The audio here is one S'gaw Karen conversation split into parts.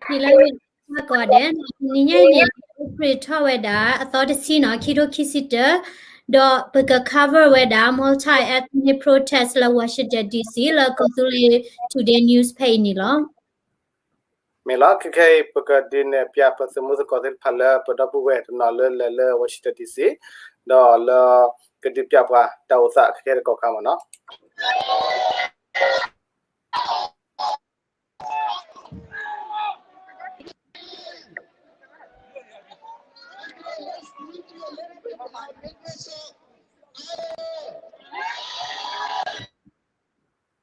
လၢ ကီးဒဲး နံၤညါအံၤန့ၣ် April ထီၣ်ဝဲဒၣ် အသီတဆံနီၤ ခံထိခံဆံတၢ, ဒီးပက cover ဝဲဒၣ် multi-ethnic protest လၢ Washington D C လၢ ကီၢ်သူလ့ၤ Today News ဖဲအံၤန့ၣ်လီၤ. မ့ၢ်လီၤ ခဲခဲအံၤ ပကဒုးနဲၣ်ဖျါပသုးမုၢ်သကိးသ့ၣ်တဖၣ်လၢပဒီပုၢ်ဝဲၢ်တနီၤလၢလဲၤလၢ Washington D C ဒီးလၢကဒုးဖျါပှၤတၢ်အိၣ်သးခဲခဲတကီၢ်ခါမ့ၢ်နီၤ. Penic အါတက့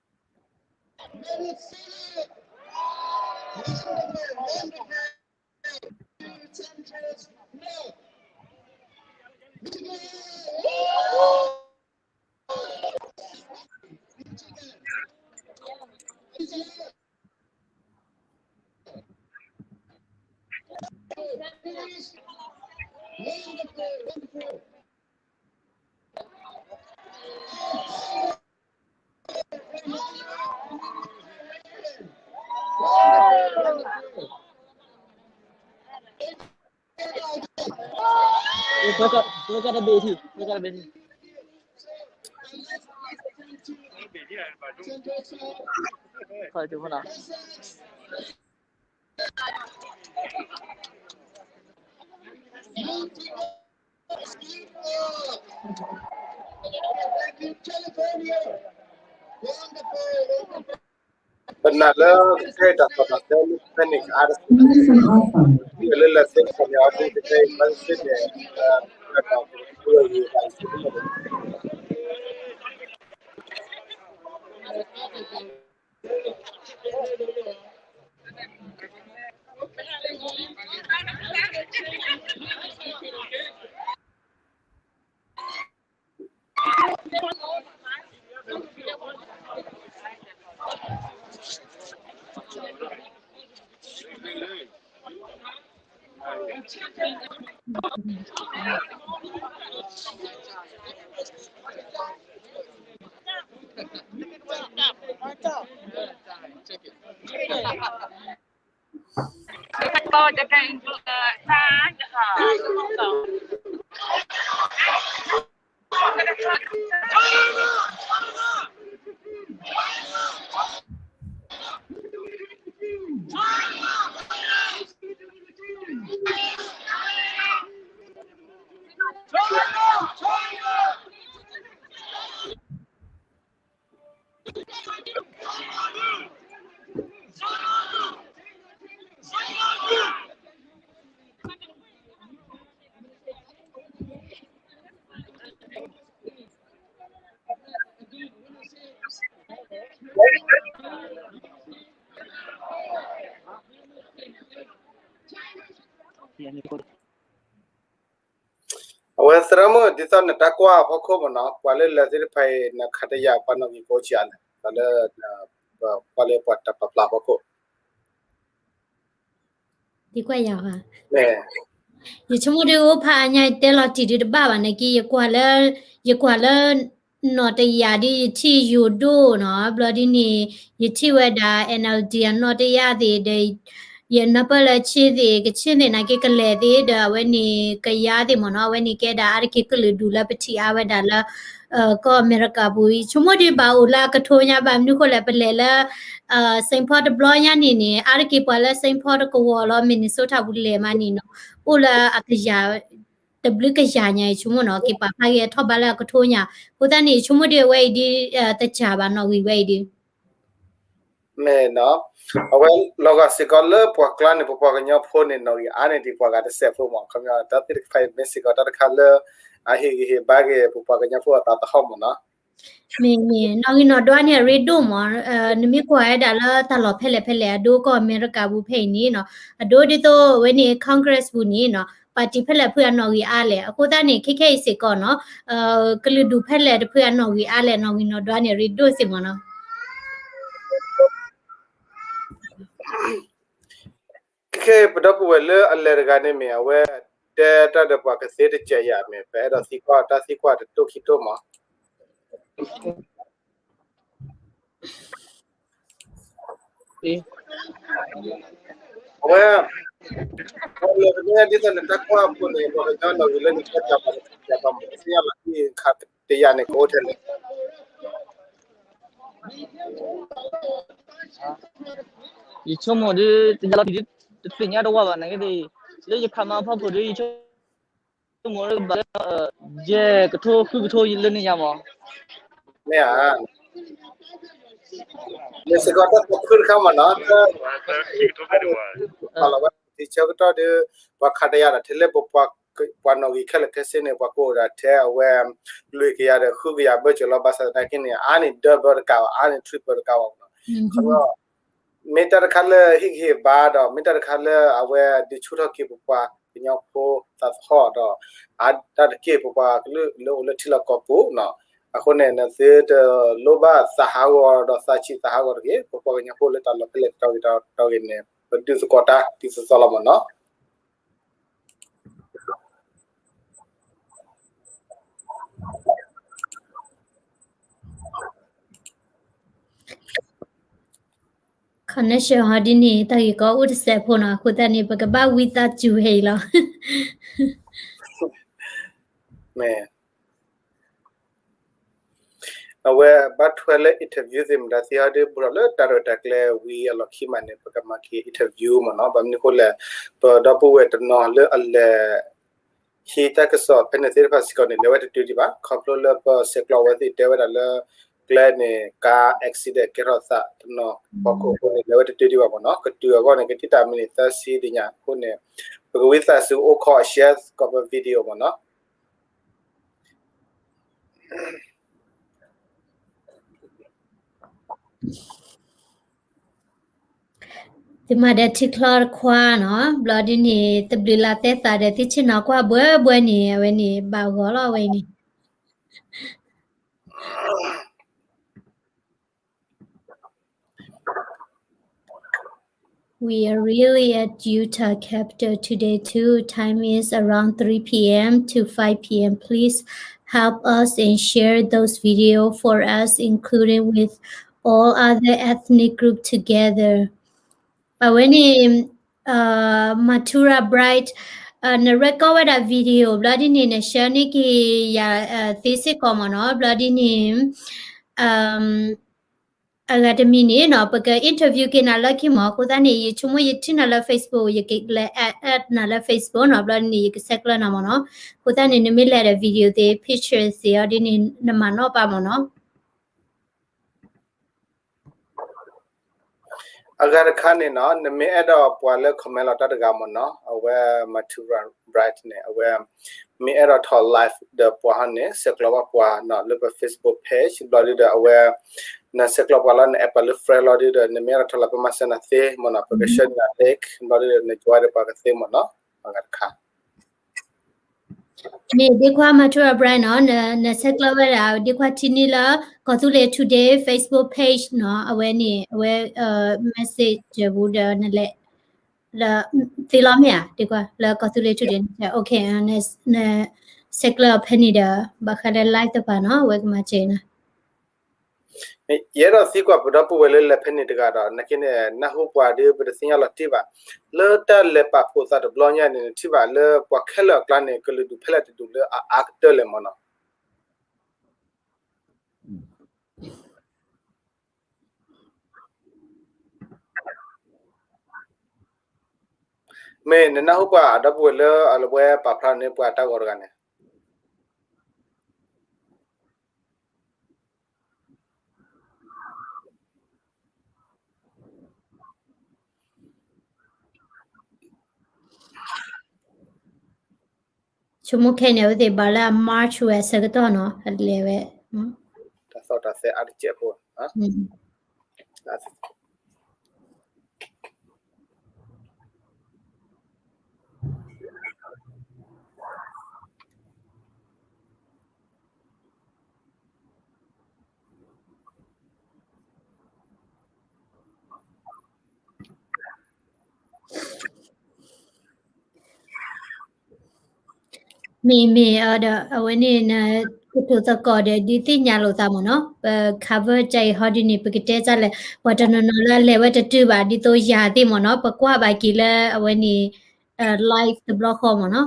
ၢ် လၢလၢသ့ၣ်တဖၣ်န့ၣ် အီၤဒ်တကဲအံၤ ဘၣ်သ့ၣ်သ့ၣ်န့ၣ် ဒီးကရူၢ်ယံၤဘၣ်သ့ၣ်သ့ၣ်န့ၣ် အဝဲသရၣ်မုၣ် ဒ်သိးနတၢ်ကွၢ်အဖီခိၣ်မ့ၢ်နီၤ ပှၤလၢလဲၤသ့ၣ်တဖၣ်အံၤ နခးတယာ်ပှၤနီၣ်ဂံၢ်ကအိၣ်ဆံးအါလဲၣ် လၢ ပှၤလၢပှၤတၢ်ပာ်ဖျါအဖီခိၣ် ဒ်ကွၢ်ယၤဧါ, ယဆိကမိၣ်ဒ်အိၣ်ဖးအါညါ ယတဲလီၤတံၢ်ဒုးတဘၣ်ဘၣ်န့ၣ်က့ ယကွၢ်လၢ ယကွၢ်လၢ နီၣ်တယာ်ဒ်ယထံၣ် ယိၤဒိၣ်နီၤ ဘျီဒ်န့ၣ် ယထံၣ်ဝဲဒၣ် N L D အနီၣ်တယာ်သ့ၣ်ဒီး ယနၢ်ပၢၢ်လၢ ကချ့ၣ်သ့ၣ် ကချ့ၣ်သ့ၣ်နာ်က့ ကလဲၤသ့ၣ်ဒီး အဝဲန့ၣ်ကယၤသ့ၣ်မ့ၢ်နီၤ အဝဲန့ၣ်ကဲဒၣ်အါတက့ၢ်ကလုာ်ဒူၣ်လၢပထံၣ်အါဝဲဒၣ်လၢ ကီၢ်အမဲရကၤပူၤအံၤ ဆိကမိၣ်ဒ်ဘၣ်အိၣ်လၢအကထိညါ ဘၣ်မနုၤဃိလဲၣ် ပလဲၤလၢ Saint Paul တဘျီညါန့ၣ်န့ၣ် အါတက့ၢ်ပှၤလၢ Saint Paul တကဝီၤလီၤ Minnesota ပူၤလဲၤမးန့ၣ်နီၤ အိၣ်လၢအကယၤ တဘျုးကယၤညါအံၤ ဆိကမိၣ်နီၤ က့ၤပာ်ဖျါက့ၤအထီၣ်ဘးလၢအကထိညါ အဃိသတးန့ၣ် ဆိကမိၣ်ဒ်အဝဲအံၤဒ် တစှၤဘၣ်နီၣ်ဂံၢ်ဝဲအံၤဒ် မ့ၢ်နီၤ အဝဲလီၤဂာ်စ့ၢ်ကီးလၢပှၤကျါန့ၣ် ပပှၤကညီဖိန့ၣ် နီၣ်ဂံၢ်အါန့ၢ်ဒံးပှၤဂၤတစဲးဖိမး ခီပညီ တၢ်သ့ၣ်တဖၣ်အံၤမ့ၢ်စ့ၢ်ကီးတၢ်တခါလၢ အဟ့ၣ်ဂံၢ်ဟ့ၣ်ဘါက့ၤ ပပှၤကညီဖိအသးသဟီၣ်မးနီၤ မ့ၢ်မ့ၢ် နီၣ်ဂံၢ်နီၣ်ဒွးန့ၣ် အရ့ဒိၣ်မး နမ့ၢ်ကွၢ်ဝဲဒၣ်လၢတၢ်လီၢ်ဖဲလဲၣ်ဖဲလဲၣ် အဒိကီၢ်အမဲရကၤပူၤဖဲအံၤန့ၣ်နီၤ အဒိဒ်သိးအဝဲန့ၣ် Congress ပူၤန့ၣ်နီၤ party ဖဲလဲၣ်ဖုအနီၣ်ဂံၢ်အါလဲၣ် အဃိသတးန့ၣ် ခဲခဲအံၤစ့ၢ်ကီးနီၤ ကလုာ်ဒူၣ်ဖဲလဲၣ်တဖုအနီၣ်ဂံၢ်အါလဲၣ် နီၣ်ဂံၢ်နီၣ်ဒွးန့ၣ် အရ့ဒိၣ်စ့ၢ်မးနီၤ ခဲခဲအံၤ ပဒီပုၢ်ဝဲၢ်လၢအလဲၤတဂၤန့ၣ်မ့ၢ် အဝဲတဲတၢ်ဒီးပှၤကသ့တစဲးယၤမ့ၢ် ပအဲၣ်ဒိးသံကွၢ်တၢ်သံကွၢ်တတိၢ်ခံတိၢ်မး. အဝဲ ပှၤလၢကန့ၢ်ဒ်သိးန့ၣ် တၢ်ကွၢ်အပူၤန့ၣ် ပှၤကညီနီၢ်ဂံၢ်လၢန့ၣ် တၢ်ပျးပှၤတပျးပှၤမ့ၢ်သ့ၣ်ညါလီၤ တံၢ်ခါတယၤန့ၣ် ကအိၣ်ထဲလဲၣ်. ယဆိကမိၣ်ဒ် တယၤလီၤတံၢ်ဒ် တသ့ၣ်ညါတဝၢ်ဘၣ် နာ်က့ဒီး လၢယခါမၤဖီခိၣ်ဒီး ယဆိကမိၣ်လၢကဘၣ်လၢ ယဲၢ်ကထိဃုကထိလၢန့ၣ်ညါမး မ့ၢ်ဧါ မ့ၢ်စ့ၢ်ကီးတၢ်သးခုတခါမးနီၤ လီၤဝဲထံဆၢကတီၢ်ဒီး ပှၤခါတယၤဒီး ထဲလၢပ ပှၤနီၣ်ဂံၢ်ခဲလၢာ်ခဲဆ့န့ၣ် ပှၤကအိၣ်ဒၣ်ထဲအဝဲ လွံၢ်ကယၤဒီးဃုကယၤဘၢၣ်စၢၤလီၤ ဘၣ်ဆၣ်သနာ်က့န့ၣ် အါန့ၢ် double တကးဘၣ် အါန့ၢ် triple တကးဘၣ်မးနီၤ ခီဖျိ မ့ၢ်တၢ်တခါလၢဟ့ၣ်ဂံၢ်ဟ့ၣ်ဘါဒီး မ့ၢ်တၢ်တခါလၢအဝဲဒုးဆူၣ်ထီၣ်က့ၤပပှၤကညီဖိသးသဟီၣ်ဒီး အါတၢ်တက့ၢ်ပပှၤကလုာ်လၢအိၣ်လၢထံလီၢ်ကီၢ်ပူၤနီၤ အဃိန့ၣ် နသုတလိၣ်ဘၣ်သးဟးဂီၤဒီးသးဆံးသးဟးဂီၤတဂ့ၤ ပပှၤကညီဖိလၢတၢ်လီၢ်ဖဲလဲၣ်တတီၤဂ့ၤတတီၤဂ့ၤန့ၣ် ပဒုးသကိးတၢ်ဒ်သိးသိးလီၤမးနီၤ connection ဟီဒ်န့ၣ် တၢ်ဂ့ၢ်ကီအိၣ်တစဲးဖိနီၤ အဃိသတးန့ၣ် ပကဘၣ်ဝံသးစူၤဟဲအံၤလီၤ မ့ၢ် အဝဲဘၣ်ထွဲလၢ interview သ့ၣ်မတၤသ့ဟီဒ် ဘူးထီၣ်လၢတၢ်ရဲၣ်တၢ်ကျဲၤဝံၤအလီၢ်ခံမးန့ၣ် ပကမၤက့ၤ interview မးနီၤ ဘၣ်မနုၤအဃိလဲၣ် ပဒီပုၢ်ဝဲၢ်တနီၤလၢအလဲၤ ဟံးတၢ်ကစီၣ်ဖဲန့ၣ်သ့ၣ်တဖၣ်စ့ၢ်ကီးန့ၣ် လဲၤဝဲတတုၤဒံးဘၣ် ခီဖျိလၢပဆဲးကျိးဝဲသ့ၣ်တဲဝဲဒၣ်လၢ ကျဲန့ၣ် car accident ကဲထီၣ်သးတနီၤ ဟီၣ်ခိၣ်အဃိန့ၣ် လဲၤဝဲတတုၤဒံးဘၣ်မးနီၤ ကတုၤအဂီၢ်န့ၣ် ကတံၢ်တၢ်မံးနံးသၢဆံဒံးညါအဃိန့ၣ် ပကဝံသးစူၤအိၣ်ခိး share စ့ၢ်ကီးပ video မးနီၤ သုမၤဒီးထံချီတခွါနီၤ ဘျီဒ်န့ၣ် တဘျုးလၢ်သဲသးဒီး သုဆ့ၣ်နီၤကွၢ်ဘှဲဘှဲန့ၣ် အဝဲန့ၣ် ဘၣ်ဂီၤလီၤအဝဲန့ၣ် We are really at Utah Capitol today too. Time is around three p m to five p m. Please help us and share those video for us, including with all other ethnic group together. အဝဲန့ၣ် Matura Bright န record ဝဲဒၣ် video ဘျီဒ်န့ၣ် န share န့ၢ်က့ၤယၤသ့စ့ၢ်ကီးမ့ၢ်နီၤ ဘျီဒ်န့ၣ် အဂၤတမံၤန့ၣ်နီၤ ပက interview က့ၤနၤလၢခံမး အဃိသတးန့ၣ် ယဆိကမိၣ်ယထံၣ်နၤလၢ Facebook ယကလဲၤ add add နၤလၢ Facebook နီၤ ဘျီဒ်န့ၣ် ယကဆဲးကျၢနၤမ့ၢ်နီၤ အဃိသတးန့ၣ် နမ့ၢ်လဲၤဒီး video သ့ picture သ့အီၤဒ်န့ၣ် နမၤနီၣ်ပာ်မ့ၢ်နီၤ အဂၤတခါန့ၣ်နီၤ နမ့ၢ်အဲၣ်ဒိးပှၤလၢ comment လီၤတၢ်တဂၤမ့ၢ်နီၤ အဝဲ Matura Bright န့ၣ် အဝဲ မ့ၢ်အဲၣ်ဒိးထီၣ် live ဒီးပှၤဟီန့ၣ် ဆဲးကျိးဘၣ်ပှၤနီၤ လၢပ Facebook page ဘျီဒ်ဒီး အဝဲ နဆဲးကျိးပှၤလီၤ န add ပှၤလၢ friend လီၤဒ်ဒီး နမ့ၢ်အဲၣ်ဒိးထီၣ် live ပမၤစၢၤနၤသ့မ့ၢ်နီၤ ပက share နၤ link ဘျီဒ်ဒီး န join ဒီးပှၤကသ့မ့ၢ်နီၤ အဂၤတခါ မ့ၢ်ဒ်ခွါ Matura Bright နီၤ နဆဲးကျိးဝဲဒၣ် ဒ်ခွါထံနံလၢ ကီၢ်သူလ့ၤ Today Facebook page နီၤ အဝဲန့ၣ် အဝဲ message ပူၤဒီးနလဲၤ ဒီး သ့လီၤမ့ၢ်ဧါ ဒ်ခွါ လၢကီၢ်သူလ့ၤ Today န့ၣ် နဆဲးကျိးအီၤဖဲန့ၣ်ဒီး ဘၣ်ဃးဒီး live တဖၣ်နီၤ အဝဲကမၤစၢၤနၤ ယအဲၣ်ဒိးသံကွၢ်ပဒီပုၢ်ဝဲၢ်လၢလဲၤဖဲန့ၣ်တဂၤဒီး နာ်က့န့ၣ် နၢ်ဟူပှၤဒီးပတသ့ၣ်ညါလီၤတံၢ်ဘၣ် လၢတၢ်လဲၤပာ်ဖှိၣ်သးတဘျီညါန့ၣ် နထံၣ်ဘၣ်လၢပှၤခဲလၢာ်အကျါန့ၣ် ကလုာ်ဒူၣ်ဖဲလဲၣ်တဒူၣ်လၢအအါကတၢၢ်လဲၣ်မ့ၢ်နီၤ မ့ၢ်နနၢ်ဟူပှၤဒီပုၢ်ဝဲၢ်လၢအဝဲပာ်ဖျါန့ၢ်ပှၤတၢ်ဂီၤတဂၤန့ၣ် ဆိကမိၣ်ခဲန့ၣ် အဝဲသ့ၣ်ဘၣ်လၢအ March ဝဲအဆၢကတီၢ်နီၤ အလဲၤဝဲ တၢ်သီၣ်တၢ်သဲအါတစဲးဖိ မ့ၢ်မ့ၢ်အဒီး အဝဲန့ၣ်န ကတိၤသကိးဒီး ဒုးသ့ၣ်ညါလိာ်သးမ့ၢ်နီၤ, ပ cover တၢ်အံၤဟီဒ်န့ၣ် ပကတဲတၢ်လဲၣ်, ပှၤတနီၤနီၤလၢအလဲၤဝဲတတုၤဘၣ် ဒ်သိးယၤသ့ၣ်မ့ၢ်နီၤ, ပကွၢ်ဘၣ်က့ၤလၢအဝဲန့ၣ် live တဘျီဃီမ့ၢ်နီၤ.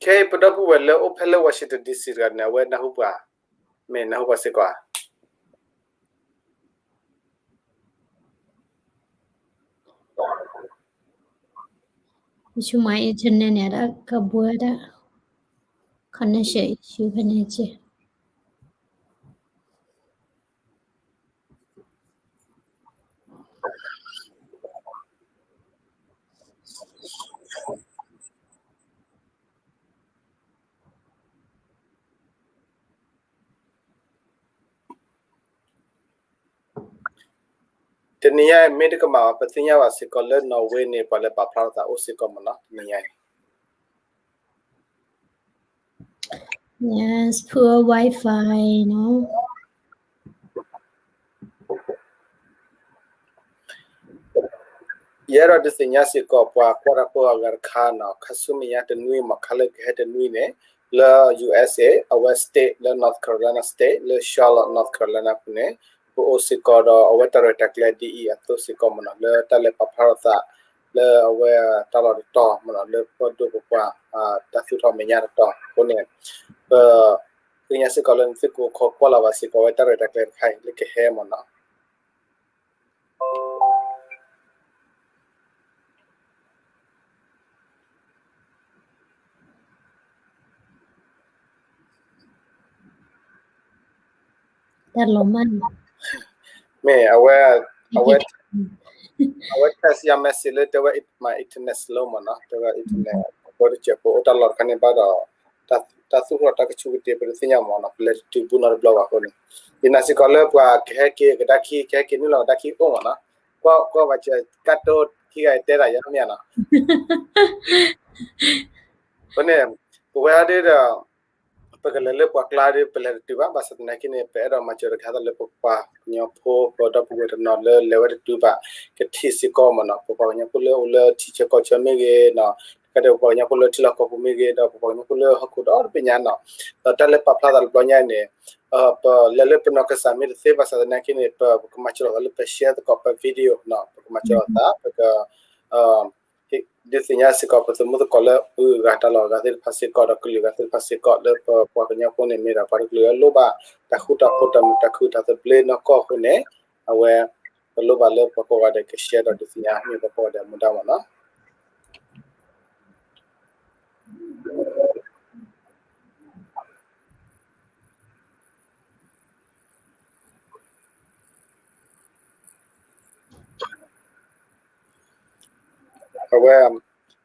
ခဲအံၤ ပဒီပုၢ်ဝဲၢ်လၢအိၣ်ဖဲလၢ Washington D C တဂၤန့ၣ် အဝဲနၢ်ဟူပှၤ, မ့ၢ်နၢ်ဟူပှၤစ့ၢ်ကီးဧါ. ယဆိကမိၣ် internet န့ၣ် ဒၣ်ကဘှၢဒၣ် connection issue ဖဲန့ၣ်က့ တနံၤညါအံၤ မ့ၢ်တကမၣ်ဘၣ် ပသ့ၣ်ညါဘၣ်စ့ၢ်ကီးလၢ Norway န့ၣ် ပှၤလၢပာ်ဖျါထီၣ်သးအိၣ်စ့ၢ်ကီးမ့ၢ်နီၤ တနံၤညါအံၤ. Yes, poor Wi-Fi နီၤ. ယအဲၣ်ဒိးဒုးသ့ၣ်ညါစ့ၢ်ကီး ပှၤကွၢ်တၢ်ဖိအဂၤတခါနီၤ, ခါဆူမဲာ်ညါတနွံမ့ၢ် ခါလၢကဟဲတနွံန့ၣ် လၢ U S A အဝဲ state လၢ North Carolina State လၢ Charlotte North Carolina ပူၤန့ၣ် ပအိၣ်စ့ၢ်ကီးဒီးအဝဲတၢ်ရဲၣ်တၢ်ကျဲၤဒ်အံၤအသိးစ့ၢ်ကီးမ့ၢ်နီၤ, လၢတၢ်လဲၤပာ်ဖျါထီၣ်သး လၢအဝဲတၢ်လီၢ်တတီၤမ့ၢ်နီၤ, လၢပဒိၣ်ပပှၢ် တၢ်သူၣ်ထီၣ်မဲာ်ညါတတီၤအဃိန့ၣ် ပ သ့ၣ်ညါစ့ၢ်ကီးလၢနသုကအိၣ်ခိးကွၢ်လီၤဘၣ်စ့ၢ်ကီးဝဲတၢ်ရဲၣ်တၢ်ကျဲၤတခါအံၤ လၢကဟဲမ့ၢ်နီၤ. တၢ်လီၤမၢ်န့ၣ် မ့ၢ်အဝဲ အဝဲ အဝဲ text ယၤ message လၢတဲဝဲ မၤ internet slow မ့ၢ်နီၤ, တဲဝဲ internet အဝဲတစဲးဖိအိၣ်တၢ်လီၢ်တခါန့ၣ်ဘၣ်ဒီး တၢ်သူၣ်ထီၣ်တၢ်ကဆူၣ်ကတ့ၢ် ပတသ့ၣ်ညါမ့ၢ်နီၤ, ပလဲၤတတုၤဘူးနီတဘျီဘၣ်အဃိန့ၣ် ယနာ်စ့ၢ်ကီးလၢပှၤကဟဲက့ၤကဒါခံ ကဟဲက့ၤနုာ်လီၤကဒါခံအိၣ်မ့ၢ်နီၤ, ကွၢ်ကွၢ်ဘၣ်စၢၤကၢ်တိၢ်ခံဂၤအံၤတဲတၢ်ယါမ့ၢ်နီၤ အဃိန့ၣ် ပဝဲဒၣ်ဒီး ပကလဲၤလၢပှၤကျါဒီး ပလဲၤတတုၤဘၣ်, ဘၣ်ဆၣ်သနာ်က့န့ၣ် ပအဲၣ်ဒိးမၤစၢၤတခါသးလၢပပှၤကညီဖိ ပဒီပုၢ်ဝဲၢ်တနီၤလၢလဲၤဝဲတတုၤဘၣ် ကထံၣ်စ့ၢ်ကီးမ့ၢ်နီၤ, ပပှၤကညီဖိလၢအိၣ်လၢထံဆၢကီၢ်ဆၢမ့ၢ်ဂ့ၤနီၤ, တခါဒီးပပှၤကညီဖိလၢထံလီၢ်ကီၢ်ပူၤမ့ၢ်ဂ့ၤ ဒီးပပှၤကညီဖိလၢဟီၣ်ခိၣ်ဒီတဘ့ၣ်ညါနီၤ, ဒီးတၢ်လၢပာ်ဖျါသးတဘျီညါအံၤန့ၣ် ပလဲၤလၢပနီၢ်ကစၢ်မ့ၢ်တသ့ဘၣ်ဆၣ်သနာ်က့န့ၣ် ပကမၤစၢၤလိာ်သးလၢပ share သကိးပ video နီၤ, ပကမၤစၢၤလိာ်သး ပက ဒုးသ့ၣ်ညါစ့ၢ်ကီး ပသမူသကိးလၢအဂၤတၢ်လီၢ်အဂၤသ့ၣ်တဖၣ်စ့ၢ်ကီး ဒီးကလုာ်အဂၤသ့ၣ်တဖၣ်စ့ၢ်ကီး လၢပပှၤကညီဖိန့ၣ် မ့ၢ်ဒၣ်ပှၤတကလုာ်လၢလိၣ်ဘၣ်တၢ်ဃူတၢ်ဖိး တၢ်မုာ်တၢ်ခုၣ် တၢ်သဘျ့နီၢ်ကီၢ်အဃိန့ၣ် အဝဲ ပလိၣ်ဘၣ်လၢပှၤကိးဂၤဒဲးက share ဒီးဒုးသ့ၣ်ညါ မ့ၢ်ပှၤကိးဂၤဒဲးမူဒါမ့ၢ်နီၤ. အဝဲ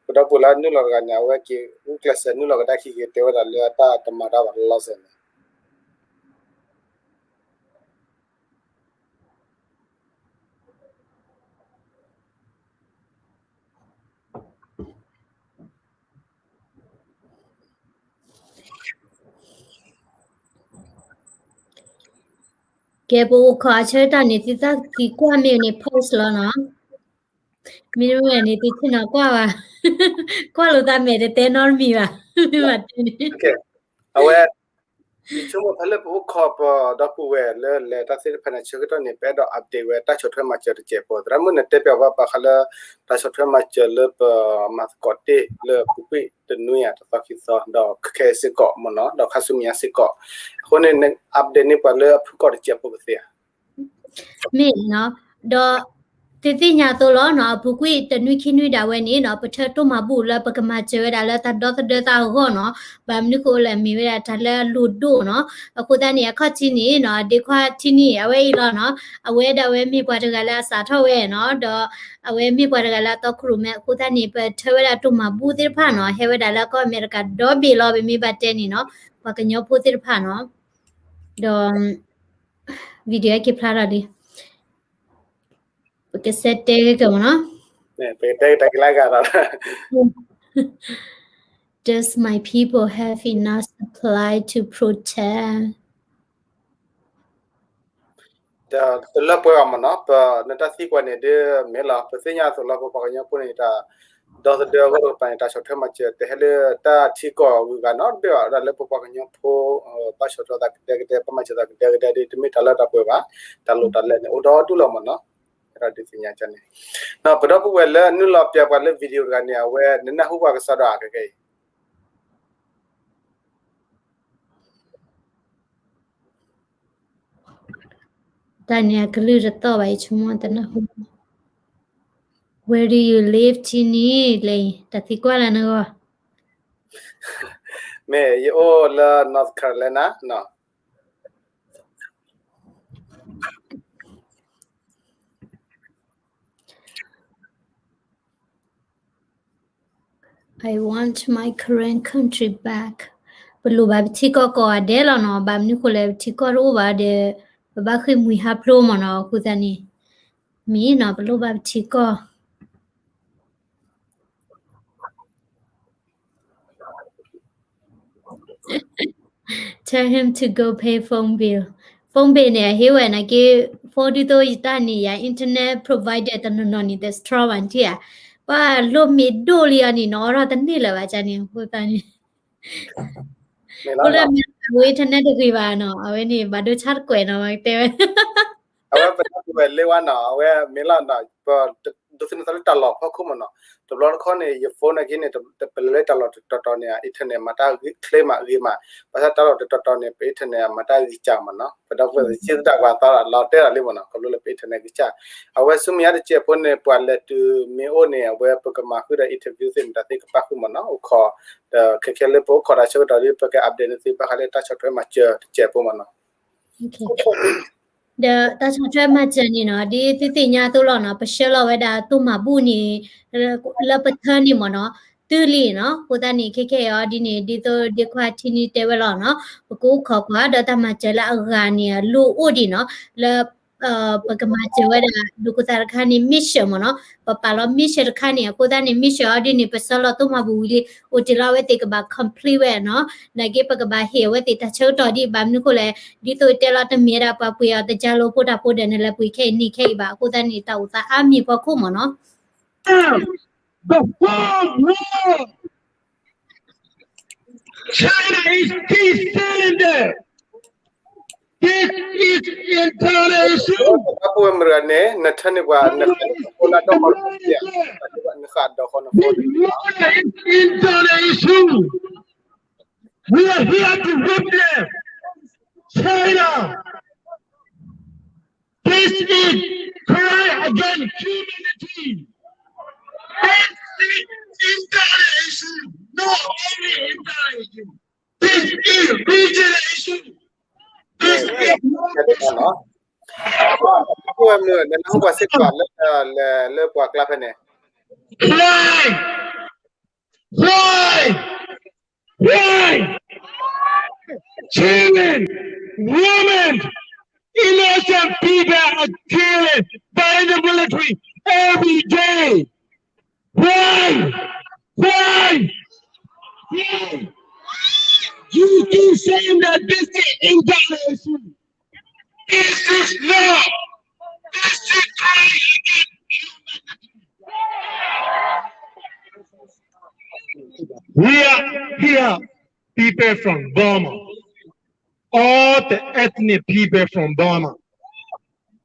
ပဒီပုၢ်လၢနုာ်လီၤတဂၤန့ၣ် အဝဲက့ၤဂုာ်ကျဲးစၢးနုာ်လီၤကဒါခံက့ၤ တဲဝဲဒၣ်လၢအတၢ်တမၤတၢ်ဘၣ်လီၤစဲၤန့ၣ် ကဲ ပအိၣ်ခိးအဆၢကတီၢ်န့ၣ် သုသးသံကွၢ်မ့ၢ်န့ၣ် post လီၤနီၤ. မ့တမ့ၢ်န့ၣ် သုဆ့ၣ်နီၤကွၢ်ဘၣ်, ကွၢ်လိာ်သးမဲာ်တတဲနီတမံၤဘၣ်, မ့ၢ်ဘၣ်တဲန့ၣ် အဝဲ ယဆိကမိၣ်ဖဲလၢပအိၣ်ခိးပဒီပုၢ်ဝဲၢ်လၢလဲၤတၢ်သ့ၣ်တဖၣ်န့ၣ် ဆၢကတီၢ်န့ၣ် ပအဲၣ်ဒိး update ဝဲတၢ်ဆီၣ်ထွဲမၤစၢၤတစဲးဖိ, သရၣ်မုၣ်န့ၣ်တဲပျးဘၣ်ဘၣ်ဃးလၢ တၢ်ဆီၣ်ထွဲမၤစၢၤလၢပမၤသကိးတ့ၢ်လၢအပူၤကွံာ်တနွံဧါ တသီခံသီ ဒီးခဲအံၤစ့ၢ်ကီးမ့ၢ်နီၤ, ဒီးခါဆူမဲာ်ညါစ့ၢ်ကီး, အဃိန့ၣ် update န့ၢ်ပှၤလၢအဖုၣ်ကိာ်တစဲးဖိကသ့ဧါ. မ့ၢ်နီၤ, ဒီး သုသ့ၣ်ညါအသိးလီၤနီၤ, အပူၤကွံာ်တနွံခံနွံဒၣ်ဝဲန့ၣ်နီၤ, ပထၢတိၢ်မၤဘူၣ်လၢပကမၤစၢၤဝဲဒၣ်လၢတၢ်ဒီသဒၢသးအဂီၢ်နီၤ, ဘၣ်မနုၤဃိလၢအမ့ၢ်ဝဲဒၣ်တၢ်လၢအလိၣ်ဒိၣ်နီၤ, အဃိသတးန့ၣ် အခီၣ်ထံးန့ၣ်နီၤ, ဒ့ခွါထံးန့ၣ် အဝဲအံၤလီၤနီၤ, အဝဲဒၣ်ဝဲမ့ၢ်ပှၤတဂၤလၢအစးထီၣ်ဝဲနီၤ, ဒီး အဝဲမ့ၢ်ပှၤတဂၤလၢအတီခိၣ်ရိၣ်မဲ အဃိသတးန့ၣ် ပထၢဝဲဒၣ်တိၢ်မၤဘူၣ်သ့ၣ်တဖၣ်နီၤ, ဟဲဝဲဒၣ်လၢကီၢ်အမဲရကၤဒီဘ့ၣ်လီၤ, ပမ့ၢ်ဘၣ်တဲန့ၣ်နီၤ, ပှၤကညီဖိသ့ၣ်တဖၣ်နီၤ, ဒီး video က့ၤဖျါထီၣ်လံ ပကစဲတဲကမ့ၢ်နီၤ, ပကတဲကတၢၢ်ကလါဂၤဒီး Does my people have enough supply to protect? တလၢပှဲၤအီၤမ့ၢ်နီၤ, ပနတၢ်သံကွၢ်န့ၣ်ဒ်မ့ၢ်လီၤ, ပသ့ၣ်ညါအသိးလီၤ, ပပှၤကညီဖိန့ၣ်တၢ် ဒီသဒၢအဂီၢ်တကပၤန့ၣ် တၢ်ဆီၣ်ထွဲမၤစၢၤ တဟဲလၢတၢ်ထံကီၢ်ဂုၤဂၤနီတဘ့ၣ်ဘၣ်, ဒ်လၢပပှၤကညီဖိ ဘၣ်ဆီၣ်ထွဲသးကဒဲကဒဲ ဘၣ်မၤစၢၤသးကဒဲကဒဲဒီး တမ့ၢ်တၢ်လၢတၢ်ပှဲၤဘၣ်, တၢ်လိၣ်တၢ်လဲၢ်န့ၣ် အိၣ်ဒီဒူၣ်လီၤမ့ၢ်နီၤ, အဲၣ်ဒိးဒုးသ့ၣ်ညါကန့ၣ်, ပဒီပုၢ်ဝဲၢ်လၢနုာ်လီၤပျဲပှၤလၢ video တဂၤန့ၣ် အဝဲနနၢ်ဟူပှၤကစီဒီဧါ ခဲကနံၣ်အံၤ တၢ်န့ၣ်အကလုၢ်တသီၣ်ဘၣ် ယဆိကမိၣ်တနၢ်ဟူ. Where do you live, Tini? လဲၤ တၢ်သံကွၢ်လၢနဂီၢ်. မ့ၢ်ယအိၣ်လၢ North Carolina နီၤ. I want my Karen country back. ပလိၣ်ဘၣ်ပထံကီၢ်ကိးဂၤဒဲးလီၤနီၤ, ဘၣ်မနုၤဃိလဲၣ် ပထံကီၢ်တအိၣ်ဘၣ်ဒီး ပဘၣ်ဃ့ၢ်မှံဟးဖျိးမ့ၢ်နီၤ, အဃိသတးန့ၣ် မ့ၢ်နီၤ ပလိၣ်ဘၣ်ပထံကီၢ် Tell him to go pay phone bill. Phone bill န့ၣ် အဟ့ၣ်ဝဲနာ်က့ phone ဒ်သိးယတၢ်န့ၣ် ယၤ internet provider တနီၤနီၤန့ၣ် တ strong ဘၣ်ထံၣ်ဧါ, ပှၤလိၣ်မ့ၢ်ဒိၣ်လံအီၤန့ၣ် နအီထီၣ်တန့ၢ်လၢၤဘၣ်န့ၣ် အဃိသတးန့ၣ် မ့ၢ်လီၤ အိၣ်လၢအမဲရကၤ အဝဲ internet တဂ့ၤဘၣ်နီၤ, အဝဲန့ၣ် ဘၣ်ဒိဆါတကွဲးနီၤ တဲဝဲ အဝဲပနၢ်ဟူဝဲလၢဝဲနီၤ, အဝဲမ့ၢ်လီၤနီၤ, ပဒိးသန့ၤသးလၢတၢ်လီၢ်ဖီခိၣ်မ့ၢ်နီၤ, တဘျီတခီန့ၣ် ယ phone နာ်က့န့ၣ် ပလဲၤလၢတၢ်လီၢ်တတီၤတီၤန့ၣ် internet မၤတၢ်ဂ့ၤချ့မးဂ့ၤမး, ဘၣ်ဆၣ်တၢ်လီၢ်တတီၤတီၤန့ၣ် ပ internet မၤတၢ်ဂ့ၤကၢ်မ့ၢ်နီၤ, ပဒီပုၢ်ဝဲၢ်သ့ၣ် စံးတၢ်ပှၤသးလီၤတဲာ်လီၤလံမ့ၢ်နီၤ, ခီဖျိလၢပ internet ဂ့ၤကၢ်, အဝဲဆူမဲာ်ညါတစဲးဖိန့ၣ် ပှၤလဲၤတုၤမ့ၢ်အိၣ်န့ၣ် အဝဲပကမၤဃုာ်ဒီး interview သ့ၣ်မတၤသ့ၣ်ကပၣ်ဃုာ်မ့ၢ်နီၤ, အိၣ်ခိး ဒီးခဲခဲလၢပအိၣ်ခိးတၢ်ဆၢကတီၢ်ဒီး ပက update န့ၢ်သုဘၣ်ဃးလၢတၢ်ဆီၣ်ထွဲမၤစၢၤတစဲးဖိမ့ၢ်နီၤ. ဒီးတၢ်ဆီၣ်ထွဲမၤစၢၤန့ၣ်နီၤ ဒ်သုသ့ၣ်ညါအသိးလီၤနီၤ, ပဆှၢလီၤဝဲဒၣ်တိၢ်မၤဘူၣ်န့ၣ် လၢပထၢန့ၣ်မ့ၢ်နီၤ, တုၤလံနီၤ, အဃိသတးန့ၣ် ခဲခဲအံၤအီၤဒ်န့ၣ် ဒ်သိးဒ့ခွါထံနံတဲဝဲလီၤနီၤ, ပကအိၣ်ခိးကွၢ် ဒီးတၢ်မၤစၢၤလၢအဂၤန့ၣ် အလိၣ်အိၣ်ဒံးနီၤ, လၢ ပကမၤစၢၤဝဲဒၣ် ဒိၣ်ခိၣ်သၣ်တခါန့ၣ် mission မ့ၢ်နီၤ, ပပာ်လီၤ mission တခါန့ၣ် အဃိသတးန့ၣ် mission အီၤဒ်န့ၣ် ပဆှၢလီၤတိၢ်မၤဘူၣ်ဝံၤလံ, အိၣ်တ့ၢ်လီၤအဝဲသ့ၣ်ကဘၣ် complete ဝဲနီၤ, နာ်က့ပကဘၣ်ဟ့ၣ်အဝဲသ့ၣ်တၢ်ဆၢကတီၢ်ဒံး ဘၣ်မနုၤဃိလဲၣ်, ဒ်သိးတဲလီၤတမ့ၢ်ဒၣ်ပှၤပှ့ၤအီၤတကၢလိဖိတၢ်ဖိဒီး နလဲၤပှ့ၤခဲအံၤန့ၢ်ခဲအံၤဘၣ်, အဃိသတးန့ၣ် တၢ်အိၣ်သးအါမံၤဖီခိၣ်မ့ၢ်နီၤ. The whole world China is peace cylinder. This is international issue. ပဝဲမရၤန့ၣ် နထၢန့ၢ်ပှၤ နဃၣ်ဒီးဃီနဖိလၢဒီး နဃၣ်ဒီးဃီနဖိ This is international issue. We are here to witness China. This is crime against humanity. This is international issue. No only international issue. This is regional issue. This is global issue. ပဝဲမ့ၢ် နနၢ်ဟူပှၤစ့ၢ်ကီးလၢ လၢပှၤကျါဖဲန့ၣ် Why? Why? Why? Children, women, innocent people are killed by the military every day. Why? Why? Why? You keep saying that this is international issue. This is not. This is crime against humanity. We are here, people from Burma, all the ethnic people from Burma,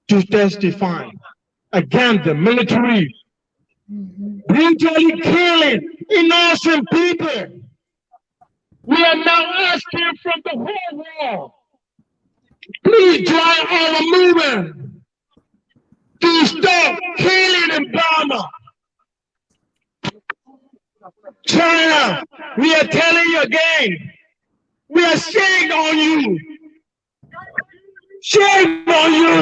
to testify against the military brutally killing innocent people. We are now asking from the whole world, please join our movement to stop killing in Burma. China, we are telling you again, we are shame on you. Shame on you.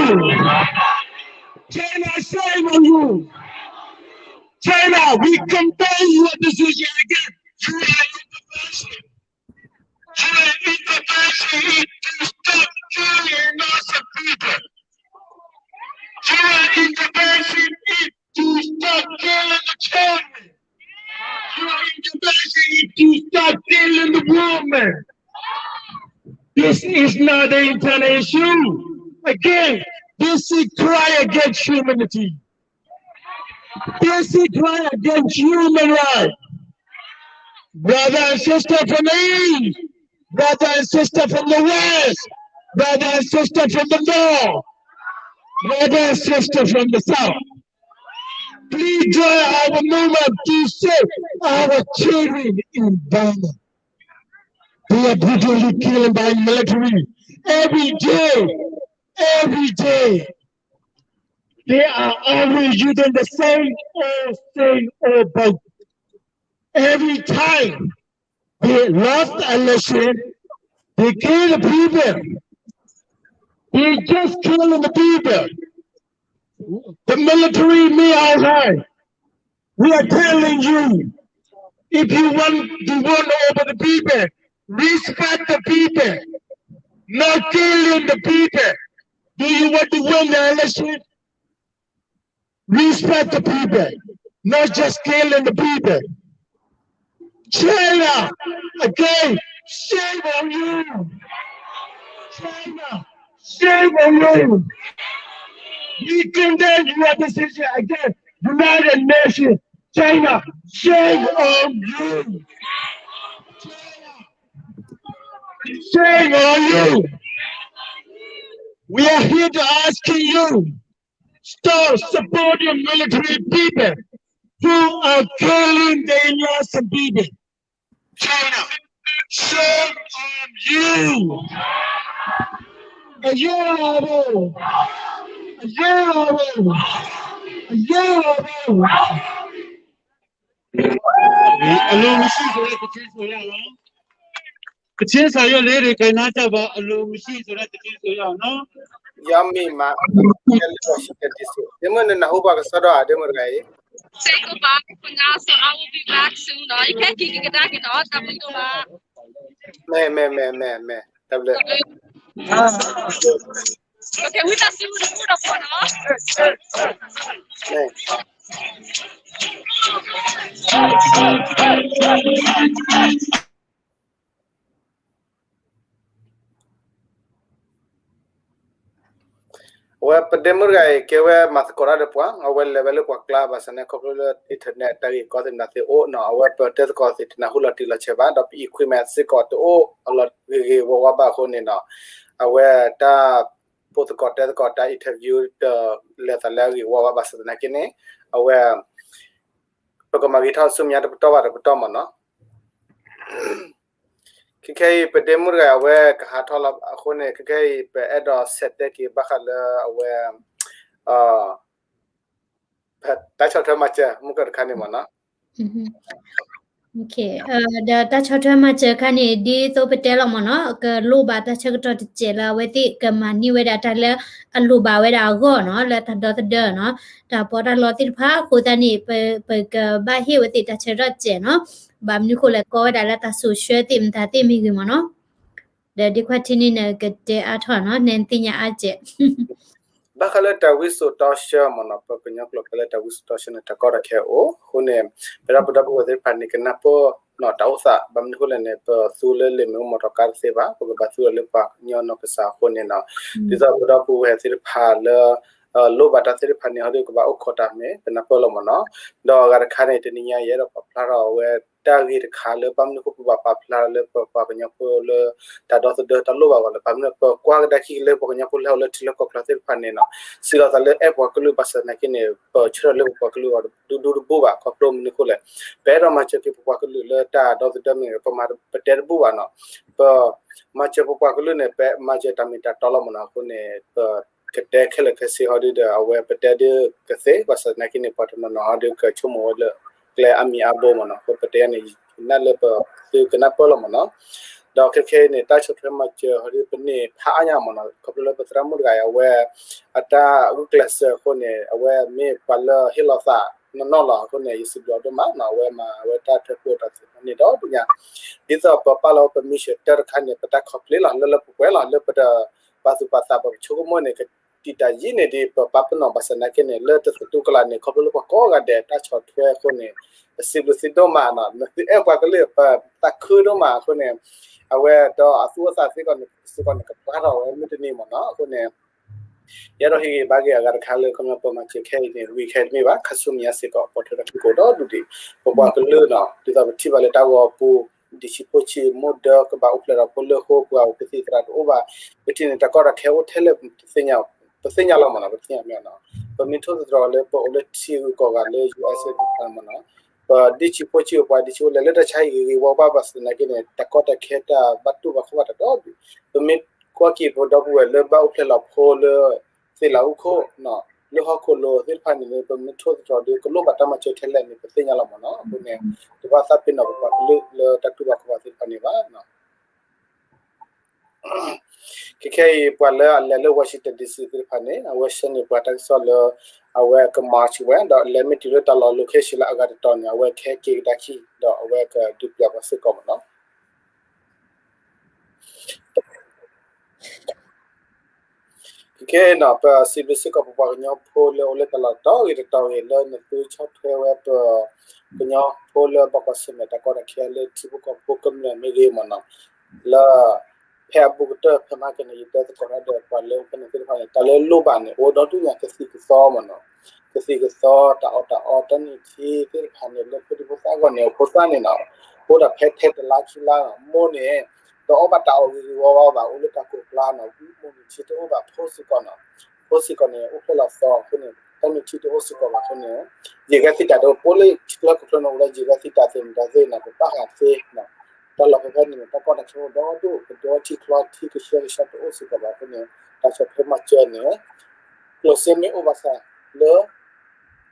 China, shame on you. China, we condemn your decision again. You are intervention. You are intervention to stop killing innocent people. You are intervention to stop killing the children. You are intervention to stop killing the women. This is not an international issue. Again, this is crime against humanity. This is crime against human rights. Brother and sister from the east, brother and sister from the west, brother and sister from the north, brother and sister from the south. Please join our movement to save our children in Burma. They are brutally killed by military every day, every day. They are always using the same old, same old boat. Every time they lost the election, they kill the people. They just killing the people. The military may all right. We are telling you, if you want to run over the people, respect the people, not killing the people. Do you want to win the election? Respect the people, not just killing the people. China, again, shame on you. China, shame on you. We condemn your decision again. United Nations, China, shame on you. China, shame on you. We are here to ask you, stop supporting military people who are killing the innocent people. China, shame on you. A year ago, a year ago, a year ago. အလိၤမရှိ ဆိုတဲ့ သီချင်းဆိုရအောင်နော်. သီချင်းစာရွက်လေးတွေ ကိုင်ထားကြပါ. အလိုမရှိဆိုတဲ့ သီချင်းဆိုရအောင်နော်. ယမ့ၢ်မး တဲလၢ Washington D C ဒ့မုၣ် နနၢ်ဟူပှၤကစီဒီဧါ ဒ့မုၣ်တဂၤအံၤ. စ့ၢ်ကီးဘၣ် for now, so I will be back soon နော်. ယကဟဲက့ၤကဒါက့ၤနော်. တၢ်ဘျုးဒိၣ်မး. မ့ၢ် မ့ၢ် မ့ၢ် မ့ၢ် မ့ၢ် တၢ်ဘျုး. အဝဲပဒ့မုၣ်တဂၤအံၤ ကဲဝဲမၤသကိးတၢ်ဒီးပှၤ, အဝဲလဲၤဝဲလၢပှၤကျါဘၣ်ဆၣ်န့ၣ် ခီဖျိလၢ internet တၢ်ဂ့ၢ်ကီသ့ၣ်မနုၤသ့ၣ်အိၣ်နီၤ, အဝဲပတဲသကိးသ့ၣ်တနၢ်ဟူလီၤတံၢ်လီၤဆဲးဘၣ်, ဒီးပ equipment စ့ၢ်ကီးတအိၣ်အလီၢ်ဂ့ၤဂ့ၤဝါဝါဘၣ်အဃိန့ၣ်နီၤ, အဝဲတၢ်ဖိသကိးတဲသကိးတၢ် interview တလဲၤသးလၢအဂ့ၢ်ဝါဝါဘၣ်ဆၣ်သနာ်က့န့ၣ်, အဝဲ ပကမၤဂ့ၤထီၣ်ဆူမဲာ်ညါတပတီၢ်ဘၣ်တပတီၢ်မ့ၢ်နီၤ. ခဲခဲအံၤ ပဒ့မုၣ်တဂၤအဝဲကဟးထီၣ်လီၤအဃိန့ၣ် ခဲခဲအံၤ ပအဲၣ်ဒိးဆဲးတဲက့ၤဘၣ်ဃးလၢအဝဲ တၢ်ဆီၣ်ထွဲမၤစၢၤမုၢ်ကၢတခါန့ၣ်မ့ၢ်နီၤ. ဒီးတၢ်ဆီၣ်ထွဲမၤစၢၤအခါန့ၣ် ဒ်သိးပတဲလီၤမ့ၢ်နီၤ, ကလိၣ်ဘၣ်တၢ်ဆၢကတီၢ်တစဲးလၢအဝဲသ့ၣ်ကမၤန့ၢ်ဝဲဒၣ်တၢ်လၢအလိၣ်ဘၣ်ဝဲဒၣ်အဂီၢ်နီၤ, လၢတၢ်ဒီသဒၢနီၤ, တၢ်ပီးတၢ်လီသ့ၣ်တဖၣ်အဃိသတးန့ၣ် ပကဘၣ်ဟ့ၣ်ဝဲသ့ၣ်တၢ်ဆၢကတီၢ်တစဲးနီၤ, ဘၣ်မနုၤဃိလဲၣ် ကီဝဲဒၣ်လၢတၢ်စိာ်ဆှၢသ့ၣ်မတၤသ့ၣ်မ့ၢ်ဂ့ၤမ့ၢ်နီၤ, ဒီးဒ်ခွါထံန့ၣ်နကတဲအါထီၣ်နီၤ, နသ့ၣ်ညါအါစဲး ဘၣ်ဃးလၢတၢ်ဝံစိာ်တီဆှၢမ့ၢ်နီၤ, ပကညီကျိာ်ကဲလၢတၢ်ဝံစိာ်တီဆှၢန့ၣ် တၢ်ကီတၢ်ခဲအိၣ်အဃိန့ၣ်, ပဒီပုၢ်ဝဲၢ်သ့ၣ်တဖၣ်န့ၣ် ကနၢ်ပၢၢ်နီၤတၢ်အိၣ်သး, ဘၣ်မနုၤအဃိလဲၣ်န့ၣ် ပသူလၢလ့ၣ်မ့ၣ်အူမီၢ်ထီၣ်ကါတသ့ဘၣ်, ပကဘၣ်သူလီၤလၢပှၤကညီနီၢ်ကစၢ်အဃိန့ၣ်နီၤ, ဒ်သိးပဒီပုၢ်ဝဲၢ်သ့ၣ်တဖၣ်လၢ လိၣ်ဘၣ်တၢ်သ့ၣ်တဖၣ်န့ၣ် ဟီဒုးကဘၣ်အိၣ်ခိးတၢ်မ့ၢ် ကနၢ်ပၢၢ်လီၤမ့ၢ်နီၤ, ဒီးအဂၤတခါန့ၣ် တနံၤညါယအဲၣ်ဒိးပာ်ဖျါထီၣ်အဝဲတၢ်ဂ့ၢ်တခါလၢ ဘၣ်မနုၤအဃိပဘၣ်ပာ်ဖျါလၢပပှၤကညီဖိလၢ တၢ်ဒီသဒၢတၢ်လိၣ်ဘၣ်ဝဲလၢ ဘၣ်မနုၤပကွၢ်ကဒါခံလၢပှၤကညီဖိလၢဟဲအိၣ်လၢထံလၢကီၢ်ချၢသ့ၣ်တဖၣ်န့ၣ်နီၤ, စံးလီၤသးလၢအဲၣ်ပှၤကလုာ်ဘၣ်ဆၣ်သနာ်က့န့ၣ် ပဆၢထၢၣ်လၢပပှၤကလုာ်အဂီၢ်ဒူဒူတဘူၣ်ဘၣ်, ခီဖျိမနုၤအဃိလဲၣ်, ပအဲၣ်ဒိးမၤစၢၤက့ၤပပှၤကလုာ်လၢတၢ်ဒီသဒၢမ့ၢ်ဂ့ၤ ပမၤပတဲတဘူၣ်ဘၣ်နီၤ, ပမၤစၢၤပပှၤကလုာ်န့ၣ် ပမၤစၢၤတၢ်မ့ၢ်တၢ်တီလီၤမ့ၢ်နီၤ, အဃိန့ၣ် ပ ကတဲခဲလၢာ်ခဲဆ့ဟီဒုဒီး အဝဲပတဲဒုကသ့, ဘၣ်ဆၣ်သနာ်က့န့ၣ် ပှၤတနီၤနီၤဟီဒုကဆိကမိၣ်ဝဲလၢ ကျဲအါမံၤအါဘိမ့ၢ်နီၤ, အဃိပတဲန့ၣ် ယနာ်လၢပသုကနၢ်ပၢၢ်လီၤမ့ၢ်နီၤ, ဒီးခဲခဲအံၤန့ၣ် တၢ်ဆီၣ်ထွဲမၤစၢၤဟီဒုပန့ၢ်ဖးအါညါမ့ၢ်နီၤ, ခီဖျိလၢပသရၣ်မုၣ်တဂၤအံၤ အဝဲ အတၢ်ဂုာ်ကျဲးစၢးအဃိန့ၣ် အဝဲမ့ၢ်ပှၤလၢဟ့ၣ်လီၤသးနီၢ်နီၢ်လီၤ, အဃိန့ၣ် ယစံးဘျုးဒိၣ်မးနီၤ, အဝဲမၤဝဲတၢ်ထွဲပူအတၢ်သ့ၣ်ညါန့ၣ်ဒီးညါ, ဒ်သိးပပာ်လီၤပမံၤဆၢၣ်တၢ်တခါန့ၣ် ပတၢ်ခီၣ်ဖျိလီၤ လၢလၢပှဲၤပှဲၤလီၤ လၢပတၢ်ပာ်သူၣ်ပာ်သး ပကဆိကမိၣ်န့ၣ် ကတံာ်တာ်ယံာ်န့ၣ်ဒ်ပပာ်ပနီၣ်, ဘၣ်ဆၣ်သနာ်က့န့ၣ် လၢတသတူၢ်ကလာ်န့ၣ် ခီဖျိလၢပှၤကိးဂၤဒဲးတၢ်ဆီၣ်ထွဲအဃိန့ၣ် ပစံးဘျုးသုဒိၣ်မးနီၤ, နသုအဲၣ်ပှၤကလုာ် ပသးခုဒိၣ်မးအဃိန့ၣ် အဝဲဒီးအသူၣ်အသးသ့ၣ်ကီးန့ၣ် စ့ၢ်ကီးန့ၣ် ကပျၢ်ထီၣ်ဝဲမုၢ်တနံၤမ့ၢ်နီၤ, အဃိန့ၣ် ယအဲၣ်ဒိးဟ့ၣ်ဂံၢ်ဘါက့ၤအဂၤတခါလၢ ခီပညီပမၤစၢၤခဲအံၤန့ၣ် ဝံၤခဲတမ့ၢ်ဘၣ် ခါဆူမဲာ်ညါစ့ၢ်ကီး ပိာ်ထွဲဒီးထံကီၢ်ဒီဒူၣ်ဒံး ပပှၤကလုာ်နီၤ ဒ်သိးပထံၣ်ဘၣ်လၢတၢ်ဂီၤပူၤ ဒံၣ်ဆံးဖိဆံး မိၢ်ဒၢကဘၣ်အိၣ်ဖျဲၣ်ဒီးဖိလၢဃိ ပှၤအိၣ်ဖှံသရၣ်တအိၣ်ဘၣ် ပထံၣ်န့ၣ် တၢ်ကီတၢ်ခဲအိၣ်ထဲလဲၣ် ပသ့ၣ်ညါလီၤမးနီၤ ပသ့ၣ်ညါမ့ၢ်နီၤ ပမ့ၢ်ထိၣ်သတြီၤလၢပအိၣ်လၢထံဂုၤကီၢ်ဂၤလၢ ယူအက်စ် သ့ၣ်တဖၣ်မးနီၤ ပဒံၣ်ဆံးဖိဆံး ပှၤဒံၣ်ဆံးအိၣ်လဲၣ်လၢတၢ်ဆါဟံၣ်ဂ့ၤဂ့ၤဝါဝါဘၣ်ဆၣ်သနာ်က့န့ၣ် တၢ်ကီတၢ်ခဲတၢ်ဘၣ်တူၢ်ဘၣ်ခီၣ်ဘၣ်တၢ်ဒီဒူၣ် ပမ့ၢ်ကွၢ်က့ၤပဒီပုၢ်ဝဲၢ်လၢဘၣ်အိၣ်ဖျဲၣ်လီၤဖိလၢ သ့ၣ်လးအူခိၣ် လၢဟီၣ်ခိၣ်လိၤသ့ၣ်တဖၣ်န့ၣ် ပမ့ၢ်ထိၣ်သတြီၤဒီး ကလိၣ်ဘၣ်တၢ်မၤစၢၤထဲလဲၣ်န့ၣ် ပသ့ၣ်ညါလီၤမးနီၤ အဃိန့ၣ် တဘၣ်သးပ့ၤနီၣ်ပပှၤကလုာ်လၢတၢ်တူၢ်ဘၣ်ခီၣ်ဘၣ်သ့ၣ်တဖၣ်န့ၣ်ဘၣ် ခဲခဲအံၤ ပှၤလၢအလဲၤလၢ Washington D C သ့ၣ်တဖၣ်န့ၣ် အဝဲဆှၢန့ၢ်ပှၤတၢ်ကစီၣ်လၢ အဝဲက march ဝဲ ဒီးလဲၤမ့ၢ်တုၤလၢတၢ်လီၢ် location လၢအဂၤတတီၤန့ၣ် အဝဲကဟဲက့ၤကဒါခံ ဒီးအဝဲကဒုးပျးပှၤစ့ၢ်ကီးမးနီၤ ခဲခဲအံၤနီၤ ပစံးဘျုးစ့ၢ်ကီးပပှၤကညီဖိလၢအိၣ်လၢတၢ်လီၢ်တတီၤဂ့ၤတတီၤဂ့ၤ လၢနသုဆီၣ်ထွဲဝဲပ ကညီဖိလၢဘၣ်ကွၢ်ဆၢၣ်မဲာ်တၢ်ကီတၢ်ခဲလၢထံဖိကီၢ်ဖိကမျၢၢ်မ့ၢ်ဂ့ၤမးနီၤ လၢ ဖဲအဘူးကတၢၢ်ဖဲမဟါကန့ၣ် ယတဲသကိးတၢ်ဒီးပှၤလၢအိၣ်ဖဲန့ၣ်သ့ၣ်တဖၣ်န့ၣ် တၢ်လၢလိၣ်ဘၣ်န့ၣ် အိၣ်ဒီဒူၣ်ညါ ကသံၣ်ကသီမးနီၤ ကသံၣ်ကသီ တၢ်အီၣ်တၢ်အီ တၢ်နုၢ်ထံသ့ၣ်တဖၣ်န့ၣ် လၢဖိဒံဖိသၣ်အဂီၢ်န့ၣ် ဖိသၣ်န့ၣ်နီၤ အိၣ်ဒီးဖဲထဲတလါခံလါနီၤ မိၢ်န့ၣ် တအီၣ်ဘၣ်တၢ်အီၣ်ဂ့ၤဂ့ၤဝါဝါဘၣ် အိၣ်လၢတၢ်ကိၢ်ကျါနီၤ မုၢ်နံၤထံတအိၣ်ဘၣ်ဖိစ့ၢ်ကီးနီၤ ဖိစ့ၢ်ကီးန့ၣ် အိၣ်ဖျဲၣ်လီၤသီအဃိန့ၣ် တၢ်နုၢ်ထံတအိၣ်စ့ၢ်ကီးဘၣ်အဃိန့ၣ် ယံာ်ဂဲသံတၢ်ဒီး ပအိၣ်လၢထံချၢကီၢ်ချၢန့ၣ် အိၣ်လၢယံာ်ဂဲသံတၢ်သ့ၣ်မတၤသ့ၣ်နီၤ ပဘၣ်ဟးသ့နီၤ တၢ်လီၢ်ဖဲဖဲန့ၣ် တၢ်ကီတၢ်ခဲအိၣ်ဒီဒူၣ် ကဒိထံချီထံကဆှဲကဆှီတအိၣ်စ့ၢ်ကီးဘၣ်အဃိန့ၣ် တၢ်ဆီၣ်ထွဲမၤစၢၤန့ၣ် ကျိၣ်စ့မ့ၢ်အိၣ်ဘၣ်ဆၣ်လၢ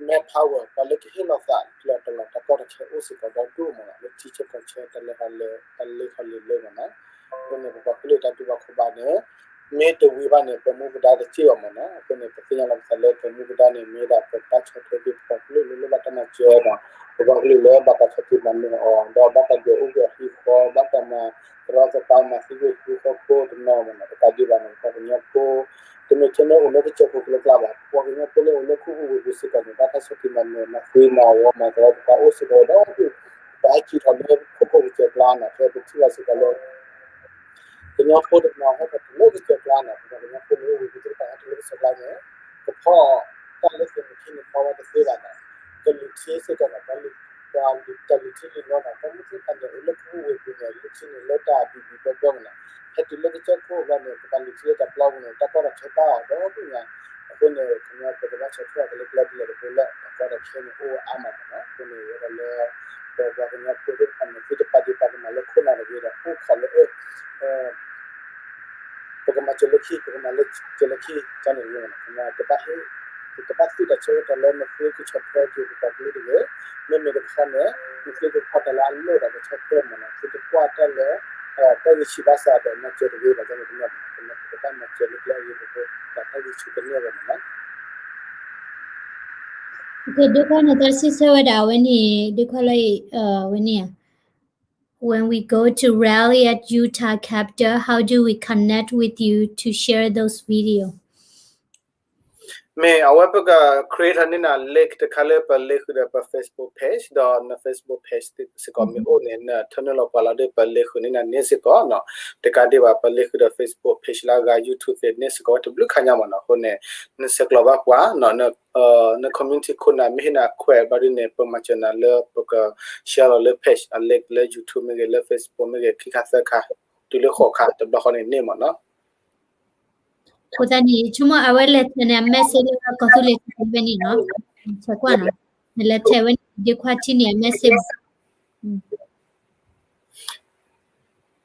manpower ပှၤလၢကဟ့ၣ်လီၤသးကျၢၤတလီၢ် တၢ်ကီတၢ်ခဲအိၣ်စ့ၢ်ကီးဒီဒူၣ်မးနီၤ လၢထံဆၢကီၢ်ဆၢ တၢ်လဲၤဟးလၢ တၢ်လ့ခီလ့လၢမးနီၤ အဃိန့ၣ် ပပှၤကလုာ်တၢ်တူၢ်ဘၣ်ခီၣ်ဘၣ်န့ၣ် မ့ၢ်တဝံၤဘၣ်န့ၣ် ပမူပဒါတစ့ၢ်ဘၣ်မးနီၤ အဃိန့ၣ် ပသ့ၣ်ညါလီၤပသးလၢပမူပဒါန့ၣ် မ့ၢ်ဒၣ်ပဘၣ်ဆီၣ်ထွဲက့ၤပပှၤကလုာ်လၢလိၣ်ဘၣ်တၢ်မၤစၢၤဒီး ပပှၤကလုာ်လၢဘၣ်တၢ်ဆီၣ်တံၢ်မၤနၢၤအီၤ ဒီးဘၣ်တၢ်ဒွဲၣ်အူကွံာ်အဟံၣ်ဃီ ဘၣ်တၢ်မၤသရီသပါ မၤသံကွံာ်ဃူဃီဖိတနီၤမးနီၤ တကးဒံးဘၣ်န့ၣ် ပပှၤကညီဖိ တမ့ၢ်ထဲလၢအိၣ်လၢကစၢၢ်ခိၣ်ကျၢၤကျါဘၣ် ပပှၤကညီဖိလၢအိၣ်လၢခိၣ်ဟူးဝ့ၢ်ပူၤစ့ၢ်ကီးန့ၣ် ဘၣ်တၢ်ဆီၣ်တံၢ်မၤနၢၤ မၤသံမၤဝီ မၤသရီသပါအိၣ်စ့ၢ်ကီးဒီး ပဟဲက့ၤထီၣ်လၢခိၣ်ခိၣ်ကစၢၢ်ကျါန့ၣ် ဖဲပထံၣ်ဘၣ်စ့ၢ်ကီးလၢ ကညီဖိတနီၤဟဲထီၣ်တုၤလၢကစၢၢ်ကျါန့ၣ် ပပှၤကညီဖိလၢအိၣ်ဝ့ၢ်ပူၤသ့ၣ်တဖၣ်ဟဲတုၤလၢကစၢၢ်ကျါန့ၣ် ကဖီၣ်တၢ်လၢသုးမုၢ်ခံန့ၣ် ဖီၣ်ဝဲတသ့ဘၣ်န့ၣ် ကလုာ်ထံစ့ၢ်ကီးန့ၣ် ပှၤလုာ် တၢ်လုာ်ထံလုာ်နီၤန့ၣ် ပှၤမ့ၢ်သ့ၣ်တဖၣ်န့ၣ် အိၣ်လၢခိၣ်ဟူးဝ့ၢ်ပူၤန့ၣ် လုာ်ထံန့ၣ်လၢတၢ်ဘံၣ်ဘံၣ်ဘၢဘၢမးန့ၣ် ဟဲတုၤလၢကစၢၢ်ခိၣ်ဘျီန့ၣ် ပဘၣ်လုာ်ထံလၢတၢ်ပျီပူၤန့ၣ် တၢ်ကီတၢ်ခဲဘၣ်အီၤဒီဒူၣ်ညါ အဃိန့ၣ် ခီပညီပကဘၣ်ဆီၣ်ထွဲအီၤကလၢကလၢဒ်လဲၣ်တဖိလၢ တၢ်ကီတၢ်ခဲန့ၣ်အိၣ်အါမးမးနီၤ အဃိန့ၣ် ယအဲၣ်ဒိးလၢ ပပှၤကညီဖိသ့ၣ်တဖၣ်န့ၣ် သုတပာ်ဒ့ၣ်ပာ်ကမၣ်လၢခိၣ်နၢ်တဂ့ၤဒီး အိၣ်ခိးလၢ ပကမၤစၢၤလၢခံ ပကမၤစၢၤလၢခံ ကန့ၣ်တဂ့ၤန့ၣ် တဘၣ်ဟ့ၣ် တဘၣ်သုးတၢ်ဆၢကတီၢ်လၢနသုကဆီၣ်ထွဲက့ၤပပှၤကလုာ်တဂ့ၤ, မ့မ့ၢ်တခီန့ၣ် နသုကဖီၣ်တၢ်လၢအလိၣ်ဒီးကဆီၣ်ထွဲမးနီၤ, သုတကွၢ်တၢ်လၢ တၢ်ဂံၢ်ဆူၣ်ဘၣ်ဆၣ်ဒီးမၤစၢၤတဂ့ၤဘၣ်န့ၣ် ပကဘၣ်မၤစၢၤလၢကျဲအဂ့ၤတဘိ ဒီးတၢ်ဂံၢ်ဆူၣ်ကန့ၢ်ဘၣ်မးနီၤ. ဒ်ခွါန့ၣ်တၢ်စံးဆၢဝဲဒၣ်အဝဲန့ၣ် ဒ်ခွါလၢ အဝဲန့ၣ် When we go to rally at Utah Capitol, how do we connect with you to share those video? မ့ၢ်အဝဲပက create န့ၢ်နၤ link တခါလၢပလဲၤဃုာ်ဒီးပ Facebook page ဒီးန Facebook page စ့ၢ်ကီးမ့ၢ်အိၣ်န့ၣ် နထၢနုာ်လီၤပှၤလီၤဒီး ပလဲၤဃုာ်န့ၢ်နၤန့ၣ်စ့ၢ်ကီးနီၤ, တကးဒံးဘၣ် ပလဲၤဃုာ်ဒီး Facebook page လၢအဂၤ YouTube သ့ၣ်န့ၣ်စ့ၢ်ကီးဝဲတဘျုးခါညါမးနီၤ, အဃိန့ၣ် နဆဲးကျိးဘၣ်ပှၤ န community ခိၣ်နၢ်မ့ၢ်ဟ့ၣ်နၤ ခွဲး ဘျီဒ်န့ၣ် ပမၤစၢၤနၤလၢပက share လီၤလၢ page အ link လၢ YouTube မ့ၢ်ဂ့ၤ လၢ Facebook မ့ၢ်ဂ့ၤ ခံခါသၢခါ တုၤလၢဃိးခါ တဘျီဃီန့ၣ်န့ၣ်မးနီၤ. အဃိသတးန့ၣ် ဆိကမိၣ်အဝဲလဲၤထဲန့ၣ် အ message လၢကီၢ်သူလ့ၤတဖၣ်ဝဲန့ၣ်နီၤ, ဆဲးကွၢ်နီၤ, နလဲၤထဲဝဲန့ၣ် ဒ်ခွါထံၣ်န့ၣ် အ message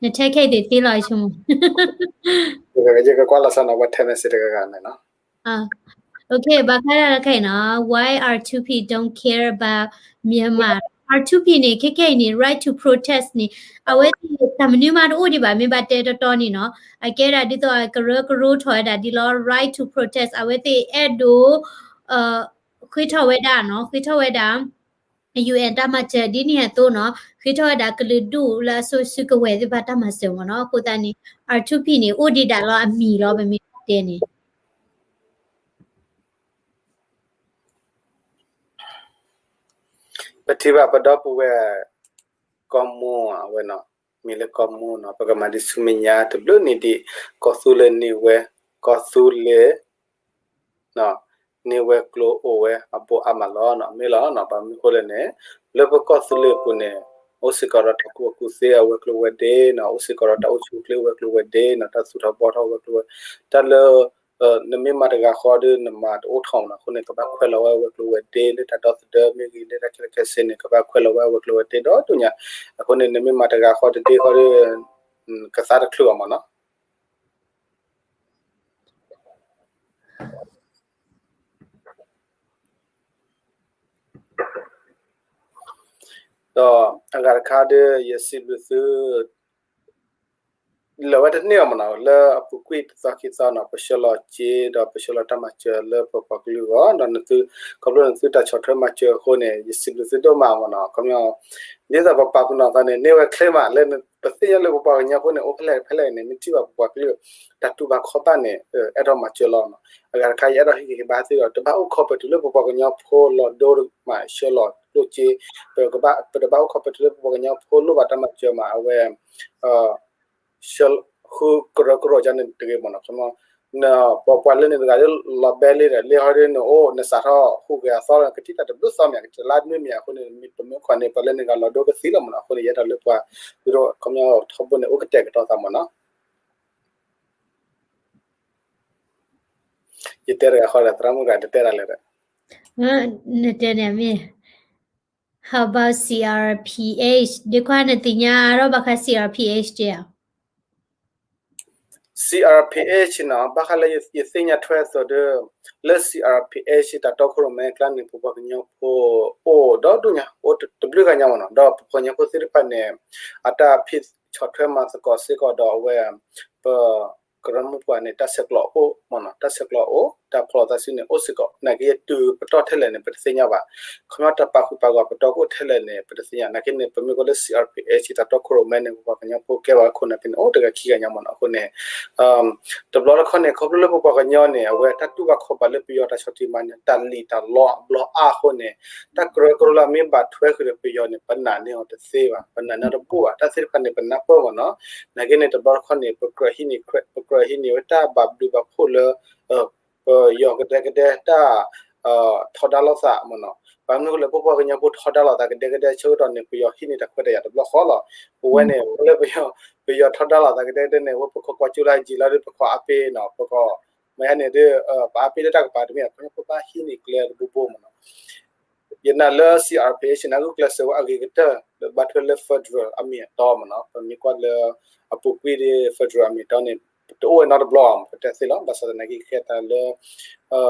နထဲခဲအံၤသ့ၣ်သ့လီၤဆိကမိၣ် ယကကွၢ်လီၤဆီနီၤ ပှၤထဲ message တဂၤဂၤန့ၣ်နီၤ. Okay, ဘၣ်ဃးဒီးတခါအံၤနီၤ why R two P don't care about Myanmar, R two P န့ၣ် ခဲခဲအံၤန့ၣ် right to protest န့ၣ် အဝဲသ့ၣ်တၢ်မနုၤမးတအိၣ်ဒံးဘၣ် မ့ၢ်ဘၣ်တဲတီတီန့ၣ်နီၤ, အကဲဒၣ်ဒ်သိးအကရၢကရိထီၣ်ဝဲဒၣ်ဒ်လီၤ right to protest အဝဲသ့ၣ်အဲၣ်ဒိး ဃ့ထီၣ်ဝဲဒၣ်နီၤ ဃ့ထီၣ်ဝဲဒၣ် UN တၢ်မၤစၢၤဒ်န့ၣ်အသိးနီၤ ဃ့ထီၣ်ဝဲဒၣ်ကလုာ်ဒူၣ်လၢအစိၤစုကဝဲၤသ့ၣ်တဖၣ်တၢ်မၤစၢၤမးနီၤ, အဃိသတးန့ၣ် R two P န့ၣ် အိၣ်ဒံးဒၣ်လီၤအမံၤလီၤ ပမ့ၢ်တဲန့ၣ် ပထံၣ်ဘၣ်ပဒီပုၢ်ဝဲၢ် ကီၢ်မိၢ်အဝဲနီၤ, မံၤလၢကီၢ်မိၢ်နီၤ, ပကမၤဒံးဆူမဲာ်ညါတဘျုးနံၣ်ဒံး, ကီၢ်သူလ့ၤန့ၢ်ဝဲ, ကီၢ်သူလ့ၤ န့ၢ်ဝဲကျိအိၣ်ဝဲအဘိအါမးလီၤ. မ့ၢ်လီၤ, ဘၣ်မနုၤဃိလဲၣ်န့ၣ် လၢပကီၢ်သူလ့ၤအပူၤန့ၣ် အိၣ်စ့ၢ်ကီးဒီးတၢ်ကူၣ်ဘၣ်ကူၣ်သ့အဝဲၤကျိၤဝဲၤဒ့နီၤ, အိၣ်စ့ၢ်ကီးဒီးတၢ်အိၣ်ဆူၣ်အိၣ်ချ့အဝဲၤကျိၤဝဲၤဒ့နီၤ, တၢ်သူၣ်ထီၣ်ဘှီထီၣ်ဝဲၤကျိၤဝဲၤ, တၢ်လၢ နမ့ၢ်မၤတဂၤဃီဒီး နမၤတအိၣ်ထီၣ်မးနီၤ, အဃိန့ၣ် ကဘၣ်ခွဲးလီၤဝဲအဝဲၤကျိၤဝဲၤဒ့ လၢတၢ်ဒီသဒၢမ့ၢ်ဂ့ၤ လၢတၢ်ခဲလၢာ်ခဲဆ့န့ၣ် ကဘၣ်ခွဲးလီၤဝဲအဝဲၤကျိၤဝဲၤဒ့ဒီဒူၣ်ညါ. အဃိန့ၣ် နမ့ၢ်မၤတဂၤဃီတဒ့ဃီဒီး ကသါတချုးဘၣ်မးနီၤ. ဒီးအဂၤတခါဒီး ယစံးဘျုးသု လၢာ်ဝဲတန့ၢ်အီၤမးနီၤ, လၢအပူၤကွံာ်တသီခံသီနီၤ ပဆှၢလီၤစ့ ဒီးပဆှၢလီၤတၢ်မၤစၢၤလၢပပှၤကလုာ်အဂီၢ်, ဒီးနသု ခီဖျိနသုတၢ်ဆီၣ်ထွဲမၤစၢၤအဃိန့ၣ် ယစံးဘျုးသုဒိၣ်မးမးနီၤ. ခီပညီ ဒ်သိးပပာ်ပနီၣ်သးန့ၣ် န့ၢ်ဝဲချ့မး လၢပသ့ၣ်ညါလၢပပှၤကညီဖိန့ၣ် အိၣ်ဖဲလဲၣ်ဖဲလဲၣ်န့ၣ် မ့ၢ်ထံၣ်ဘၣ်ပပှၤကလုာ် တၢ်တူၢ်ဘၣ်ခီၣ်ဘၣ်န့ၣ် အဲၣ်ဒိးမၤစၢၤလီၤနီၤ. အဂၤတခါ ယအဲၣ်ဒိးဟ့ၣ်ဂံၢ်ဟ့ၣ်ဘါသုဒီး တဘၣ်အိၣ်ခိးပတုၤလၢပပှၤကညီဖိလီၤဒိမး ဆှၢလီၤကျိၣ်စ့, ပတဘၣ်အိၣ်ခိးပတုၤလၢပပှၤကညီဖိလိၣ်ဘၣ်တၢ်မၤစၢၤမး အဝဲ ဆှၢဃုကရၢကရိန့ၣ်တဂ့ၤမးနီၤ. ပှၤပှၤလၢန့ၣ်တဂၤလၢလီၤဘဲလံဒီး လံဟီဒ်နအိၣ် နစးထီၣ်ဟူးဂဲၤအသီလီၤ ကထံၣ်တၢ်တဘျုးသီမး ကတလါနွံမး အဃိန့ၣ် ပမ့ၢ်ခိးန့ၣ် ပှၤလၢန့ၣ်ဂၤလီၤဒိကသံလီၤမးနီၤ. အဃိန့ၣ် ယအဲၣ်ဒိးလၢပှၤ ဒ်သိး ခီပညီထီဘိန့ၣ် အိၣ်ကတဲာ်ကတီၤသးမးနီၤ. ယတဲတဂၤဃီဒီး သရၣ်မုၣ်တဂၤတတဲတၢ်လဲၣ်ဒီး နတဲန့ၣ်မ့ၢ် How about C R P H? ဒ်ခွါနသ့ၣ်ညါအါထီၣ်ဘၣ်ဃး C R P H ဧါ? C R P H နီၤ ဘၣ်ဃးလၢယသ့ၣ်ညါထွဲအသိးဒီး လၢ C R P H တၢ်တီခိၣ်ရိၣ်မဲအကျါန့ၣ် ပပှၤကညီဖိအိၣ်ဒီဒူၣ်ညါ အိၣ်တဘျုးဂၤညါမးနီၤ. ဒီးပပှၤကညီဖိသ့ၣ်တဖၣ်န့ၣ် အတၢ်ဖံးဆီၣ်ထွဲမၤသကိးစ့ၢ်ကီးဒီးအဝဲ ပ ကရၢမိၢ်ပှၢ်န့ၣ် တၢ်ဆဲးကျိးအိၣ်မးနီၤ, တၢ်ဆဲးကျိးအိၣ် တၢ်ဖျီသးစုန့ၣ် အိၣ်စ့ၢ်ကီး, နာ်က့ယတုၤပတီၢ်ထဲလဲၣ်န့ၣ် ပတသ့ၣ်ညါဘၣ်. ခီပညီတၢ်ပာ်ဃုာ်ပာ်ဂီၤပတီၢ်ကအိၣ်ထဲလဲၣ်န့ၣ် ပတသ့ၣ်ညါ. နာ်က့န့ၣ် ပမ့ၢ်ကွၢ်လၢ C R P H တၢ်တီခိၣ်ရိၣ်မဲန့ၣ် ပပှၤကညီဖိကဲဘၣ်ခိၣ်နၢ်ဖဲန့ၣ် အိၣ်တဂၤခံဂၤညါမးနီၤ. အဃိန့ၣ် တဘျီတခီၣ်န့ၣ် ခီဖျိလၢပပှၤကညီန့ၣ် အဝဲတၢ်တူၢ်ဘၣ်ခီၣ်ဘၣ်လၢပယီၤတၢ်ဆီၣ်တံၢ်မၤန့ၣ် တၢ်လံၣ်တၢ်လီအဘျီအါအဃိန့ၣ် တၢ်ကြၢးကြၢးလၢအမ့ၢ်ဘၣ်ထွဲဃုာ်ဒီးပယီၤန့ၣ် ပနာ်န့ၢ်အီၤတသ့ဘၣ်, ပနာ်န့ၢ်အီၤတဘူၣ်ဘၣ်, တၢ်သ့ၣ်တဖၣ်န့ၣ် ပနၢ်ပၢၢ်မးနီၤ. နာ်က့န့ၣ် တဘျီတခီၣ်န့ၣ် ပကြၢးဟံးန့ၢ် ပကြၢးဟံးန့ၢ်ဝဲတၢ်ဘၣ်ဘျုးဘၣ်ဖှိၣ်လၢ ပယီၤကဒဲကဒဲတၢ် ထီဒါလိာ်သးမးနီၤ. ဘၣ်မနုၤဃိလဲၣ် ပပှၤကညီဖိထီဒါလိာ်သးကဒဲကဒဲဆၢကတီၢ်န့ၣ် ပယီၤဟံးန့ၢ်တၢ်ခွဲးတၢ်ယာ်တဘျီဃီလီၤ. ပဝဲန့ၣ် လၢပယီၤ ပယီၤထီဒါလိာ်သးကဒဲကဒဲန့ၣ် ဝဲပခိးကွၢ်ကၠိလၢအယံာ်လီၤဒီး ပခိးအါပ့ၤနီၤ, ပကီး မ့ၢ်ဟဲန့ၣ်ဒီး ပအါပ့ၤလၢတၢ်ကပၤတမ့ၢ် ခီဖျိပဘၣ်ဟံးန့ၢ်ကျဲတဘိဘိမးနီၤ. ယနာ်လၢ C R P H န့ၣ် ဂုာ်ကျဲးစၢးဝဲအဂ့ၤကတၢၢ် လၢဘၣ်ထွဲလၢ federal အမ့ၢ်အတီမးနီၤ. ပမ့ၢ်ကွၢ်လၢအပူၤကွံာ်ဒီး federal အမ့ၢ်အတီန့ၣ် တအိၣ်ဝဲနီတဘျီ ပတဲသ့လီၤ. ဘၣ်ဆၣ်သနာ်က့ ကဲသးလၢ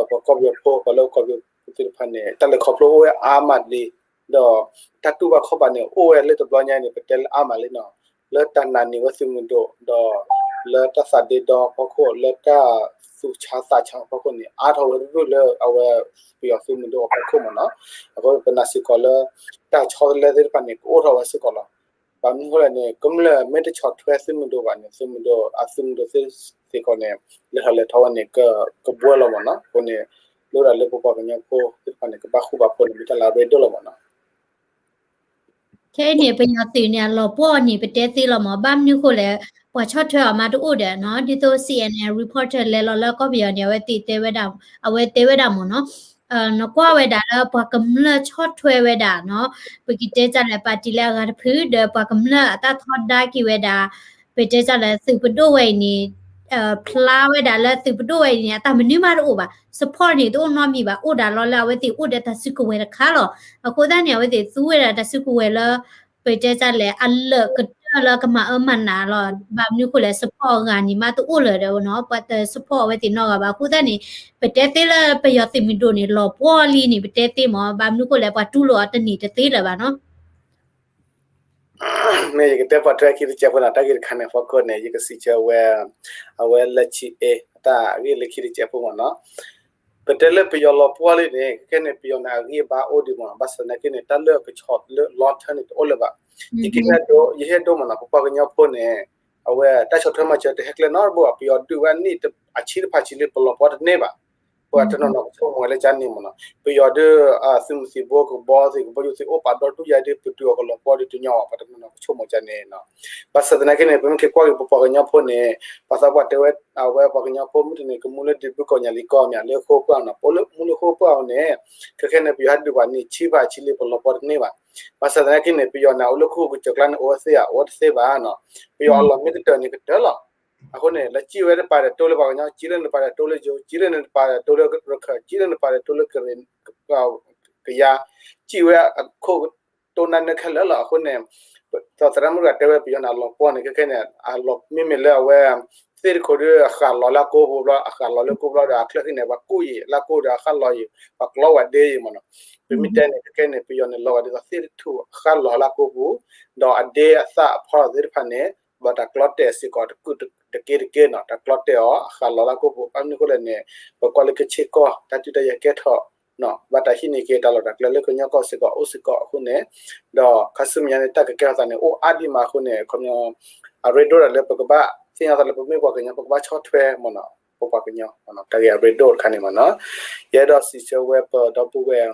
ပှၤကီၢ်ပယီၤဖိ ပှၤလၢကီၢ်ပယီၤဖိသ့ၣ်တဖၣ်န့ၣ် တၢ်လဲၤခီဖျိအိၣ်ဝဲအါမးလံ, ဒီးတၢ်တူၢ်ဘၣ်ခီၣ်ဘၣ်န့ၣ် အိၣ်ဝဲလၢတဘျီညါန့ၣ် ပတဲလၢအါမးလံနီၤ. လၢတၢ်နာ်န့ၢ်ဝဲသုးမုၢ်ဒိၣ် ဒီးလၢတၢ်သးဒ့ဒီအဖီခိၣ် လၢတၢ်သူၣ်ဆါသးဆါအဖီခိၣ်န့ၣ် အါထီၣ်ဝဲတဒူၣ်လၢအဝဲပယီၤသုးမုၢ်ဒိၣ်အဖီခိၣ်မးနီၤ. အဃိပနာ်စ့ၢ်ကီးလၢ တၢ်ဆီတလဲသ့ၣ်တဖၣ်န့ၣ် ကအိၣ်ထီၣ်ဝဲစ့ၢ်ကီးလီၤ. ဘၣ်မနုၤဃိလဲၣ်န့ၣ် ကမျၢၢ်မ့ၢ်တဆီၣ်ထွဲသုးမုၢ်ဒိၣ်ဘၣ်န့ၣ် သုးမုၢ်ဒိၣ် အသုးမုၢ်ဒိၣ်သ့ၣ်စ့ၢ်ကီးန့ၣ် လဲၤထီၣ်လဲၤထီဝဲန့ၣ် ကဘှီလီၤမးနီၤ. အဃိန့ၣ် လိၣ်ဒၣ်လၢပပှၤကညီဖိသ့ၣ်တဖၣ်န့ၣ် ကဘၣ်ဃူဘၣ်ဖိးန့ၣ် မ့ၢ်တၢ်လၢအရ့ဒိၣ်လီၤမးနီၤ. ခဲအံၤန့ၣ် ပယီၤသုးန့ၣ် အလီၤပှီၢ်အီၤန့ၣ် ပတဲသ့လီၤမး, ဘၣ်မနုၤဃိလဲၣ်, ပှၤဆီၣ်ထွဲအီၤမးတအိၣ်ဒီးနီၤ, ဒ်သိး C N N reporter လဲၤလီၤလၢကီၢ်ပယီၤန့ၣ် အဝဲသ့ၣ်တဲဝဲဒၣ်, အဝဲတဲဝဲဒၣ်မးနီၤ, နကွၢ်ဝဲဒၣ်လၢပှၤကမျၢၢ်ဆီၣ်ထွဲဝဲဒၣ်နီၤ, ပကတဲတၢ်လဲၣ် ပၣ်တံၣ်လၢအဂၤတဖု ဒီးပှၤကမျၢၢ်အတၢ်ထီဒါက့ၤဝဲဒၣ်, ပတဲတၢ်လဲၣ် သုးပဒိၣ်ဝဲအံၤန့ၣ် ဖျါဝဲဒၣ်လၢသုးပဒိၣ်ဝဲအံၤန့ၣ် အတၢ်မနုၤမးတအိၣ်ဘၣ်, support န့ၣ် တအိၣ်နီတမံၤဘၣ်, အိၣ်ဒၣ်လီၤလၢအဝဲသ့ၣ်အိၣ်ဒီးတၢ်စုကဝဲၤတခါလီၤ. အဃိသတးန့ၣ် အဝဲသ့ၣ်သူဝဲဒၣ်တၢ်စုကဝဲၤလၢ ပတဲတၢ်လဲၣ် အလၢာ်ကတၢၢ်လၢကမၤအၢမၤနးလီၤ. ဘၣ်မနုၤဃိလဲၣ် support အဂၤန့ၣ်မးတအိၣ်လၢၤဒီးနီၤ, ပှၤတ support အဝဲသ့ၣ်နီတဂၤဘၣ်. အဃိသတးန့ၣ် ပတဲသ့လၢပယီၤသုးမုၢ်ဒိၣ်န့ၣ် လီၤပှီၢ်လံန့ၣ် ပတဲသ့မး, ဘၣ်မနုၤဃိလဲၣ် ပှၤတူၢ်လိာ်အီၤတနံၤတသ့လၢၤဘၣ်နီၤ. မ့ၢ်ယကတဲပှၤထွဲခံတစဲးဖိနီၤ, တၢ်ဂ့ၢ်တခါန့ၣ် အဖီခိၣ်န့ၣ် ယကစံးဆၢဝဲ အဝဲလၢခံအ့ အတၢ်ဂ့ၢ်လၢခံတစဲးဖိမ့ၢ်နီၤ. ပတဲလၢပယီၤလီၤပှီၢ်လံန့ၣ် ခဲန့ၣ် ပယီၤန့ၣ် အဂံၢ်အဘါအိၣ်ဒံးမ့ၢ်နီၤ, ဘၣ်ဆၣ်သနာ်က့န့ၣ် တၢ်လၢကဆီၣ်လၢ long term န့ၣ် တအိၣ်လၢၤဘၣ်. ယကဟ့ၣ်ဒိ ယဟ့ၣ်ဒိမ့ၢ်နီၤ, ပပှၤကညီဖိန့ၣ် အဝဲတၢ်ဆီၣ်ထွဲမၤစၢၤတဟဲကျဲနီတဘိဘၣ်, ပယီၤဒုးဝဲအနံၣ်အဆံတဖၣ်ဆံးလံ ပလီၤပှီၢ်တန့ၢ်ဘၣ်. ပှၤတနီၤနီၤကဆိကမိၣ်ဝဲလၢကန့ၣ်မ့ၢ်နီၤ. ပယီၤဒီး သုးမုၢ်သံၣ်ဘိ ကဘီသ့ၣ် ကဘီယူၤသ့ၣ် အိၣ်ပာ်ဒီဒူၣ်ယါဒီး ပတုာ်အီၤကလီၤပှီၢ်ဒီးတညီဘၣ် ပှၤတနီၤနီၤကဆိကမိၣ်ကန့ၣ်နီၤ. ဘၣ်ဆၣ်သနာ်က့န့ၣ် ပမ့ၢ်က့ၤကွၢ်က့ၤပပှၤကညီဖိန့ၣ် ပှၤသးပှၢ်တဲဝဲ အဝဲပှၤကညီဖိမုၢ်တနံၤကမူလၢဒံးဘုကီၢ်ညၣ်လံၤကီၢ်မ့ၢ် လၢဃိပှၢ်နီၤ, ပအိၣ်လၢမူလၢဃိပှၢ်အီၤန့ၣ် ခဲခဲန့ၣ် ပယီၤဟဲဒုးပှၤန့ၣ် ဆံဖးဆံလံ ပလီၤပှီၢ်တန့ၢ်ဘၣ်. ဘၣ်ဆၣ်သနာ်က့န့ၣ် ပယီၤန့ၣ် အိၣ်လၢခိၣ်ကစၢၢ်ကျါန့ၣ် အိၣ်ဝဲသ့ဧါ, အိၣ်ဝဲတသ့ဘၣ်နီၤ. ပယီၤအလီၢ်မ့ၢ်ကတၢၢ်န့ၣ်ကတၢၢ်လီၤ. အဃိန့ၣ် လၢစံၣ်ဝဲတပၤဒီးတိလၢပှၤကညီ, စံၣ်လၢနပၤဒီးတိလၢယိၤ, စံၣ်လၢနပၤဒီးတိလၢရခၢၣ်, စံၣ်လၢနပၤဒီးတိလၢကရ့ၣ်, ကယါ, စံၣ်ဝဲအခိၣ်တိၢ်နါနၢခဲလၢာ်လီၤ. အဃိန့ၣ် သရၣ်မုၣ်တဂၤတဲဝဲပယီၤန့ၣ် အလီၤပှီၢ်န့ၣ် ခဲခဲန့ၣ် အလီၤမ့မ့ၢ်လၢအဝဲ သ့ၣ်တခိၣ်ဒီးအဃၣ်လီၤလၢကိပူၤဘျီ, အဃၣ်လီၤလၢကိပူၤဘျီဒီး အချၢဃံန့ၣ် ပှၤကူၣ်ယံာ်လၢကိဒီး အဃၣ်လီၤယံာ်, ပှၤကျီဝဲဒ့ယံာ်မ့ၢ်နီၤ. ပမ့ၢ်တဲန့ၣ် ခဲခဲန့ၣ် ပယီၤန့ၣ် လီၤဂာ်ဒ်သိးသ့ၣ်တထူၣ်အဃၣ်လီၤလၢကိပူၤ, ဒီးအဒ့အသၣ်အဖီထီၣ်သ့ၣ်တဖၣ်န့ၣ် ဘၣ်တၢ်ကျီတဲာ်စ့ၢ်ကီးတက့ၢ်တက့ၢ်နီၤ, တၢ်ကျီတဲာ်အီၤ အဃၣ်လီၤလၢကိပူၤ. ဘၣ်မနုၤအဃိလဲၣ်န့ၣ် ပကွၢ်လၢကဆ့ကီၢ် တၢ်ဒုးတၢ်ယၤကဲထီၣ် ဘၣ်တၢ်ဟံးန့ၢ်က့ၤတၢ်လီၢ်တၢ်ကျဲလၢကညီကီၢ်စ့ၢ်ကီးအိၣ်စ့ၢ်ကီးအဃိန့ၣ်, ဒီးခါဆူမဲာ်ညါန့ၣ် တၢ်ကကဲထီၣ်သးန့ၣ် အိၣ်အါဒံးမးအဃိန့ၣ် ခီပညီ အရ့ဒိၣ်ဒၣ်လၢပကဘၣ်သ့ၣ်ညါသးလၢပမ့ၢ်ပှၤကညီ ပကဘၣ်ဆီၣ်ထွဲမ့ၢ်နီၤ, ပပှၤကညီ, တၢ်ဂ့ၢ်အရ့ဒိၣ်တခါန့ၣ်မ့ၢ်နီၤ. ယအဲၣ်ဒိးစံးဆၢဝဲပဒီပုၢ်ဝဲၢ်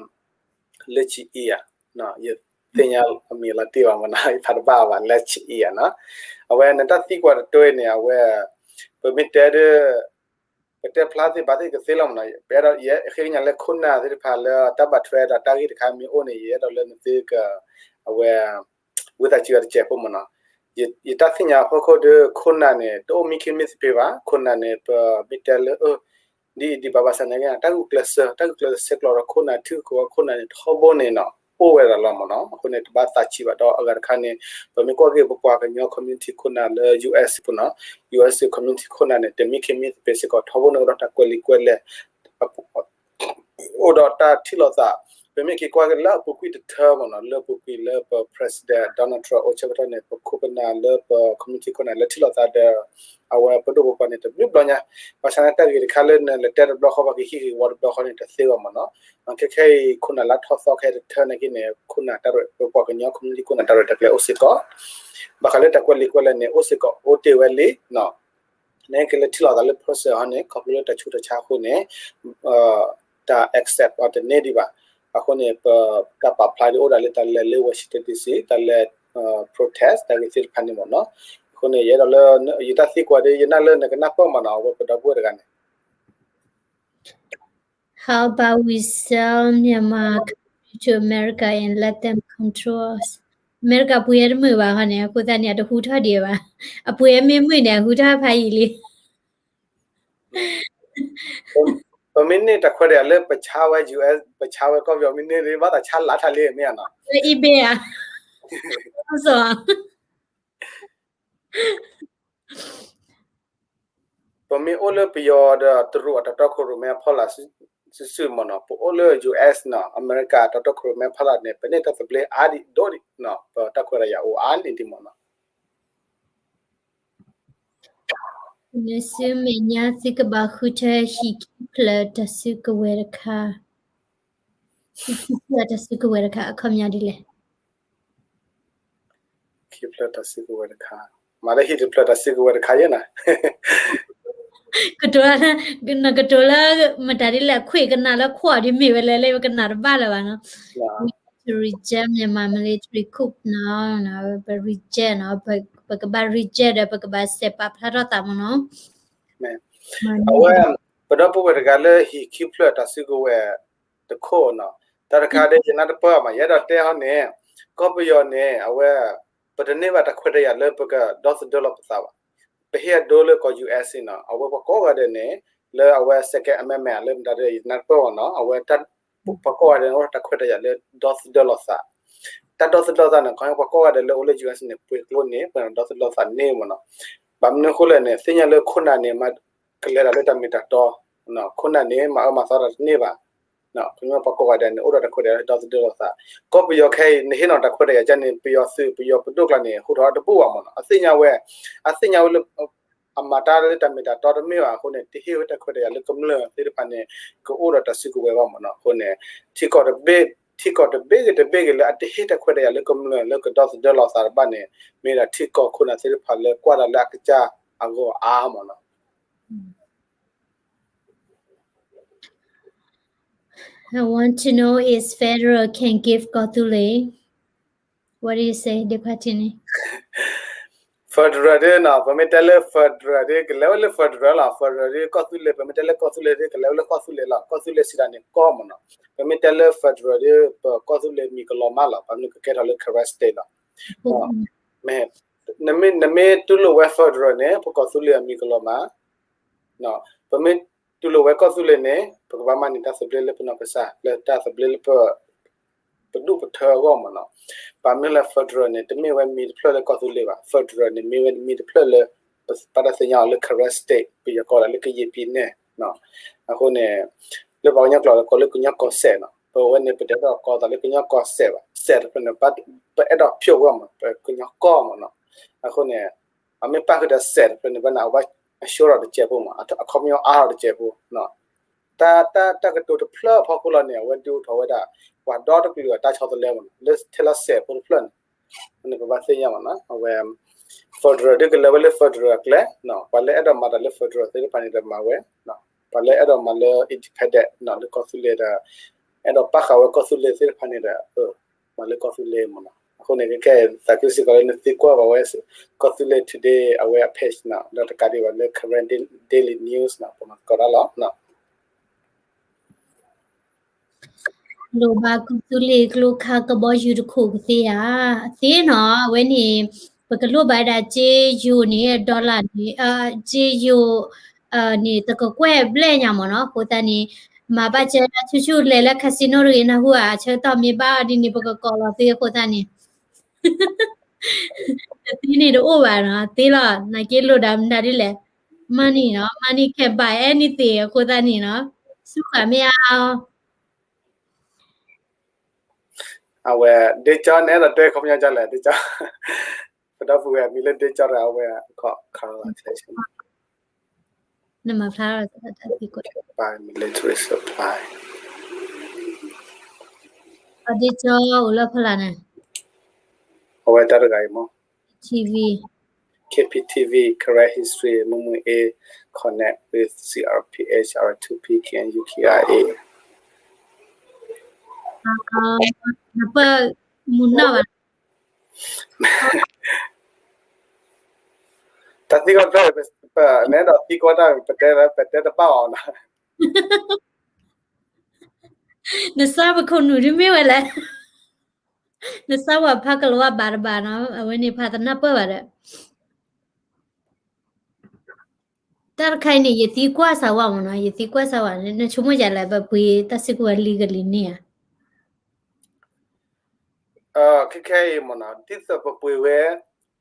လၢဆံးအံၤဧါ, ယသ့ၣ်ညါအမံၤလီၤတံၢ်ဘၣ်မ့ၢ်နီၤ, ယဖးတဘၣ်ဘၣ် လၢဆံးအံၤဧါနီၤ. အဝဲနတၢ်သံကွၢ်တတိၤအံၤန့ၣ် အဝဲ ပမ့ၢ်တဲဒီး ပတဲဖျါသ့ၣ်ဘၣ်သ့ၣ်ကသ့လီၤမ့ၢ်နီၤ. ပအဲၣ်ဒိး ယဃ့ကညးလၢခိၣ်နၢ်သ့ၣ်တဖၣ်လၢတၢ်ဘၣ်ထွဲဒီးတၢ်ဂ့ၢ်တခါမ့ၢ်အိၣ်န့ၣ် ယအဲၣ်ဒိးလၢနသုက အဝဲ ဝံသးစူၤအီၤတစဲးဖိမ့ၢ်နီၤ. ယတၢ်သ့ၣ်ညါအဖီခိၣ်ဒီး ခိၣ်နၢ်န့ၣ် တအိၣ်မံခ့မံသပ့ၤဘၣ်. ခိၣ်နၢ်န့ၣ် ပမ့ၢ်တဲလၢ ဒ်အံၤဒ်ဘၣ်ဘၣ်ဆၣ်သနာ်က့ တၢ်ဂုာ်ကျဲးစၢး တၢ်ဂုာ်ကျဲးစၢးဆဲးကျိးဒီးခိၣ်နၢ် ထံဂုၤကီၢ်ဂၤခိၣ်နၢ်န့ၣ် ထီဘိန့ၣ်နီၤ အိၣ်ဝဲဒၣ်လီၤမ့ၢ်နီၤ. အဃိန့ၣ် တဘၣ်သးဆံးဘၣ်ဒီးအဂၤတခါန့ၣ် ပမ့ၢ်ကွၢ်က့ၤပပှၤကညီ community ခိၣ်နၢ်လၢ ယူၣ်အ့းပူၤနီၤ, ယူၣ်အ့း community ခိၣ်နၢ်န့ၣ် တမံခ့မံသပ့ၤစ့ၢ်ကီး ထီဘိန့ၣ်အိၣ်ဒီးတၢ်ကွဲးလံာ်ကွဲးလဲၢ် အိၣ်ဒီးတၢ်ထံၣ်လိာ်သး, ပမ့ၢ်က့ၤကွၢ်က့ၤလၢအပူၤကွံာ်တထၢမ့ၢ်နီၤ, လၢအပူၤကွံာ်လၢပ President Donald Trump အိၣ်ဆၢကတီၢ်န့ၣ် ပခိၣ်ပနၢ်လၢပ community ခိၣ်နၢ်လၢထံၣ်လိာ်သးဒီး အဝဲပဒိၣ်ပပှၢ်န့ၣ် တဘျုးဘျီညါ, ဘၣ်ဆၣ်န့ၣ် တၢ်ဂ့ၢ်တခါလၢနလဲၤတဲတဘျီဃီ ပှၤကဟံးဂ့ၢ်ဝီတဘျီဃီန့ၣ် တသ့ဘၣ်မ့ၢ်နီၤ. ခဲခဲအံၤ ခိၣ်နၢ်လၢထီၣ်သီခဲတထၢန့ၣ်က့န့ၣ် ခိၣ်နၢ်တၢ်ရဲၣ် ပပှၤကညီ community ခိၣ်နၢ်တၢ်ရဲၣ်တၢ်ကျဲၤအိၣ်စ့ၢ်ကီး, ဘၣ်ဃးလၢတၢ်ကွဲးလံာ်ကွဲးလဲၢ်န့ၣ် အိၣ်စ့ၢ်ကီး အိၣ်တ့ၢ်ဝဲလံ နက့ၤလၢထံၣ်လိာ်သးလၢ process ဟီန့ၣ် ခီဖျိလၢတၢ်ဆူးတၢ်ဆါအဃိန့ၣ် တၢ် accept အီၤတန့ၢ်ဒံးဘၣ်. အဃိန့ၣ် ပတၢ်ပာ်ဖျါဒ်အိၣ်ဒၣ်လၢတၢ်လဲၤလၢ Washington D C တၢ်လဲၤ protest တၢ်ဂ့ၢ်သ့ၣ်တဖၣ်န့ၣ်မ့ၢ်နီၤ. အဃိန့ၣ် ယအဲၣ်ဒိးလၢ ယတၢ်သံကွၢ်ဒီး ယနာ်လၢနကနၢ်ပၢၢ်မ့ၢ်နီၤ အဝဲပဒီပုၢ်ဝဲၢ်တဂၤန့ၣ် How about we sell Myanmar country to America and let them control us? အမဲရကၤပှ့ၤအတမုာ်ဘၣ်ဟီန့ၣ် အဃိသတးန့ၣ် အတဟူထီၣ်ဒံးဘၣ်. အပှ့ၤအမ့ၢ်မုာ်န့ၣ် အဟူထီၣ်ဖးယံာ်လံ. ပမ့ၢ်န့ၢ်တၢ်ခွဲးတၢ်ယာ်လၢပဆါဝဲ U S ပဆါဝဲကီၢ်ပယီၤမ့ၢ်န့ၢ်ဘၣ်သးဆါလၢထးလံမ့ၢ်ဧါနီၤ. လၢ eBay ဧါ. ပမ့ၢ်အိၣ်လၢပယီၤဒီးတရူးအတၢ်တီခိၣ်ရိၣ်မဲအဖီလာ်စုာ်စုာ်မ့ၢ်နီၤ, ပအိၣ်လၢ U S နီၤ, အမဲရကၤအတၢ်တီခိၣ်ရိၣ်မဲအဖီလာ်န့ၣ် ပန့ၢ်တၢ်သဘျ့အါဒံးဒိၣ်ဒံးနီၤ, ပတၢ်ခွဲးတၢ်ယာ်အိၣ်အါန့ၢ်ဒံးမ့ၢ်နီၤ. နစုမဲာ်ညါသုကဘၣ်ဃုထၢဟံၣ်ခံဖျၢၣ်တၢ်စုကဝဲၤတခါ, ဟံၣ်ခံဖျၢၣ်တၢ်စုကဝဲၤတခါ အခီပညီဒ်လဲၣ်. ခံဖျၢၣ်တၢ်စုကဝဲၤတခါ, မ့ၢ်လၢဟံၣ်တဖျၢၣ်တၢ်စုကဝဲၤတခါယဲနီၤ. ကတိၤလၢ, နကတိၤလၢ မတၤဒ်လဲၣ် ခွံၣ်ကနၣ်လၢခွီၣ်ဒ်မ့ၢ်ဝဲလဲၣ်လၢပကနၣ်တဘၣ်လၢၤဘၣ်နီၤ. We have to reject Myanmar military coup နီၤ, ပ reject နီၤ, ပကဘၣ် reject ဒီး ပကဘၣ်စဲးပာ်ဖျါထီၣ်သးမ့ၢ်နီၤ. အဝဲ ပဒီပုၢ်ဝဲၢ်တဂၤလၢဟံၣ်ခံဖျၢၣ်တၢ်စုကဝဲၤတခိၣ်နီၤ, တၢ်တခါဒ်ယနၢ်တပၢၢ်မး ယအဲၣ်ဒိးတဲဟီန့ၣ်, ကီၢ်ပယီၤန့ၣ် အဝဲ ပတန့ၢ်ဘၣ်တၢ်ခွဲးတၢ်ယာ်လၢပကဒီသဒၢလီၤပသးဘၣ်. ပဟ့ၣ်အဒိလၢကီၢ် U S နီၤ, အဝဲပှၤကိးဂၤဒဲးန့ၣ် လၢအဝဲ Second Amendment လၢမတၤဒ်ယနၢ်တပၢၢ်မးနီၤ, အဝဲ ပှၤကိးဂၤဒဲးန့ၣ် အိၣ်ဒီးတၢ်ခွဲးတၢ်ယာ်လၢဒီသဒၢလီၤသး. တၢ်ဒီသဒၢသးန့ၣ် ခီပှၤကိးဂၤဒဲးလၢအိၣ်လၢ U S န့ၣ် ပှ့ၤကျိန့ၣ် ပှၤဒီသဒၢသးန့ၣ်မးနီၤ. ဘၣ်မနုၤအဃိလဲၣ်န့ၣ် သ့ၣ်ညါလၢခိၣ်နၢ်န့ၣ် မၤကလဲၤတၢ်လၢတၢ်မ့ၢ်တၢ်တီ, ခိၣ်နၢ်န့ၣ် မၤအၢမၤသီတၢ်တန့ၢ်ဘၣ်. ခီပှၤကိးဂၤဒဲးန့ၣ် အိၣ်ဒီးတၢ်ခွဲးတၢ်ယာ်လၢဒီသဒၢလီၤသး. ကီၢ်ပယီၤခဲအံၤ နဟ့ၣ်နီၤတၢ်ခွဲးတၢ်ယာ်ကန့ၣ် ပယီၤသုး ပယီၤပဒိၣ်ကျါန့ၣ် ဟူးထီၣ်တဘူၣ်ဘၣ်မးနီၤ. အသ့ၣ်ညါဝဲ, အသ့ၣ်ညါဝဲလၢ အမၤတၢ်လၢတၢ်မ့ၢ်တၢ်တီတမ့ၢ်ဘၣ်အဃိန့ၣ် တဟ့ၣ်ဝဲတၢ်ခွဲးတၢ်ယာ်လၢကမျၢၢ်သ့ၣ်တဖၣ်န့ၣ် ကအိၣ်ဒီးတၢ်စုကဝဲၤဘၣ်မးနီၤ. အဃိန့ၣ် ထံကီၢ်တဘ့ၣ်, ထံကီၢ်တဘ့ၣ်ဂ့ၤတဘ့ၣ်ဂ့ၤလၢအတဟ့ၣ်တၢ်ခွဲးတၢ်ယာ်လၢကမျၢၢ်လၢကဒီသဒၢလီၤသးတဘၣ်န့ၣ် မ့ၢ်ဒၣ်ထံကီၢ်ခိၣ်နၢ်သ့ၣ်တဖၣ်လၢကွၢ်တၢ်လၢအကစၢ်အဂီၢ်အါမးနီၤ. I want to know if federal can give ကီၢ်သူလ့ၤ What do you say, ဒ့ခွါထံန့ၣ် federal ဒ်နီၤ ပမ့ၢ်တဲလၢ federal ဒ် ကလဲၤဝဲလၢ federal လီၤ. Federal ဒ်ကီၢ်သူလ့ၤ ပမ့ၢ်တဲလၢကီၢ်သူလ့ၤဒ် ကလဲၤဝဲလၢကီၢ်သူလ့ၤလီၤ. ကီၢ်သူလ့ၤစံးဒၣ်န့ၣ်ကီၢ်မ့ၢ်နီၤ. ပမ့ၢ်တဲလၢ federal ဒ် ပကီၢ်သူလ့ၤမံၤကလီၤမးလီၤ. ပမ့ၢ်ကကဲထီၣ်လၢ Karen state လီၤ. နမ့ၢ်တူၢ်လိာ်ဝဲ federal န့ၣ် ပကီၢ်သူလ့ၤအမံၤကလီၤမး ပမ့ၢ်တူၢ်လိာ်ဝဲကီၢ်သူလ့ၤန့ၣ် ပကဘၣ်မၤန့ၢ်တၢ်သဘျ့လၢပနီၢ်ကစၢ် လၢတၢ်သဘျ့လၢပ ပဒူၣ်ပထၢအဂီၢ်မ့ၢ်နီၤ. ဘၣ်မနုၤလၢ federal န့ၣ် တမ့ၢ်ဝဲမံၤတဖျၢၣ်လၢကီၢ်သူလ့ၤဘၣ်. Federal န့ၣ် မ့ၢ်ဝဲမံၤတဖျၢၣ်လၢ ပဘၣ်တၢ်သ့ၣ်ညါအီၤလၢ Karen state ပယီၤကိးဒၣ်လၢကယံာ်ပံၤနဲၣ် အဃိန့ၣ် လၢပှၤကညီကျိာ်ကိးလၢကညီကီၢ်စဲၣ်နီၤ. ပဝဲန့ၣ် ပတအဲၣ်ဒိးကိးသးလၢကညီကီၢ်စဲၣ်ဘၣ်. စဲၣ်တဖျၢၣ်န့ၣ် ပအဲၣ်ဒိးဖျိးဝဲမး ပကညီကီၢ်မ့ၢ်နီၤ. အဃိန့ၣ် အမ့ၢ်ပၣ်ဃုာ်ဒီးစဲၣ်တဖျၢၣ်န့ၣ် ဘၣ်န့ၣ် အဝဲအဆှီထီၣ်တစဲးဖိမး အခီပညီအါထီၣ်တစဲးဖိ တၢ်တၢ်ကတိၤတဖျၢၣ်အဖီခိၣ်လီၤန့ၣ် အဝဲဒုးအိၣ်ထီၣ်ဝဲဒၣ် ပှၤဒီတကလုာ်အတၢ်ဆီတလဲမ့ၢ်နီၤ လၢထဲလီၤစဲးဖိတဖျၢၣ်န့ၣ် န့ၣ်ပဘၣ်သ့ၣ်ညါမ့ၢ်နီၤ. အဝဲ federal ဒ်ကလဲၤဝဲလၢ federal အကျဲ ပှၤလၢအဲၣ်ဒိးမၤတၢ်လၢ federal သ့ၣ်တဖၣ်န့ၣ်ဒီးမၤဝဲ ပှၤလၢအဲၣ်ဒိးမၤလၢ independent လၢကီၢ်သူလ့ၤဒီး အဲၣ်ဒိးပာ်ဃာ်ဝဲကီၢ်သူလ့ၤသ့ၣ်တဖၣ်န့ၣ်ဒီး မၤလၢကီၢ်သူလ့ၤမ့ၢ်နီၤ. အဃိန့ၣ် ကဲကဲ သးခုစ့ၢ်ကီးလၢနသံကွၢ်ဘၣ်ဝဲ ကီၢ်သူလ့ၤ today အဝဲအ page နီၤ ဒီးတကးဒံးဘၣ်လၢ Karen Daily News နီၤ ပမၤသကိးတၢ်လီၤ. လိၣ်ဘၣ်ကီၢ်သူလ့ၤကျိခါကဘီယူၤတခိၣ်ကသ့ဧါ. အသ့နီၤ အဝဲန့ၣ် ပကလိၣ်ဘၣ်ဒၣ်က့ယိာ်န့ၣ် dollar န့ၣ် က့ယိာ် န့ၣ် တကကွဲၢ်ဘျဲၣ်ညါမ့ၢ်နီၤ. အဃိသတးန့ၣ် မၤဘၣ်စၢၤဒၣ်ဆူၣ်ဆူၣ်လဲၤလၢ casino တဂ့ၤ နၢ်ဟူဧါ. ဆၢကတီၢ်မ့ၢ်ဘၣ်အီၤဒ်န့ၣ် ပကကိးလီၤသ့အဃိသတးန့ၣ် တသ့န့ၣ်တအိၣ်ဘၣ်နီၤ သ့လီၤ နာ်က့လိၣ်ဒၣ်မတၤဒ်လဲၣ် money နီၤ money can buy anything အဃိသတးန့ၣ်နီၤ ဆူၣ်ဃာ်မ့ၢ်အါအီၤ အဝဲ ဒ့ကၠီ နအဲၣ်ဒိးတဲခီပညီဒ်လဲၣ် ဒ့ကၠီ ပဒီပုၢ်ဝဲၢ်မံၤလၢဒ့ကၠီဒီးအဝဲ အခီ Carla Station နမၤဖျါထီၣ်တၢ်သံကွၢ် by military supply အဒ့ကၠီအိၣ်လၢဖီလာ်န့ၣ် အဝဲတၢ်တဂၤအံၤမ့ၢ် K P T V Karen History မုၢ်မုၢ်အ့ connect with C R P H R two P K N U K I A နပၢၢ်မုၢ်နီၢ်ဘၣ် တၢ်သံကွၢ်တဖျၢၣ် ပနဲဒီးသံကွၢ်တၢ် ပတဲ ပတဲတဘၣ်အီၤနီၤ နစၢ်ပခိၣ်နူာ်ဒ်မ့ၢ်ဝဲလဲၣ် နစၢ်ဝဲဖးကလၤဝါဘၣ်တဘၣ်နီၤ အဝဲန့ၣ်ဖးတနၢ်ပၢၢ်ဘၣ်ဒီး တၢ်တခါအံၤန့ၣ် ယသံကွၢ်စၢ်ဝဲမ့ၢ်နီၤ ယသံကွၢ်စၢ်ဝဲ နဆိကမိၣ်ယၤလၢ ပပှ့ၤတၢ်စုကဝဲၤ legally န့ၣ်ဧါ ခဲခဲအံၤမ့ၢ်နီၤ ဒ်သိးပပှ့ၤဝဲ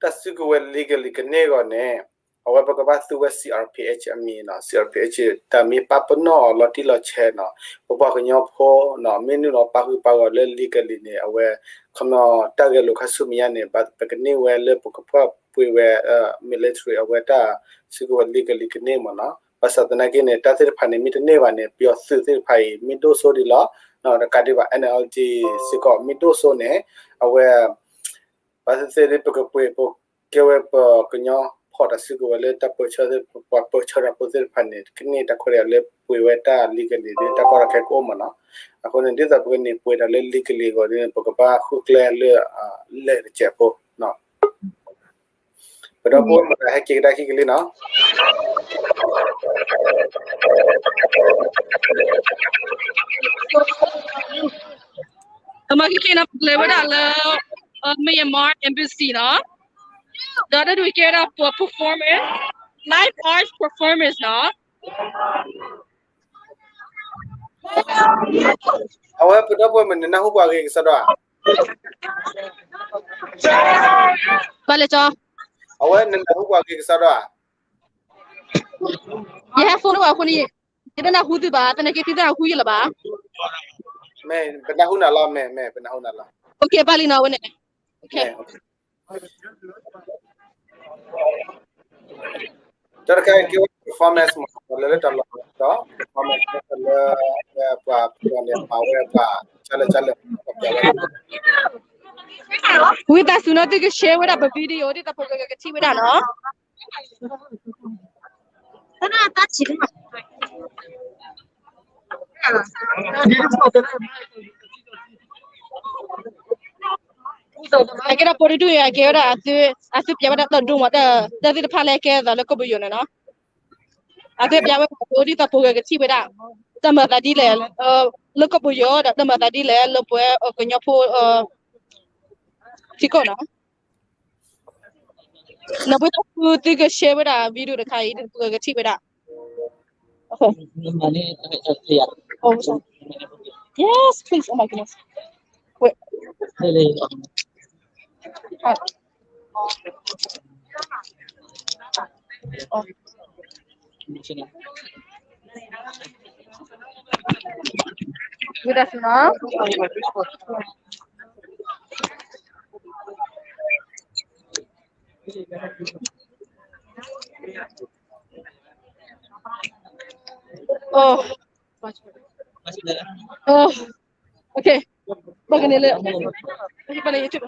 တၢ်စုကဝဲၤ legally ကန့ၢ်အဂီၢ်န့ၣ် အဝဲပကဘၣ်သူဝဲ C R P H အမံၤနီၤ C R P H တၢ်မ့ၢ်ပာ်ပနီၣ်အီၤလီၤတံၢ်လီၤဆဲးနီၤ ပပှၤကညီဖိနီၤ မ့ၢ်နုာ်လီၤပာ်ဃုာ်ပာ်ဂီၤလၢ legally န့ၣ် အဝဲ ခီပညီတၢ်ဂဲၤလိာ်ခါဆူမဲာ်ညါန့ၣ် ပကန့ၢ်ဝဲလၢပကဘၣ်ပှ့ၤဝဲ military အဝဲတၢ်စုကဝဲၤ legally ကန့ၢ်မ့ၢ်နီၤ ဘၣ်ဆၣ်သနာ်က့န့ၣ် တၢ်သ့ၣ်တဖၣ်န့ၣ် မ့ၢ်တန့ၢ်ဘၣ်န့ၣ် ပယီၤသုးသ့ၣ်တဖၣ်အံၤ မ့ၢ်ဒိၣ်စိဒံးလီၤ တကးဒံးဘၣ် N L D စ့ၢ်ကီး မ့ၢ်ဒိၣ်စိန့ၣ် အဝဲ ဘၣ်သ့ၣ်သ့ၣ်ဒ်ပကပှ့ၤ ပကဲဝဲပကညီဖီၣ်တၢ်စုကဝဲၤလၢတၢ်ပၢဆှၢသ့ၣ် ပှၤပၢဆှၢတၢ်ဖိသ့ၣ်တဖၣ်န့ၣ် ကန့ၢ်တၢ်ခွဲးတၢ်ယာ်လၢပှ့ၤဝဲတၢ် legally ဒ်တၢ်ကီတၢ်ခဲကအိၣ်မ့ၢ်နီၤ အဃိန့ၣ် ဒ်သိးပကန့ၢ်ပှ့ၤတၢ်လၢ legally အဂီၢ်ဒ်န့ၣ် ပကဘၣ်ဃုကျဲလၢ လဲၢ်တစဲးဖိ ပဒီပုၢ်ဝဲၢ်မတၤဟဲက့ၤကဒါခံကလံနီၤ အမၤက့ၤက့ၤနီၤ ပကလဲၤဝဲဒၣ်လၢ Myanmar Embassy နီၤ ဒီးတၢ်ဒုးကဲဒၣ် performance, live art performance နီၤ အဝဲပဒီပုၢ်ဝဲၢ်မ့ၢ်နနၢ်ဟူပှၤဂ့ၤကစီဒီဧါ ဘၣ်လဲၣ်ကၠီ အဝဲနနၢ်ဟူပှၤဂ့ၤကစီဒီဧါ ယဟဲ phone ဘၣ်အဃိန့ၣ် ယတနၢ်ဟူသုဘၣ် သနာ်က့သုတနၢ်ဟူယလၢၤဘၣ် မ့ၢ်ပနၢ်ဟူနၤလီၤ မ့ၢ် မ့ၢ်ပနၢ်ဟူနၤလီၤ okay ဘၣ်လံနီၤ အဝဲန့ၣ် okay တၢ်တခါအံၤက့ၤဝဲ performance မ့ၢ် လၢလၢတၢ်လီၢ်ဒီး performance လၢ ပှၤပှၤန့ၣ်မၤဝဲပှၤ ကၢ်လၢကၢ်လၢ ပှၤပျဲဝဲ ဝံသးစူၤနီၤ သုက share ဝဲဒၣ်ပ video ဒ်သိးဖိကကထံၣ်ဝဲဒၣ်နီၤ တၢ်ဆံး အကဲဒီးပိာ်တဒူၣ်အံၤ အကဲဝဲဒၣ် အသုပျဲဝဲဒၣ်တၢ်ဒိမး တၢ်သ့ၣ်တဖၣ်လၢကဲအသးလၢကီၢ်ပယီၤန့ၣ်နီၤ. အသုပျဲဝဲဒၣ်ဒ်သိးပဝဲကထံၣ်ဝဲဒၣ် တၢ်မၤသးဒ်လဲၣ် လၢကီၢ်ပယီၤဒီး တၢ်မၤသးဒ်လဲၣ် လၢပဝဲကညီဖိ ထံကီၢ်နီၤ. နပှ့ၤတၢ်ဃုသုက share ဝဲဒၣ် video တခါအံၤ ပကထံၣ်ဝဲဒၣ်. Yes, please. Oh my goodness. Wait. Good afternoon. Oh. Oh. Okay. Baka ni le. Okay, pala YouTube.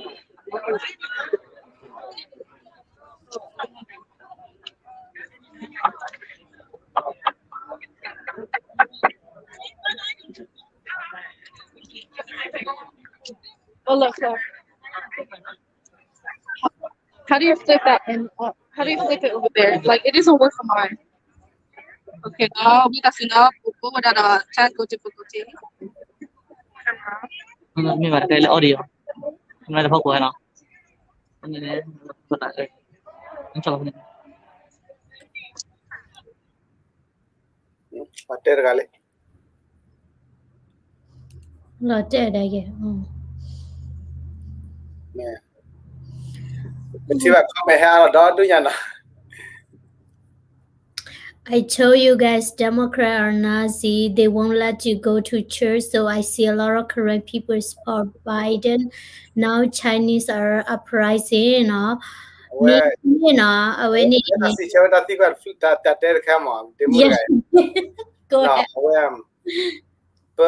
Oh, look, sorry. How do you flip that? And uh, how do you flip it over there? Like it doesn't work on mine. Okay, now we got to know. What would that uh, technical difficulty? မ့ၢ်ဘၣ်တကဲလၢ audio မ့ၢ်တဖီခိၣ်ဟဲနီၤ နည်းနည်း ပတဲတဂၤလံ လီၤတဲာ်ဒၣ်က့ၤ ပထံၣ်ဘၣ် comment ဟဲအါလီၤဒီဒူၣ်ညါနီၤ I told you guys, Democrat are Nazi. They won't let you go to church. So I see a lot of Korean people support Biden. Now Chinese are uprising, you know. မ့ၢ်နီၤ အဝဲန့ၣ် တၢ်စံးဆၢဝဲတၢ်သံကွၢ် တၢ်တဲတခါမး ဒ့မုၣ်တဂၤ အဝဲ ပ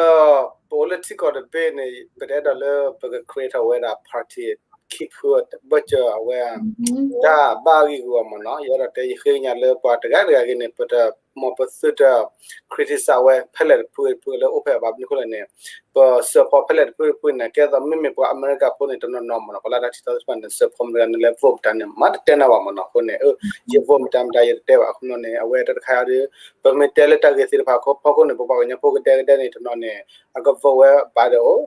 ပအိၣ်လၢထံကီၢ်တဘ့ၣ်န့ၣ် ပတအဲၣ်ဒိးလၢပက create ထီၣ်ဝဲဒၣ် party ခံဖု ဘၢၣ်စၢၤအဝဲ တၢ်ဘၣ်ဂံၢ်ဂူာ်အီၤမ့ၢ်နီၤ ယအဲၣ်ဒိးတဲ ယဃ့ကညးလၢပှၤတဂၤတဂၤဂ့ၤန့ၣ် ပတ မ်ပသုတ criticize ဝဲ ဖဲလဲၣ်တဖုတဖုလၢအိၣ်ဖဲအဘၣ်မနုၤအဃိလဲၣ်န့ၣ် ပ support ဖဲလဲၣ်တဖုတဖုန့ၣ် ကဲသိးမ့မ့ၢ်ပှၤအမဲရကၤဖိန့ၣ် တနီၤနီၤမ့ၢ်နီၤ ပှၤလၢတၢ်ထံၣ်သီသ့ၣ်တဖၣ်န့ၣ် support မတၤဂၤန့ၣ် လဲၤ vote မတၤန့ၣ် မၤတတဲနၤဘၣ်မ့ၢ်နီၤ အဃိန့ၣ် ယ vote မတၤမတၤ ယတတဲဘၣ်အဃိန့ၣ် အဝဲတၢ်တခါဒီး ပမ့ၢ်တဲလၢတၢ်ဂ့ၢ်သ့ၣ်တဖၣ်အဖီခိၣ်န့ၣ် ပပှၤကညီဖိကဒဲကဒဲန့ၣ် တနီၤန့ၣ် အက vote ဝဲ Biden အိၣ်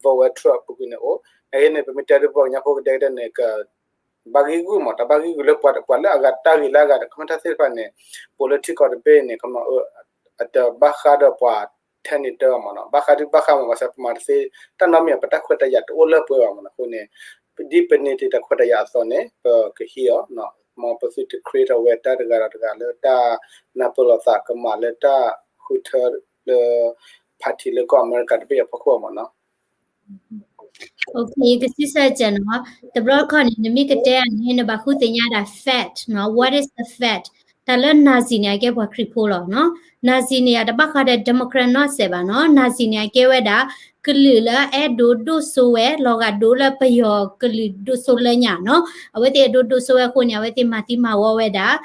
vote ဝဲ Trump အပူၤကွံာ်န့ၣ်အိၣ် နဂ့ၤန့ၣ် ပမ့ၢ်တဲဒီးပှၤကညီဖိကဒဲကဒဲန့ၣ် က ဘၣ်ဂံၢ်ဂူာ်မး တၢ်ဘၣ်ဂံၢ်ဂူာ်လၢပှၤ ပှၤလၢအဂၤတၢ်ဂ့ၢ်လၢအဂၤ တၢ်ကမၣ်တၢ်သ့ၣ်တဖၣ်န့ၣ် ပအိၣ်လၢထံကီၢ်တဘ့ၣ်န့ၣ် ကမၣ်အၢ အတဘၣ်ဃးဒီးပှၤထဲန့ၣ်တၢ်မ့ၢ်နီၤ ဘၣ်ဃးဒုဘၣ်ဃးမး ဘၣ်ဆၣ်ပမၤတသ့ တၢ်နီတမံၤ ပတၢ်ခွဲးတၢ်ယာ်တအိၣ်လၢပှဲၤဘၣ်မ့ၢ်နီၤ အဃိန့ၣ် ဒ်ပန့ၢ်တၢ်ခွဲးတၢ်ယာ်အသိးန့ၣ် ပကဟံးအီၤ မ်ပသုတ create ထီၣ်ဝဲတၢ်တဂၤဒီးတဂၤလၢတၢ်နၢ်ပၢၢ်လိာ်သးကမၣ်လၢတၢ်ဃုထၢလၢ party လၢကီၢ်အမဲရကၤတဘ့ၣ်အဖီခိၣ်မ့ၢ်နီၤ Okay, ကစံးဆၢကဲနီၤ, တဘျီခီန့ၣ် နမ့ၢ်ကတဲန့ၣ် နဘၣ်ဃုသ့ၣ်ညါဒၣ် fact နီၤ, what is the fact? တၢ်လၢ Nazi န့ၣ် အကဲပှၤခရံာ်ဖိလီၤနီၤ, Nazi န့ၣ် အတဘၣ်ဃးဒီး Democrat နီတစဲးဘၣ်နီၤ, Nazi န့ၣ် အကဲဝဲဒၣ် ကလုာ်လၢအအဲၣ်ဒိးဒိၣ်စိဝဲ လီၤဂာ်ဒိလၢပယီၤကလုာ်ဒိၣ်စိလၢညါနီၤ, အဝဲသ့ၣ်အဲၣ်ဒိးဒိၣ်စိဝဲအဃိန့ၣ် အဝဲသ့ၣ်မၤသံမၤဝီဝဲဒၣ်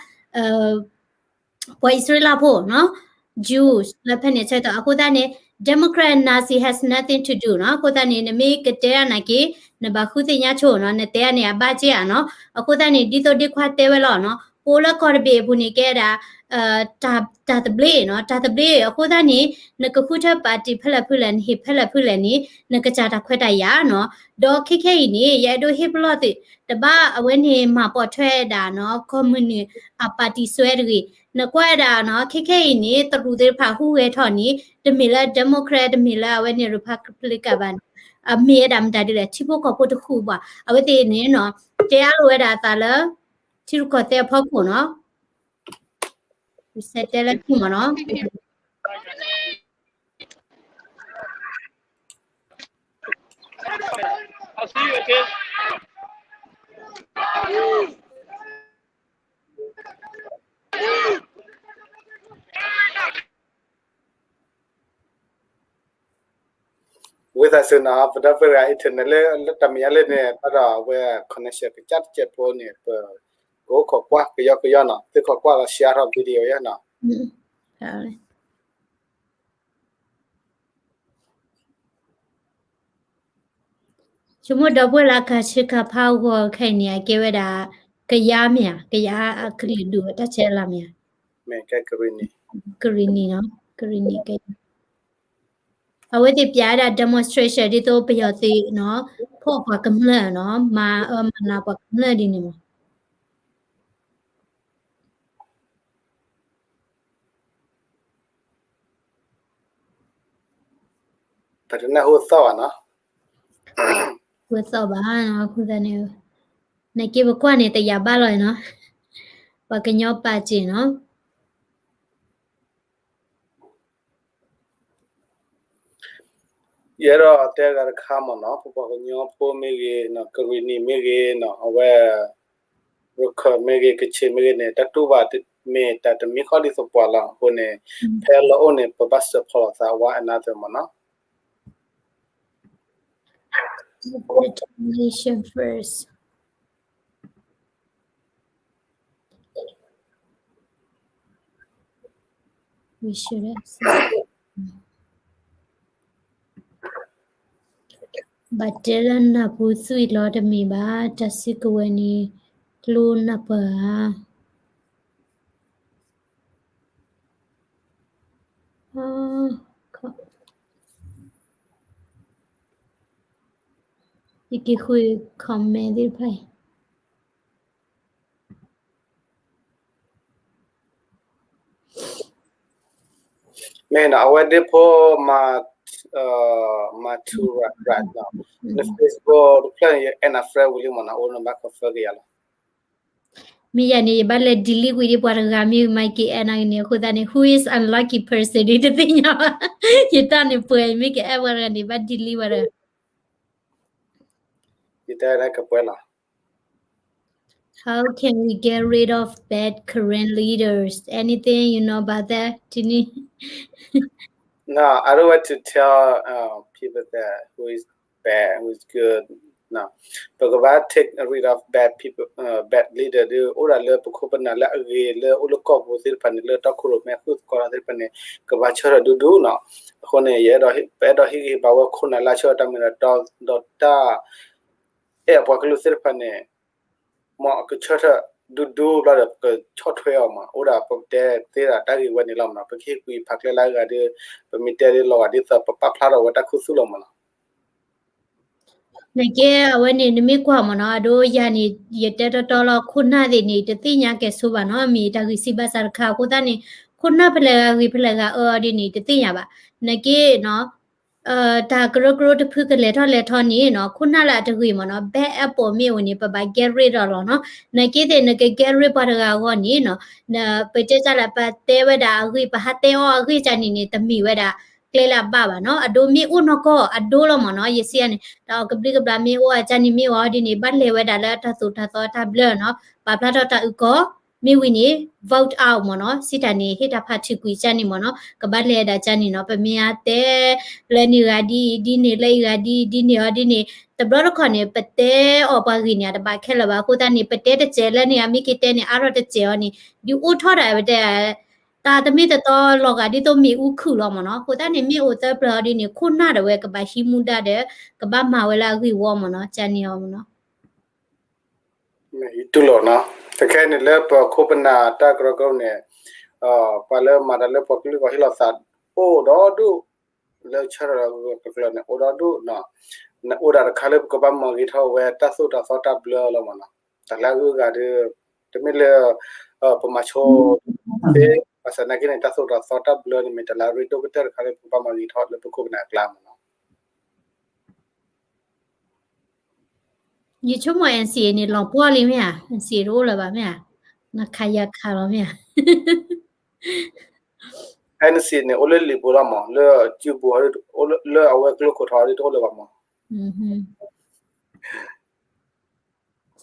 ပှၤအံၣ်စရ့လးဖိနီၤ, Jews လၢဖဲန့ၣ်ဆၢကတီၢ် အဃိသတးန့ၣ် Democrat Nazi has nothing to do နီၤ, အဃိသတးန့ၣ် နမ့ၢ်ကတဲဒၣ်နာ်က့ၤ နဘၣ်ဃုသ့ၣ်ညါဆိနီၤ, နတဲဒၣ်န့ၣ် အဘၣ်က့ဧါနီၤ, အဃိသတးန့ၣ် ဒ်သိးဒ့ခွါတဲဝဲလီၤနီၤ, ပအိၣ်လၢကီၢ်တဘ့ၣ်အပူၤန့ၣ် ကဲဒၣ် တၢ်သဘျ့နီၤ, တၢ်သဘျ့ အဃိသတးန့ၣ် နကဃုထၢ party ဖဲလဲၣ်ဖုလဲၣ် နဟ့ၣ်ဖဲလဲၣ်ဖုလဲၣ်န့ၣ် နကစၢ်တၢ်ခွဲးတၢ်ယာ်နီၤ, ဒီးခဲခဲအံၤန့ၣ် ယအဲၣ်ဒိးဟ့ၣ်ပလီၢ်သုး တဘၣ်အဝဲန့ၣ်မၤပိာ်ထွဲဒၣ်နီၤ, ကီၢ်မုၢ်နုာ် အ party စွဲတဂ့ၤ, နကွၢ်ဝဲဒၣ်နီၤ, ခဲခဲအံၤန့ၣ် တရူးသ့ၣ်တဖၣ်ဟူးဂဲၤထီၣ်န့ၣ် တမ့ၢ်လၢ Democrat တမ့ၢ်လၢအဝဲန့ၣ် Republican ဘၣ်န့ၣ်, အမ့ၢ်ဝဲဒၣ်မတၤဒ်လဲၣ် ထံဖိကီၢ်ဖိတဃူးဘၣ်, အဝဲသ့ၣ်န့ၣ်နီၤ, တဲအါလိာ်ဝဲဒၣ်အသးလၢ ထံရူၢ်ကီၢ်သဲးအဖီခိၣ်နီၤ, စဲတဲလၢထံမ့ၢ်နီၤ ဝံသးစူၤနီၤ, ပဒီပုၢ်ဝဲၢ် internet လၢ လၢတၢ်မဲာ်ညါလၢန့ၣ် ဘၣ်ဒီးအဝဲ connection ကစၢ်တစဲးဖိန့ၣ် ပကအိၣ်ခိးကွၢ်ကယီကယီနီၤ, သုခိးကွၢ်လီၤ share ထီၣ် video ယဲနီၤ. ဆိကမိၣ်ဒီပုၢ်ဝဲၢ်လၢအကၤဆၢကၤဖးအဂီၢ်ခဲအံၤန့ၣ် အကဲဝဲဒၣ် ကယါမ့ၢ်ဧါ, ကယါအကလုာ်ဒူၣ်တၢ်ဆဲးလၢမ့ၢ်ဧါ, ကရံၣ်နံၣ်နီၤ, ကရံၣ်နံၣ်ကယါ, အဝဲသ့ၣ်ပျးဝဲဒၣ် demonstration ဒ်သိးပယီၤသုးနီၤ, ဖီၣ်ပှၤကမျၢၢ်နီၤ, မၤအၢမၤနးပှၤကမျၢၢ်ဒ်န့ၣ်မး တနၢ်ဟူသီၣ်ဘၣ်နီၤ, ဟူသီၣ်ဘၣ်နီၤ, အဃိသတးန့ၣ် နက့ပကွၢ်န့ၣ်တယာ်ဘၣ်လီၤနီၤ, ပှၤကညီပာ်စ့ၢ်နီၤ ယအဲၣ်ဒိးတဲဂၤတခါမ့ၢ်နီၤ, ပပှၤကညီဖိမ့ၢ်ဂ့ၤ, ကရံၣ်နံၣ်မ့ၢ်ဂ့ၤနီၤ, အဝဲ ရခၢၣ်မ့ၢ်ဂ့ၤ, ကခ့ၣ်မ့ၢ်ဂ့ၤန့ၣ် တၢ်တူၢ်ဘၣ်မ့ၢ်တၢ်တမံၤဃီဒ်သိးပှၤလီၤ. အဃိန့ၣ် ဖဲလီၤအိၣ်န့ၣ် ပဘၣ်စၢဖီၣ်လိာ်သး one another မ့ၢ်နီၤ. Congratulations first. We should have said. ဘၣ်တဲလၢနၢ်ပူၤသွံၣ်လီၤတမ့ၢ်ဘၣ်, တၢ်စုကဝဲၤန့ၣ် ကျိနၢ်ပၢၢ်ဧါ. ယက့ၤဃု comment သ့ၣ်တဖၣ်အံၤ မ့ၢ်နီၤ, အဝဲဒၣ်ဖိမၤ, မၤထူရၣ်ရၣ်နီၤ, န Facebook တဖျၢၣ်န့ၣ် ယ add နၤ friend ဝံၤလံမ့ၢ်နီၤ, အိၣ်နဘၣ် confirm က့ၤယၤလီၤ. မ့ၢ်ယၤန့ၣ် ယဘၣ်လဲၤ delete ကွံာ်ဒ်ပှၤတဂၤမ့ၢ်မၤက့ၤ add နၤဂ့ၤန့ၣ်, အဃိသတးန့ၣ် who is unlucky person ဒ်တသ့ၣ်ညါဘၣ်, ယတၢ်န့ၣ်ပှဲၤ မ့ၢ်က add ပှၤတဂၤန့ၣ် ဘၣ် delete ဝဲဒၣ် ယတဲကပှဲၤလီၤ. How can we get rid of bad current leaders? Anything you know about that, Tini? No, I don't want to tell, uh, people that who is bad, who is good. No. ပကဘၣ် take rid of bad people, uh, bad leader ဒ် အိၣ်ဒၣ်လၢပခိၣ်ပနၢ်လၢအဂ့ၤ လၢအိၣ်လၢကီၢ်ပူၤသ့ၣ်တဖၣ်န့ၣ် လၢတၢ်ခိၣ်ရိၣ်မဲအဃုသကိးသ့ၣ်တဖၣ်န့ၣ် ကဘၣ်ဆၢထၢၣ်ဒူဒူနီၤ. အဃိန့ၣ် ယအဲၣ်ဒိး ပအဲၣ်ဒိးဟ့ၣ်ဂံၢ်ဟ့ၣ်ဘါဝဲခိၣ်နၢ်လၢအဆၢထၢၣ်တၢ်မ့ၢ်တၢ်တီ ဒီးတၢ်အဲၣ်အပှၤကလုာ်သ့ၣ်တဖၣ်န့ၣ် မ်အကဆၢထၢၣ်ဒူဒူဘျီဒီး ပကဆီၣ်ထွဲအီၤမး, အိၣ်ဒၣ်ပတဲသ့ဒၣ်တၢ်ဂ့ၢ်ဝဲန့ၣ်လီၤမးနီၤ. ပကဟ့ၣ်ကွံာ်ဖးကျဲလၢအဂၤဒီး ပမ့ၢ်တဲဒ်လီၤဂာ်ဒ်သိး ပပာ်ဖျါထီၣ်ဝဲတၢ်ခူသူၣ်လီၤမးနီၤ. နကဲအဝဲန့ၣ် နမ့ၢ်ကွၢ်မးနီၤ, အဒိယၤန့ၣ် ယတဲတီတီလီၤ ခိၣ်နၢ်သ့ၣ်န့ၣ် တသ့ၣ်ညါကဲဆိဘၣ်နီၤ, မ့ၢ်တၢ်ဂံၢ်စၢ်ဘါစၢ်တခါအဃိသတးန့ၣ် ခိၣ်နၢ်ဖဲလဲၣ်ဂၤဂ့ၤ ဖဲလဲၣ်ဂၤအၢအီၤဒ်န့ၣ် တသ့ၣ်ညါဘၣ်. နကဲနီၤ တၢ်ကရၢကရိတဖုကလဲၤထီၣ်လဲၤထီန့ၣ်နီၤ, ခိၣ်နၢ်လၢအတဂ့ၤမးနီၤ, bad apple မ့ၢ်အိၣ်န့ၣ် ပဘၣ် get rid အီၤလီၤနီၤ. နက့သ့ၣ် နက get rid ပှၤတဂၤအဂီၢ်န့ၣ်နီၤ, ပတဲတၢ်လၢပတဲဝဲဒၣ်အဂ့ၢ် ပဟးတဲအီၤအဂ့ၢ်ကန့ၣ်န့ၣ် တမ့ၢ်ဝဲဒၣ်ကျဲလၢအဘၣ်ဘၣ်နီၤ. အဒိမ့ၢ်အိၣ်နီၢ်ကီၢ်အဒိလီၤမးနီၤ, ယစံးန့ၣ် တၢ်အီၣ်ကဘျံးကဘျၣ်မ့ၢ်အိၣ်အကန့ၣ်မ့ၢ်အိၣ်ဒ်န့ၣ် ဘၣ်လဲၤဝဲဒၣ်လၢတၢ်သိၣ်တၢ်သီတၢ်ဘျၢနီၤ, ပာ်ဖျါထီၣ်တၢ်အုၣ်ကီၤ မ့ၢ်ဝံၤန့ၣ် vote out မ့ၢ်နီၤ, စံးတၢ်န့ၣ် ဟ့ၣ်တၢ်ဖးထံကွံာ်ကန့ၣ်မ့ၢ်နီၤ, ကဘၣ်လဲၤဒၣ်ကန့ၣ်နီၤ, ပမ့ၢ်အတဲ လၢန့ၣ်ဂၤဒ်အံၤဒ်န့ၣ် လၢအံၤဂၤဒ်အံၤဒ်န့ၣ်အီၤဒ်န့ၣ် တဘျီတခီၣ်န့ၣ် ပတဲအီၤပှၤဂ့ၤန့ၣ် အတဘၣ်ခဲလၢာ်ဘၣ်. အဃိသတးန့ၣ် ပတဲတစဲးလၢန့ၣ်ဂၤ မ့ၢ်က့ၤတဲန့ၣ် အါထီၣ်တစဲးအီၤန့ၣ် ဒုးအိၣ်ထီၣ်ဒၣ်ဝဲတဲ တၢ်တမ့ၢ်တတီလီၤဂာ်ဒ်သိးမ့ၣ်အူခုၣ်လီၤမ့ၢ်နီၤ. အဃိသတးန့ၣ် မ့ၢ်အိၣ်သၢပျၢၤအီၤဒ်န့ၣ် ခိၣ်နၢ်ဒၣ်ဝဲကဘၣ်ဟံးမူဒါဒီး ကဘၣ်မၤဝဲလၢအဂ့ၢ်ဝီမ့ၢ်နီၤ, ကန့ၣ်အီၤမ့ၢ်နီၤ. ယတူၢ်လိာ်နီၤ, တခဲအံၤန့ၣ်လၢပခိၣ်ပနၢ်တၢ်ကရၢကရိန့ၣ် ပှၤလၢမၤတၢ်လၢပှၤကလုာ်ဂီၢ်ဟ့ၣ်လီၤသးအိၣ်ဒီဒူၣ်, လၢဆၢထၢၣ်ဒီးကကျၢၤန့ၣ် အိၣ်ဒီဒူၣ်နီၤ, နအိၣ်ဒၣ်တခါလၢပကဘၣ်မၤဂ့ၤထီၣ်ဝဲတၢ်သိၣ်တၢ်သီတၢ်ဘျၢလီၤမ့ၢ်နီၤ. တၢ်လၢအဂုၤအဂၤဒီး တမ့ၢ်လၢ ပမၤဆိသ့, ဘၣ်ဆၣ်နာ်က့န့ၣ် တၢ်သိၣ်တၢ်သီတၢ်ဘျၢန့ၣ် မ့ၢ်တၢ်လၢအရ့ဒိၣ်ကတၢၢ်တခါလၢပကဘၣ်မၤဂ့ၤထီၣ်လၢပခိၣ်ပနၢ်အကျါမ့ၢ်နီၤ. ယဆိကမိၣ် NCA န့ၣ် လီၤပှီၢ်လံမ့ၢ်ဧါ, NCA တအိၣ်လၢၤဘၣ်မ့ၢ်ဧါ, နခးယၤခးလီၤမ့ၢ်ဧါ. NCA န့ၣ် အိၣ်လၢလံာ်ပူၤလီၤမး, လၢစုပူၤ လၢအဝဲကျိခိၣ်ထီၣ်ဒ်တအိၣ်လၢၤဘၣ်မး.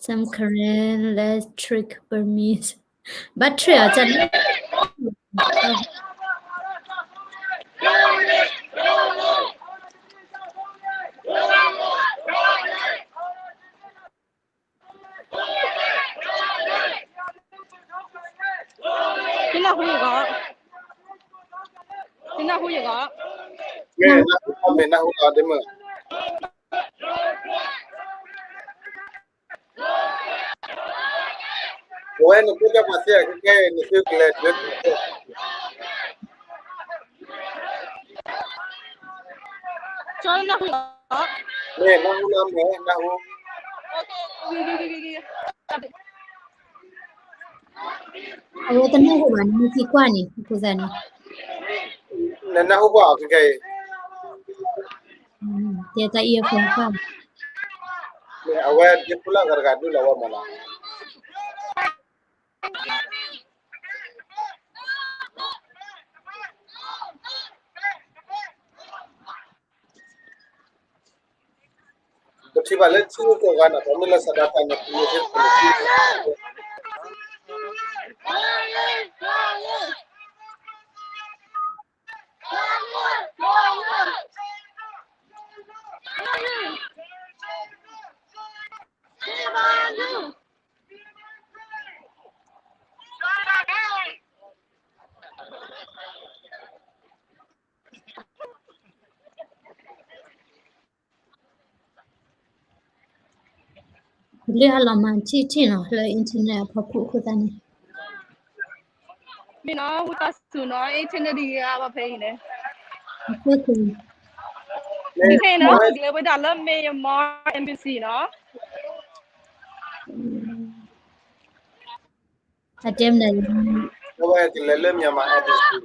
Some Karen, let's trick Burmese. ဘၣ် trick အီၤကန့ၣ် သ့ၣ်နၢ်ဟူယဂီၢ်, သ့ၣ်နၢ်ဟူယဂီၢ်, မ့ၢ်နၢ်ဟူလီၤဒ်မုၢ်. ဝဲနသုတၢ်ပာ်သ့ခဲခဲအံၤ နသုကလဲၤဒုး ကၠီနၢ်ဟူလီၤ. မ့ၢ်နၢ်ဟူလီၤ မ့ၢ်နၢ်ဟူ. အဝဲတနၢ်ဟူဘၣ်န့ၣ် မ့ၢ်သံကွၢ်န့ၣ် အဃိသတးန့ၣ် နနၢ်ဟူဘၣ်အီၤခဲခဲအံၤ တဲတၢ်အံၤအဃိကွၢ် အဝဲဒ်ဖိလၢဂၤတဂၤဒုးလီၤဝဲမးလီၤ. ပထံၣ်ဘၣ်လၢထံဂုၤကီၢ်ဂၤန့ၣ် ပမ့ၢ်လၢစးဒၣ်တၢ်န့ၣ် ပမ့ၢ်သ့ၣ် လၢဟါလီၤမၤထံၣ်ထံၣ်နီၤ လၢ internet အဖီခိၣ်အဃိသတးန့ၣ် မ့ၢ်နီၤ ဝံသးစူၤနီၤ internet ဒ်ဂ့ၤအါဘၣ်ဖဲအံၤန့ၣ် ဖဲအံၤနီၤ ကလဲၤဝဲဒၣ်လၢ Myanmar embassy နီၤ အတဲမနုၤ အဝဲကလဲၤလၢ Myanmar embassy.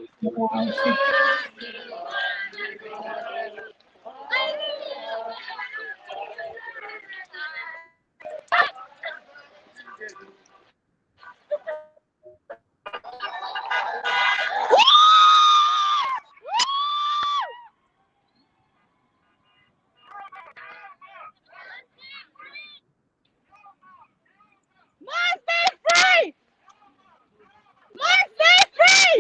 Must be free! Must be free!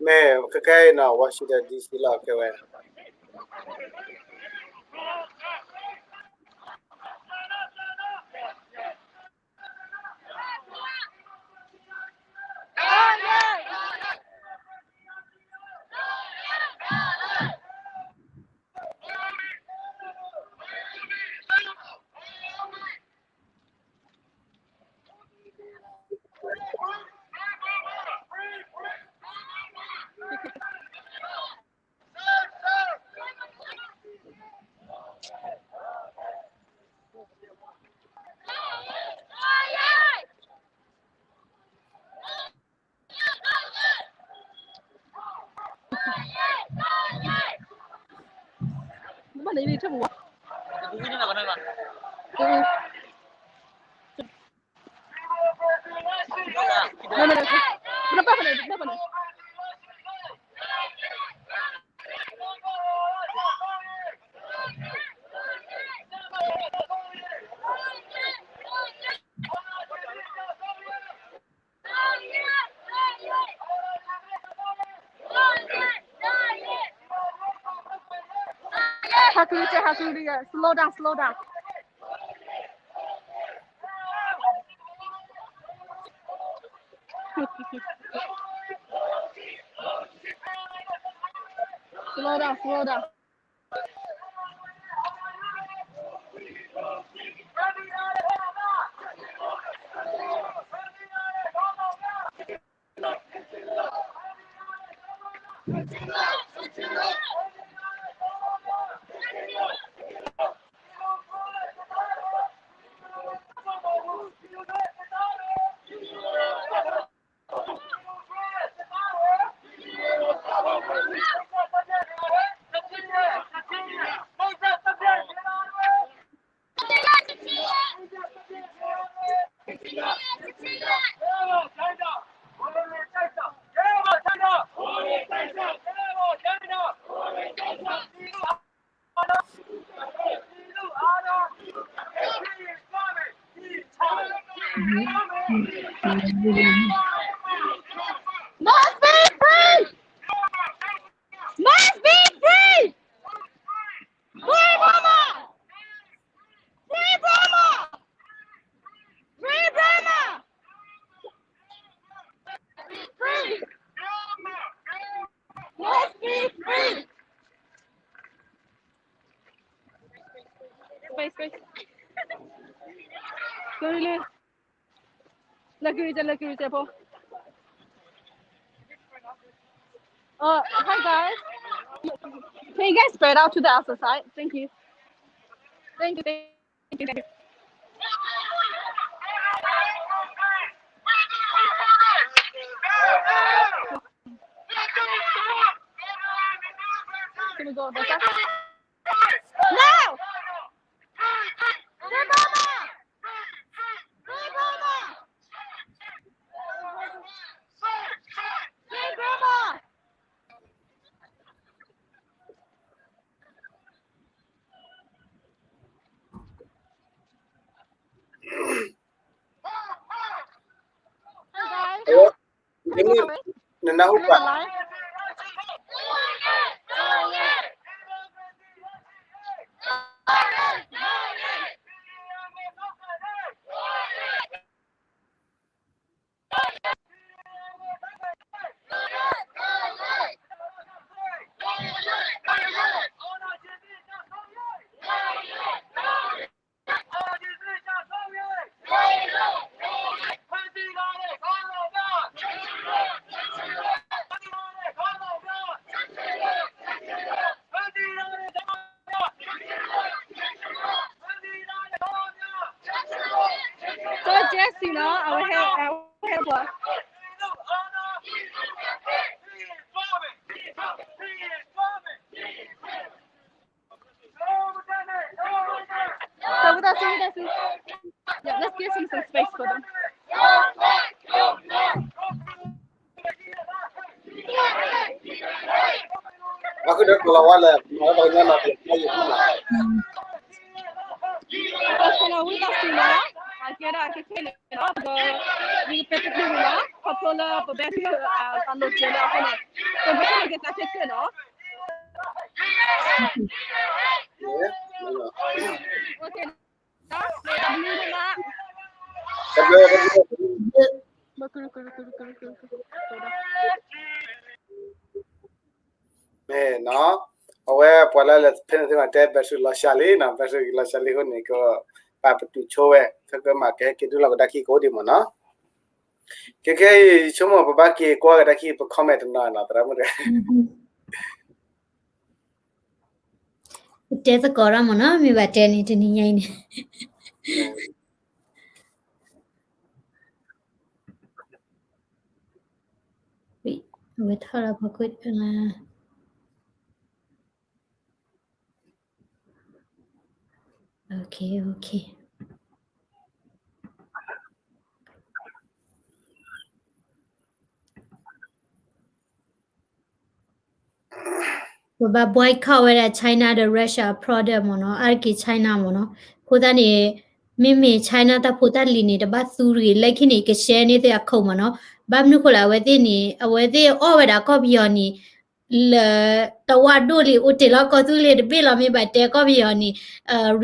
မ့ၢ်ခဲခဲအံၤနီၤ Washington D C လီၤကဲဝဲ.ဟးကလူးကဲ ဟးကလူးကဲ slow down, slow down. Slow down, slow down. Must be free! Must be free! Free Burma! Free Burma! Free Burma! Free! Must be free! space, space. Go, go, go. Look at it, look at it, Paul. Uh, hi guys. Can you guys spread out to the other side? Thank you. Thank you. Thank you. Thank you. Can we go this way? No! Free Burma! Free Burma! Free Burma! Hi guys. Hello. Can you hear me? Nana, who? So Jesse နီၤ အဝဲဟဲ အဝဲဟဲပှၤ So with us, with us. Yeah, let's give some, some space for them. အခုဒီးကလီၤဝါလဲၣ် မၤပကညီနီၤ ကလီၤဝံသးစူၤနီၤ အကဲဒၣ်ခဲခဲန့ၣ်နီၤ ပက ဝံပပဲတဒုနီၤ ခီဖျိလၢပဘဲ အလိၤကဲလၢအဃိန့ၣ် ပဘဲကသးခဲခဲနီၤ မ့ၢ်နီၤ အဝဲပှၤလၢလဲၤဖဲန့ၣ်သ့ၣ်မးတဲ battery လီၤစှၤလံနီၤ battery လီၤစှၤလံအဃိန့ၣ် ကပာ်ပတုာ်ဆိဝဲ ခဲကမၤကဟဲက့ၤဒုလီၤကဒါခံကအိၣ်ဒံးမ့ၢ်နီၤ ခဲခဲအံၤ ဆိကမိၣ်ပဘၣ်က့ၤကွၢ်ကဒါခံပ comment တနီၤနီၤ သရၣ်မုၣ်တဂၤ ပတဲသကိးတၢ်မ့ၢ်နီၤ မ့ၢ်ဘၣ်တဲန့ၣ် တနံၤညါအံၤန့ၣ် ဝဲထီၣ်လၢဖီခိၣ်လၢ Okay, okay. ပဘၣ် boycott ဝဲဒၣ် China ဒီး Russia product မ့ၢ်နီၤ အါတက့ၢ် China မ့ၢ်နီၤ အဃိသတးန့ၣ် မ့မ့ၢ် China တၢ်ဖိတၢ်လံၤန့ၣ် တဘၣ်သူတဂ့ၤ လၢခံန့ၣ် ကshareန့ၢ်သ့ၣ်အခိၣ်မ့ၢ်နီၤ ဘၣ်မနုၤဃိလဲၣ် အဝဲသ့ၣ်န့ၣ် အဝဲသ့ၣ်အီၣ်ဝဲဒၣ်ကီၢ်ပယီၤန့ၣ် လၢတဝၢဒိၣ်လံ အိၣ်တ့ၢ်လီၤကီၢ်သူလ့ၤတဘ့ၣ်လီၤ မ့ၢ်ဘၣ်တဲကီၢ်ပယီၤန့ၣ်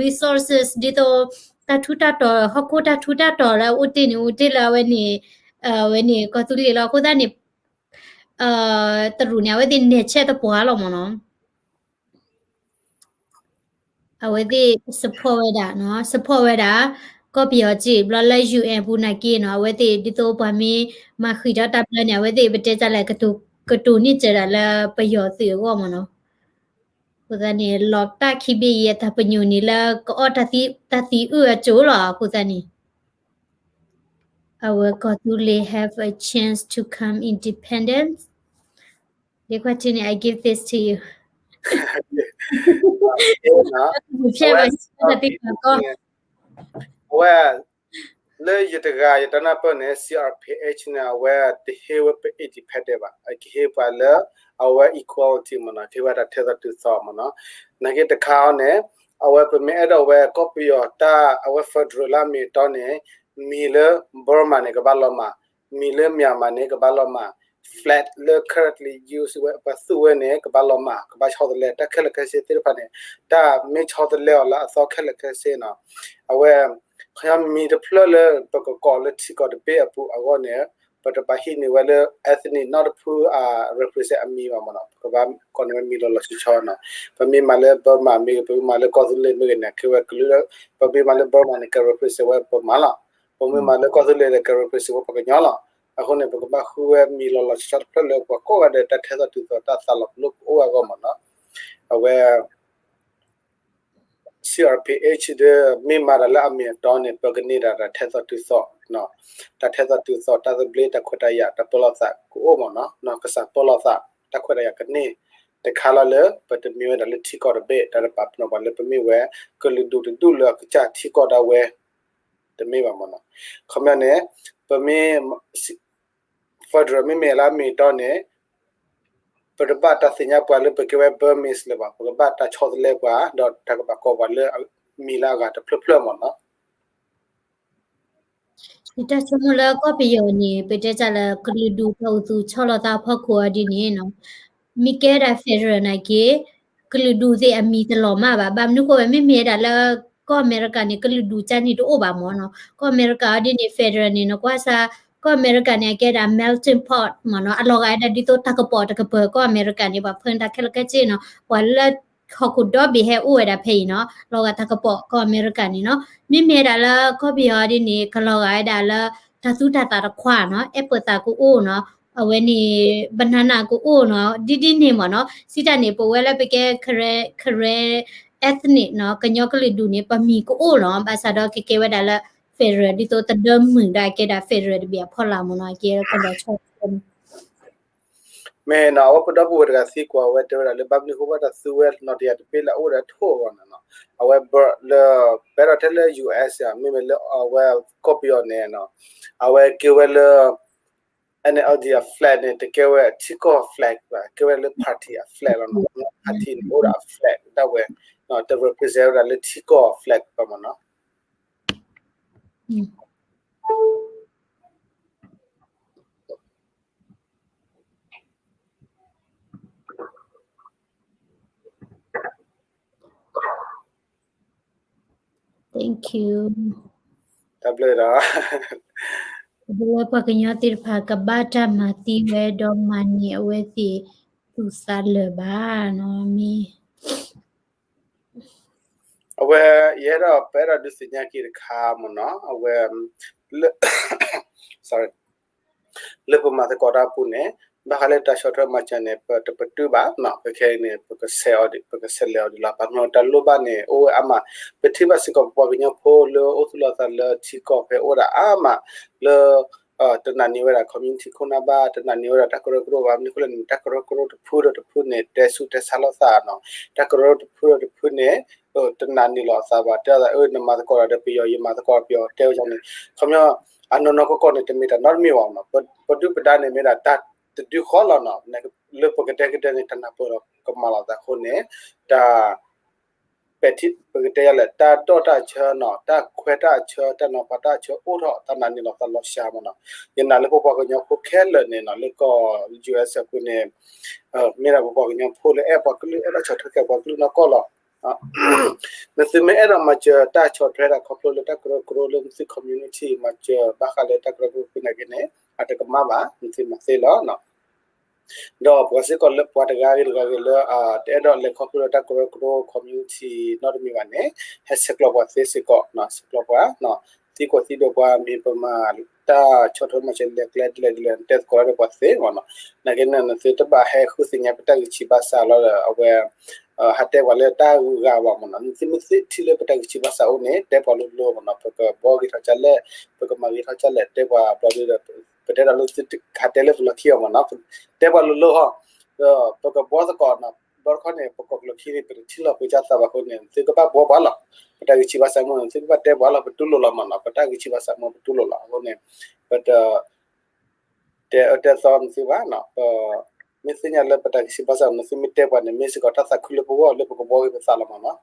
resources ဒ်သိး တၢ်ထူးတၢ်တီၤ ဟီၣ်ခိၣ်တၢ်ထူးတၢ်တီၤလၢအအိၣ်တ့ၢ်န့ၣ် အိၣ်တ့ၢ်လၢအဝဲန့ၣ် အဝဲန့ၣ် ကီၢ်သူလ့ၤလီၤ အဃိသတးန့ၣ် တရူးန့ၣ် အဝဲသ့ၣ်နဲၣ်ဆဲးသပှၢ်လီၤမ့ၢ်နီၤ အဝဲသ့ၣ် support ဝဲဒၣ်နီၤ support ဝဲဒၣ် ကီၢ်ပယီၤစ့ၢ် ဘျီလၢ ယူဢၣ် ပူၤနာ်က့နီၤ အဝဲသ့ၣ်ဒ်သိးပှၤမ့ၢ်မၤဃံးထီၣ်တၢ်ဘျၢန့ၣ် အဝဲသ့ၣ်ပတဲတၢ်လဲၣ် ကတိၤန့ၢ်စၢၤဒၣ်လၢပယီၤသုးအဂီၢ်မ့ၢ်နီၤ အဃိသတးန့ၣ် လီၤတၢ်ခံဘ့ၣ်အံၤအတၢ်ပညိၣ်န့ၣ်လၢ ကအီၣ်တၢ်သံအုၣ်အကၠိလီၤ အဃိသတးန့ၣ် အဝဲကီၢ်သူလ့ၤ have a chance to come independence ဒ်ခွါထံန့ၣ် I give this to you ဖဲဘၣ် အဝဲ လၢယတဂၤယတနၢ်ပၢၢ်န့ၣ် C R P H န့ၣ် အဝဲတဟ့ၣ်ဝဲပ independent ဘၣ် အကဟ့ၣ်ပှၤလၢ အဝဲ equality မ့ၢ်နီၤ ကဟ့ၣ်ဝဲတၢ်ထဲသိးတုၤသိးမ့ၢ်နီၤ နာ်က့တခါအံၤန့ၣ် အဝဲပမ့ၢ်အဲၣ်ဒိးဝဲကီၢ်ပယီၤတၢ် အဝဲ federal လၢအမ့ၢ်အတီန့ၣ် မံၤလၢ Burma န့ၣ် ကဘၣ်လီၤမၢ် မံၤလၢ Myanmar န့ၣ် ကဘၣ်လီၤမၢ် flag လၢ currently use ဝဲ ပှၤသူဝဲန့ၣ် ကဘၣ်လီၤမၢ် ကဘၣ်ဆီတလဲ တၢ်ခဲလၢာ်ခဲဆ့သ့ၣ်တဖၣ်န့ၣ် တၢ်မ့ၢ်ဆီတလဲအီၤလၢအသီခဲလၢာ်ခဲဆ့နီၤ အဝဲ ခီမံၤတဖျၢၣ်လၢပကကိးလၢထံကီၢ်တဘ့ၣ်အပူၤအဂီၢ်န့ၣ် ပတဘၣ်ဟံးန့ၢ်ဝဲလၢ ethnic နီတဖုအ represent အမံၤဘၣ်မ့ၢ်နီၤ, ပကဘၣ်ကိးန့ၢ်ဝဲမံၤလီၤလီၤဆီဆီနီၤ. ပမ့ၢ်မၤလၢ Burma မ့ၢ်ဂ့ၤ ပမ့ၢ်မၤလၢကီၢ်သူလ့ၤမ့ၢ်ဂ့ၤန့ၣ် ကဲဝဲကလုာ်, ပမ့ၢ်မၤလၢ Burma န့ၣ် က represent ဝဲ Burma လီၤ. ပမ့ၢ်မၤလၢကီၢ်သူလ့ၤန့ၣ် က represent ဝဲပှၤကညီလီၤ. အဃိန့ၣ် ပကဘၣ်ဃုဝဲမံၤလီၤလီၤဆီဆီတဖျၢၣ်လၢပှၤကိးဂၤဒဲး တၢ်ထဲသိးတုၤသိးတၢ်သးလီၤပလိာ်ကအိၣ်အဂီၢ်မ့ၢ်နီၤ. အဝဲ C R P H ဒီး မ့ၢ်မၤတၢ်လၢအမ့ၢ်အတီန့ၣ် ပကန့ၢ်ဒၣ်တၢ်ထဲသိးတုၤသိး, တၢ်ထဲသိးတုၤသိး တၢ်သဘျ့ တၢ်ခွဲးတၢ်ယာ် တၢ်ပၢလီၤသးကအိၣ်မ့ၢ်နီၤ, ကစၢ်ပၢလီၤသး တၢ်ခွဲးတၢ်ယာ်ကန့ၢ်, တခါလီၤလၢ ပတမ့ၢ်ဝဲဒၣ်လၢထံကီၢ်တဘ့ၣ် တၢ်တပာ်ပနီၣ်ပှၤလၢပမ့ၢ်ဝဲ ကလုာ်ဒူၣ်တဒူၣ်လၢအကစၢ်ထံကီၢ်ဒၣ်ဝဲ တမ့ၢ်ဘၣ်မ့ၢ်နီၤ. ခီပညီန့ၣ် ပမ့ၢ် federal မ့မ့ၢ်လၢအမ့ၢ်အတီန့ၣ် ပတဘၣ်တၢ်သ့ၣ်ညါပှၤလၢပကဲဝဲ Burmese လၢၤဘၣ်, ပကဘၣ်တၢ်ဆီတလဲပှၤ ဒီးတၢ်ကဘၣ်ကိးပှၤလၢမံၤလၢအဂၤတဖျၢၣ်ဖျၢၣ်မ့ၢ်နီၤ. ယတၢ်ဆိကမိၣ်လၢကီၢ်ပယီၤန့ၣ် ပတဲတၢ်လၢကလုာ်ဒူၣ်တၢ်အိၣ်သူဆီလီၤသးအဖီခိၣ်အီၤဒ်န့ၣ်နီၤ, မ့ၢ်ကဲဒၣ် federal နာ်က့ ကလုာ်ဒူၣ်သ့ၣ်အမံၤတလီၤမၢ်ဘၣ်. ဘၣ်မနုၤဃိဝဲ မ့မ့ၢ်ဝဲဒၣ်လၢ ကီၢ်အမဲရကၤန့ၣ် ကလုာ်ဒူၣ်ကၢ်န့ၣ်တအိၣ်ဘၣ်မ့ၢ်နီၤ. ကီၢ်အမဲရကၤအီၤဒ်န့ၣ် federal န့ၣ် နကွၢ်စ့ၢ် ကီၢ်အမဲရကၤန့ၣ် အကဲဒၣ် melting pot မ့ၢ်နီၤ, အလီၤဂာ်ဝဲဒၣ်ဒ်သိးတၢ်ကပီၤတကပၤ ကီၢ်အမဲရကၤန့ၣ် ပှၤဖၢနတၢ်ခဲလၢာ်ခဲဆ့နီၤ, ပှၤလၢဟီၣ်ခိၣ်ဒီဘ့ၣ်ဟဲအိၣ်ဝဲဒၣ်ဖဲအံၤနီၤ, လီၤဂာ်တၢ်ကပီၤကီၢ်အမဲရကၤန့ၣ်နီၤ. မ့မ့ၢ်ဝဲဒၣ်လၢကီၢ်ပယီၤအီၤဒ်န့ၣ် ကလီၤဂာ်ဝဲဒၣ်လၢ တၢ်သူတၢ်သၣ်တခွါနီၤ, အပၢၢ်သၣ်ကအိၣ်နီၤ, အဝဲန့ၣ် banana ကအိၣ်နီၤ, ဒ်ဒ်န့ၣ်မ့ၢ်နီၤ. စံးတၢ်န့ၣ် ပဝဲလၢပကဲ Karen, Karen ethnic နီၤ, ကညီကလုာ်ဒူၣ်န့ၣ် ပမံၤကအိၣ်လီၤ. ဘၣ်ဆၣ်ဒီးကကဲဝဲဒၣ်လၢ federal ဒ်သိးတဒၢမုာ်ဒၣ်ကဲဒၣ် federal တဘ့ၣ်အဖီလာ်မ့ၢ်နီၤ, ကဲကလီၤဆီန့ၣ် မ့ၢ်နီၤ, အဝဲပဒီပုၢ်ဝဲၢ်တဂၤသံကွၢ်ဝဲတဲဝဲဒၣ်လၢ ဘၣ်မနုၤဃိဘၣ်တၢ်သူဝဲနီၣ်တယၢ်တဘ့ၣ်လၢအအိၣ်ဒီးထိၣ်အဂီၢ်န့ၣ်နီၤ, အဝဲလၢ ပအဲၣ်ဒိးတဲလၢ U S မ့မ့ၢ်လၢအဝဲကီၢ်ပယီၤန့ၣ်နီၤ, အဝဲကဲဝဲလၢ N L D အ flag န့ၣ် တကဲဝဲထံကီၢ် flag ဘၣ်, ကဲဝဲလၢ party အ flag လီၤနီၤ. party န့ၣ် အိၣ်ဒၣ်အ flag ဒၣ်ဝဲ, တ represent ဝဲဒၣ်လၢထံကီၢ် flag ဘၣ်မ့ၢ်နီၤ. Thank you. တၢ်ဘျုးဒီး ပဝဲပှၤကညီသ့ၣ်တဖၣ် ကဘၣ်တၢ်မၤသံဝဲဒီးမၤန့ၢ်အဝဲသ့ၣ်သူၣ်သးလၢာ်ဘၣ်နီၤ, မ့ၢ် အဝဲ ယအဲၣ်ဒိး ပအဲၣ်ဒိးဒုးသ့ၣ်ညါက့ၤတခါမ့ၢ်နီၤ, အဝဲ လၢ လၢပမၤသကိးတၢ်အပူၤန့ၣ် ဘၣ်ဃးလၢတၢ်ဆီၣ်ထွဲမၤစၢၤန့ၣ် ပတပတုာ်ဘၣ်နီၤ, ပခဲအံၤန့ၣ် ပကဆဲးအီၤဒ် ပကဆဲးလဲၤအီၤဒ်လီၤ. ဘၣ်မနုၤတၢ်လိၣ်ဘၣ်န့ၣ် အိၣ်ဝဲအါမး, ပထံၣ်ဘၣ်စ့ၢ်ကီးပပှၤကညီဖိလၢအိၣ်သူၣ်လီၤသးလၢထံကီၢ်ဖဲအိၣ်ဒၣ်အါမး လၢ တနာ်န့ၢ်ဝဲဒၣ် community ခိၣ်နၢ်ဘၣ်, တနာ်န့ၢ်ဝဲဒၣ်တၢ်ကရၢကရိဘၣ်, မနုၤအဃိလဲၣ်န့ၣ် တၢ်ကရၢကရိတဖုဒီးတဖုန့ၣ် တဲဆူၣ်တဲဆါလိာ်သးနီၤ, တၢ်ကရၢကရိတဖုဒီးတဖုန့ၣ် တနာ်န့ၢ်လီၤအသးဘၣ်, တဲအသး အၢ နမၤသကိးဒီးပယီၤ ယမၤသကိးဒီးပယီၤ တဲဝဲဒ်န့ၣ်, ခီပညီ အနီၢ်နီၢ်ကီၢ်ကီၢ်န့ၣ် တမ့ၢ်တၢ်နီတမံၤဘၣ်နီၤ, ပဒုၣ်ပဒါန့ၣ်မ့ၢ်ဒၣ်တၢ်တဒုဃီလီၤနီၤ, လၢပကတဲကတဲန့ၣ် တနၢ်ပၢၢ်လီၤကမၤလီၤသးအဃိန့ၣ် တၢ် ပဲာ်ထံ ပကတဲယၤလဲၣ် တၢ်ဒိၣ်တၢ်ဆၢနီၤ, တၢ်ခွဲးတၢ်ဆၢ, တၢ်နီၤဖးတၢ်ဆၢအိၣ်ထီၣ် တၢ်နာ်န့ၢ်လီၤသးလီၤစှၤမ့ၢ်နီၤ. ယနာ်လၢပပှၤကညီဖိခဲလၢာ်န့ၣ်နီၤ လၢကီၢ် U S အပူၤန့ၣ် မ့ၢ်ဒၣ်ပပှၤကညီဖိလၢအဲၣ်ပှၤကလုာ် အဲၣ်ဒိးဆီၣ်ထွဲက့ၤပှၤကလုာ်နီၢ်ကီၢ်လီၤ. နသုမ့ၢ်အဲၣ်ဒိးမၤစၢၤတၢ်ဆီၣ်ထွဲဒၣ်ခီဖျိလၢတၢ်ကရၢကရိလၢနသု community မၤစၢၤဘၣ်ဃးလၢတၢ်ကရၢကရိဖဲန့ၣ်က့န့ၣ် အတကမၣ်ဘၣ်, နသုမၤသ့လီၤ. ဒီးပှၤစ့ၢ်ကီးလၢပှၤတဂၤဂ့ၤတဂၤဂ့ၤလၢ တအဲၣ်ဒိးလဲၤခီဖျိလၢတၢ်ကရၢကရိ community နီတမံၤဘၣ်န့ၣ် ဟဲဆဲးကျိးပှၤသ့စ့ၢ်ကီး, ဆဲးကျိးပှၤ, သံကွၢ်သံဒိးပှၤ မ့ၢ်ပမၤတၢ်ဆီၣ်ထွဲမၤစၢၤလဲၤကျဲဒ်လဲၣ်ဒ်လဲၣ် နတဲသကိးဒီးပှၤသ့မ့ၢ်နီၤ. နာ်က့န့ၣ် နသုတဘၣ်ဟဲဃုသ့ၣ်ညါပတၢ်ဂံၢ်ဆံးဘၣ်ဆၣ်လီၤဒီး အဝဲ ဟးတဲပှၤလၢတၢ်ဂုၤဂၤဘၣ်မ့ၢ်နီၤ. နသုမ့ၢ်ထံၣ်လၢပတၢ်ဂံၢ်ဆံးဘၣ်ဆၣ်အိၣ်န့ၣ် တဲပှၤလိၤလိၤမ့ၢ်နီၤ, ပကဘှီဂ့ၤထီၣ်ဒ်လဲၣ်, ပကမၤဂ့ၤထီၣ်ဒ်လဲၣ်, တဲပှၤဘျီဒုဒီး ပတဲဒီးလၢသုဟးတဲလၢပလီၢ်ခံအီၤမ့ၢ်နီၤ, တဲပှၤလိၤလိၤဟီ, ပကဘှီသကိးနီၤ, ဘၣ်တခီန့ၣ် ပကိးကျိာ်ခံန့ၣ် ပတထံၣ်လီၤပကစၢ်သးဘၣ်အဃိန့ၣ် သုကဘၣ်ဘှီပှၤလီၤ. ပတၢ်ဂံၢ်ဆံးဘၣ်ဆၣ်မ့ၢ် သုကဘၣ်တဲပှၤလီၤ, ပတူၢ်လိာ်လီၤမ့ၢ်နီၤ, ပတၢ်ဂံၢ်ဆံးဘၣ်ဆၣ်မ့ၢ်ပတူၢ်လိာ်လီၤ. အဃိန့ၣ် ပတ တဲအၢတဲသီနသုဘၣ်နီၤ, ပမ့ၢ်သ့ၣ်ညါလၢပတၢ်ဂံၢ်ဆံးဘၣ်ဆၣ် နသုမ့ၢ်တဲပှၤန့ၣ် မ့ၢ်စ့ၢ်ကီးတၢ်သးခုလၢပဂီၢ်လၢပကဘှီဂ့ၤပသးလီၤမ့ၢ်နီၤ.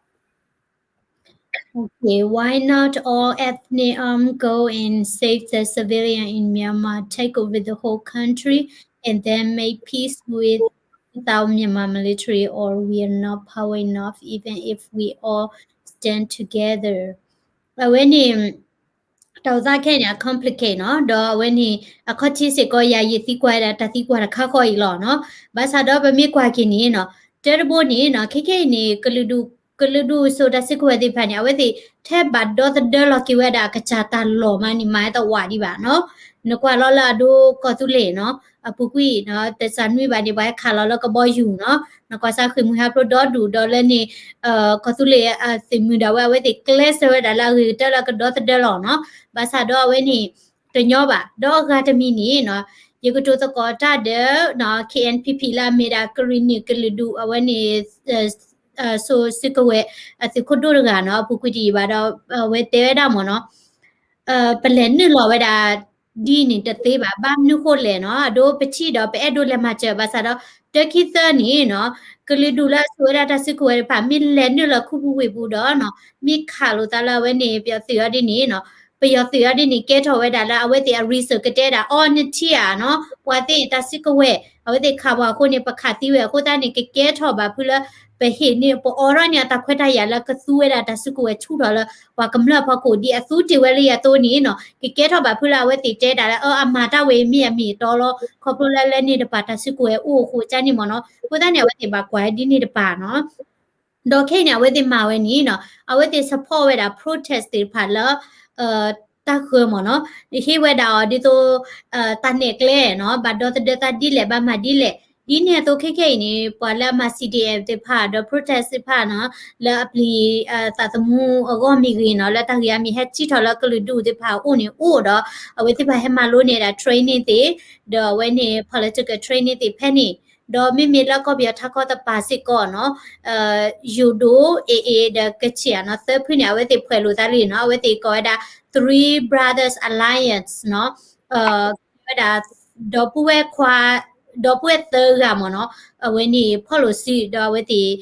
Okay, why not all ethnic arm go and save the civilian in Myanmar, take over the whole country, and then make peace with without Myanmar military, or we are not power enough even if we all stand together. အဝဲန့ၣ် တၢ်အိၣ်သးခဲအံၤန့ၣ် အ complicate နီၤ, ဒီးအဝဲန့ၣ် အခီၣ်ထံးစ့ၢ်ကီး ယၤယသံကွၢ်ဝဲဒၣ်တၢ်သံကွၢ်တခါဃီအံၤလီၤနီၤ. ဘၣ်ဆၣ်ဒီးပမ့ၢ်ကွၢ်က့ၤန့ၣ်နီၤ, တၢ်တဘိန့ၣ်နီၤ, ခဲခဲအံၤန့ၣ် ကလုာ်ဒူၣ် ကလုာ်ဒူၣ်စိတၢ်စုကဝဲၤသ့ၣ်တဖၣ်န့ၣ် အဝဲသ့ၣ်ထဲဘၣ်ဒီသဒၢလီၤက့ၤဝဲဒၣ်အကစၢ်တၢ်လီၢ်မးန့ၣ် မၤဝဲတအိၣ်ဒံးဘၣ်နီၤ. နကွၢ်လီၤလၢအဒိကီၢ်သူလ့ၤနီၤ, အပူၤကွံာ်နီၤ, တစၢ်နွံဘၣ်န့ၣ် ပှၤဟဲခးလီၤလၢကဘီယူၤနီၤ, နကွၢ်စၢ်ဃ့ၢ်မှံဟးဖျိးဒီဒူၣ်ဒီးလၢန့ၣ် ကီၢ်သူလ့ၤအသုးမုၢ်ဒၣ်ဝဲ အဝဲသ့ၣ်ကျဲးစၢးဝဲဒၣ်လၢအဂ့ၤကတၢၢ်လၢကဒီသဒၢလီၤနီၤ. ဘၣ်ဆၣ်ဒီးအဝဲန့ၣ် တညီဘၣ်. ဒီးအဂၤတမံၤန့ၣ်နီၤ, ယကတိၤသကိးတၢ်ဒီး K N P P လၢအမ့ၢ်ဒၣ်ကရံၣ်နံၣ်ကလုာ်ဒူၣ် အဝဲန့ၣ် စိစုကဝဲၤ အသုးခိၣ်ဒိၣ်တဂၤနီၤ, အပူၤကွံာ်တယံာ်ဘၣ်ဒီး အဝဲတဲဝဲဒၣ်မ့ၢ်နီၤ, ပလဲၤနုာ်လီၤဝဲဒၣ် ဒ်န့ၣ်တသ့ဘၣ်. ဘၣ်မနုၤဃိလဲၣ်နီၤ, အဒိပထံၣ်ဒီးပအဲၣ်ဒိးလဲၤမၤစၢၤ, ဘၣ်ဆၣ်ဒီး တၢ်ခံသၢန့ၣ်နီၤ, ကလုာ်ဒူၣ်လၢအစိာ်ဝဲဒၣ်တၢ်စုကဝဲၤတဖၣ် မ့ၢ်လဲၤနုာ်လီၤခူပူၤဝ့ၢ်ပူၤဒီးနီၤ, မ့ၢ်ခးလိာ်သးလၢအဝဲန့ၣ် ပယီၤသုးအီၤဒ်န့ၣ်နီၤ, ပယီၤသုးအီၤဒ်န့ၣ် ကဲထီၣ်ဝဲဒၣ်လၢအဝဲသ့ၣ်အ resource ကတဲဒၣ် အီနထံဧါနီၤ, ပှၤသ့ၣ်တၢ်စုကဝဲၤ အဝဲသ့ၣ်ခးပှၤအဃိန့ၣ် ပခးသံဝဲအဃိသတးန့ၣ် ကကဲထီၣ်ဘၣ်ဖုလၢ ပဟ့ၣ်န့ၢ် ပအိးထီၣ်န့ၢ်အတၢ်ခွဲးတၢ်ယာ်လၢကသူဝဲဒၣ်တၢ်စုကဝဲၤဆူၣ်ထီၣ်လၢ ပှၤကမျၢၢ်အဖီခိၣ် ဒ်အသူတ့ၢ်ဝဲလၢယၤအသိးန့ၣ်နီၤ, ကကဲထီၣ်ဘၣ်ဖုလၢအဝဲသ့ၣ်တဲဒၣ်လၢ အၢ အမၤတၢ်ဝဲအံၤမ့ၢ်အမ့ၢ်အတီလီၤ, ခီဖျိလၢလၢန့ၣ်တပၤတၢ်စုကဝဲၤအိၣ်အဃိကန့ၣ်မ့ၢ်နီၤ, အဃိသတးန့ၣ် အဝဲသ့ၣ်ဘၣ်ကွၢ်ဒ်န့ၣ်တပၤနီၤ. ဒီးခဲအံၤန့ၣ် အဝဲသ့ၣ်မၤဝဲန့ၣ်နီၤ, အဝဲသ့ၣ် support ဝဲဒၣ် protest သ့ၣ်တဖၣ်လၢ တၢ်ဃၢၤမ့ၢ်နီၤ, ဟ့ၣ်ဝဲဒၣ်အီၤဒ်သိး တၢ်နဲၣ်ကျဲနီၤ, ဘၣ်ဒီသဒၢသးဒ်လဲၣ် ဘၣ်မၤဒ်လဲၣ်, ဒ်န့ၣ်အသိးခဲခဲအံၤန့ၣ် ပှၤလၢအမၤ C D F သ့ၣ်တဖၣ် ဒီး protest သ့ၣ်တဖၣ်နီၤ, လၢအပျံၤသးသမူအဂီၢ်မ့ၢ်ဂ့ၤနီၤ, လၢတၢ်ဂ့ၢ်အမ့ၢ်ဟဲစံၣ်ထီၣ်လၢကလုာ်ဒူၣ်သ့ၣ်တဖၣ်အအိၣ်န့ၣ်အိၣ်ဒီး အဝဲသ့ၣ်တဖၣ်ဟဲမၤလိန့ၢ်ဒၣ် training သ့ၣ်, ဒီးအဝဲန့ၣ် political training သ့ၣ်ဖဲန့ၣ်, ဒီးမ့မ့ၢ်လၢကီၢ်ပယီၤထးခီတပၤစ့ၢ်ကီးနီၤ, ယိၤဒိၣ် A A ဒီးကချ့ၣ်နီၤ, သၢဖုန့ၣ် အဝဲသ့ၣ်ဖှဲးလိာ်သးလံနီၤ, အဝဲသ့ၣ်ကိးဝဲဒၣ် Three Brothers Alliance နီၤ, ဝဲဒၣ် ဒီပုၢ်ဝဲၢ်ခွါ ဒီပုၢ်ဝဲၢ်သၢဂၤမ့ၢ်နီၤ, အဝဲန့ၣ်ဖီၣ်လိာ်စု ဒီးအဝဲသ့ၣ်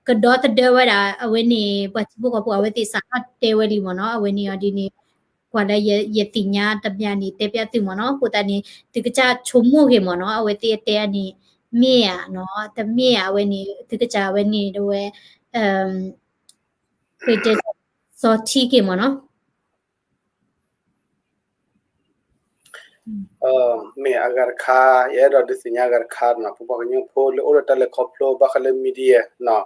ကဒီသဒၢဝဲဒၣ် အဝဲန့ၣ် ပှၤထံဖိကီၢ်ဖိ အဝဲသ့ၣ်စးထီၣ်တဲဝဲလံမ့ၢ်နီၤ, အဝဲန့ၣ်အီၤဒ်န့ၣ် ကွၢ်လၢယသ့ၣ်ညါတဘျီန့ၣ် တဲပျးသုမ့ၢ်နီၤ, အဃိသတးန့ၣ် သုကစၢ်ဆိကမိၣ်ဂ့ၤမ့ၢ်နီၤ, အဝဲသ့ၣ်အတဲအန့ၣ် မ့ၢ်ဧါနီၤ, တမ့ၢ်ဧါ, အဝဲန့ၣ် သုကစၢ်အဝဲန့ၣ် တဝဲ ကတဲစီထံက့ၤမ့ၢ်နီၤ. မ့ၢ်အဂၤတခါ, ယအဲၣ်ဒိးဒုးသ့ၣ်ညါအဂၤတခါနီၤ, ပပှၤကညီဖိလၢအိၣ်ဒီးတၢ်လဲၤခီဖျိဘၣ်ဃးလၢ media နီၤ,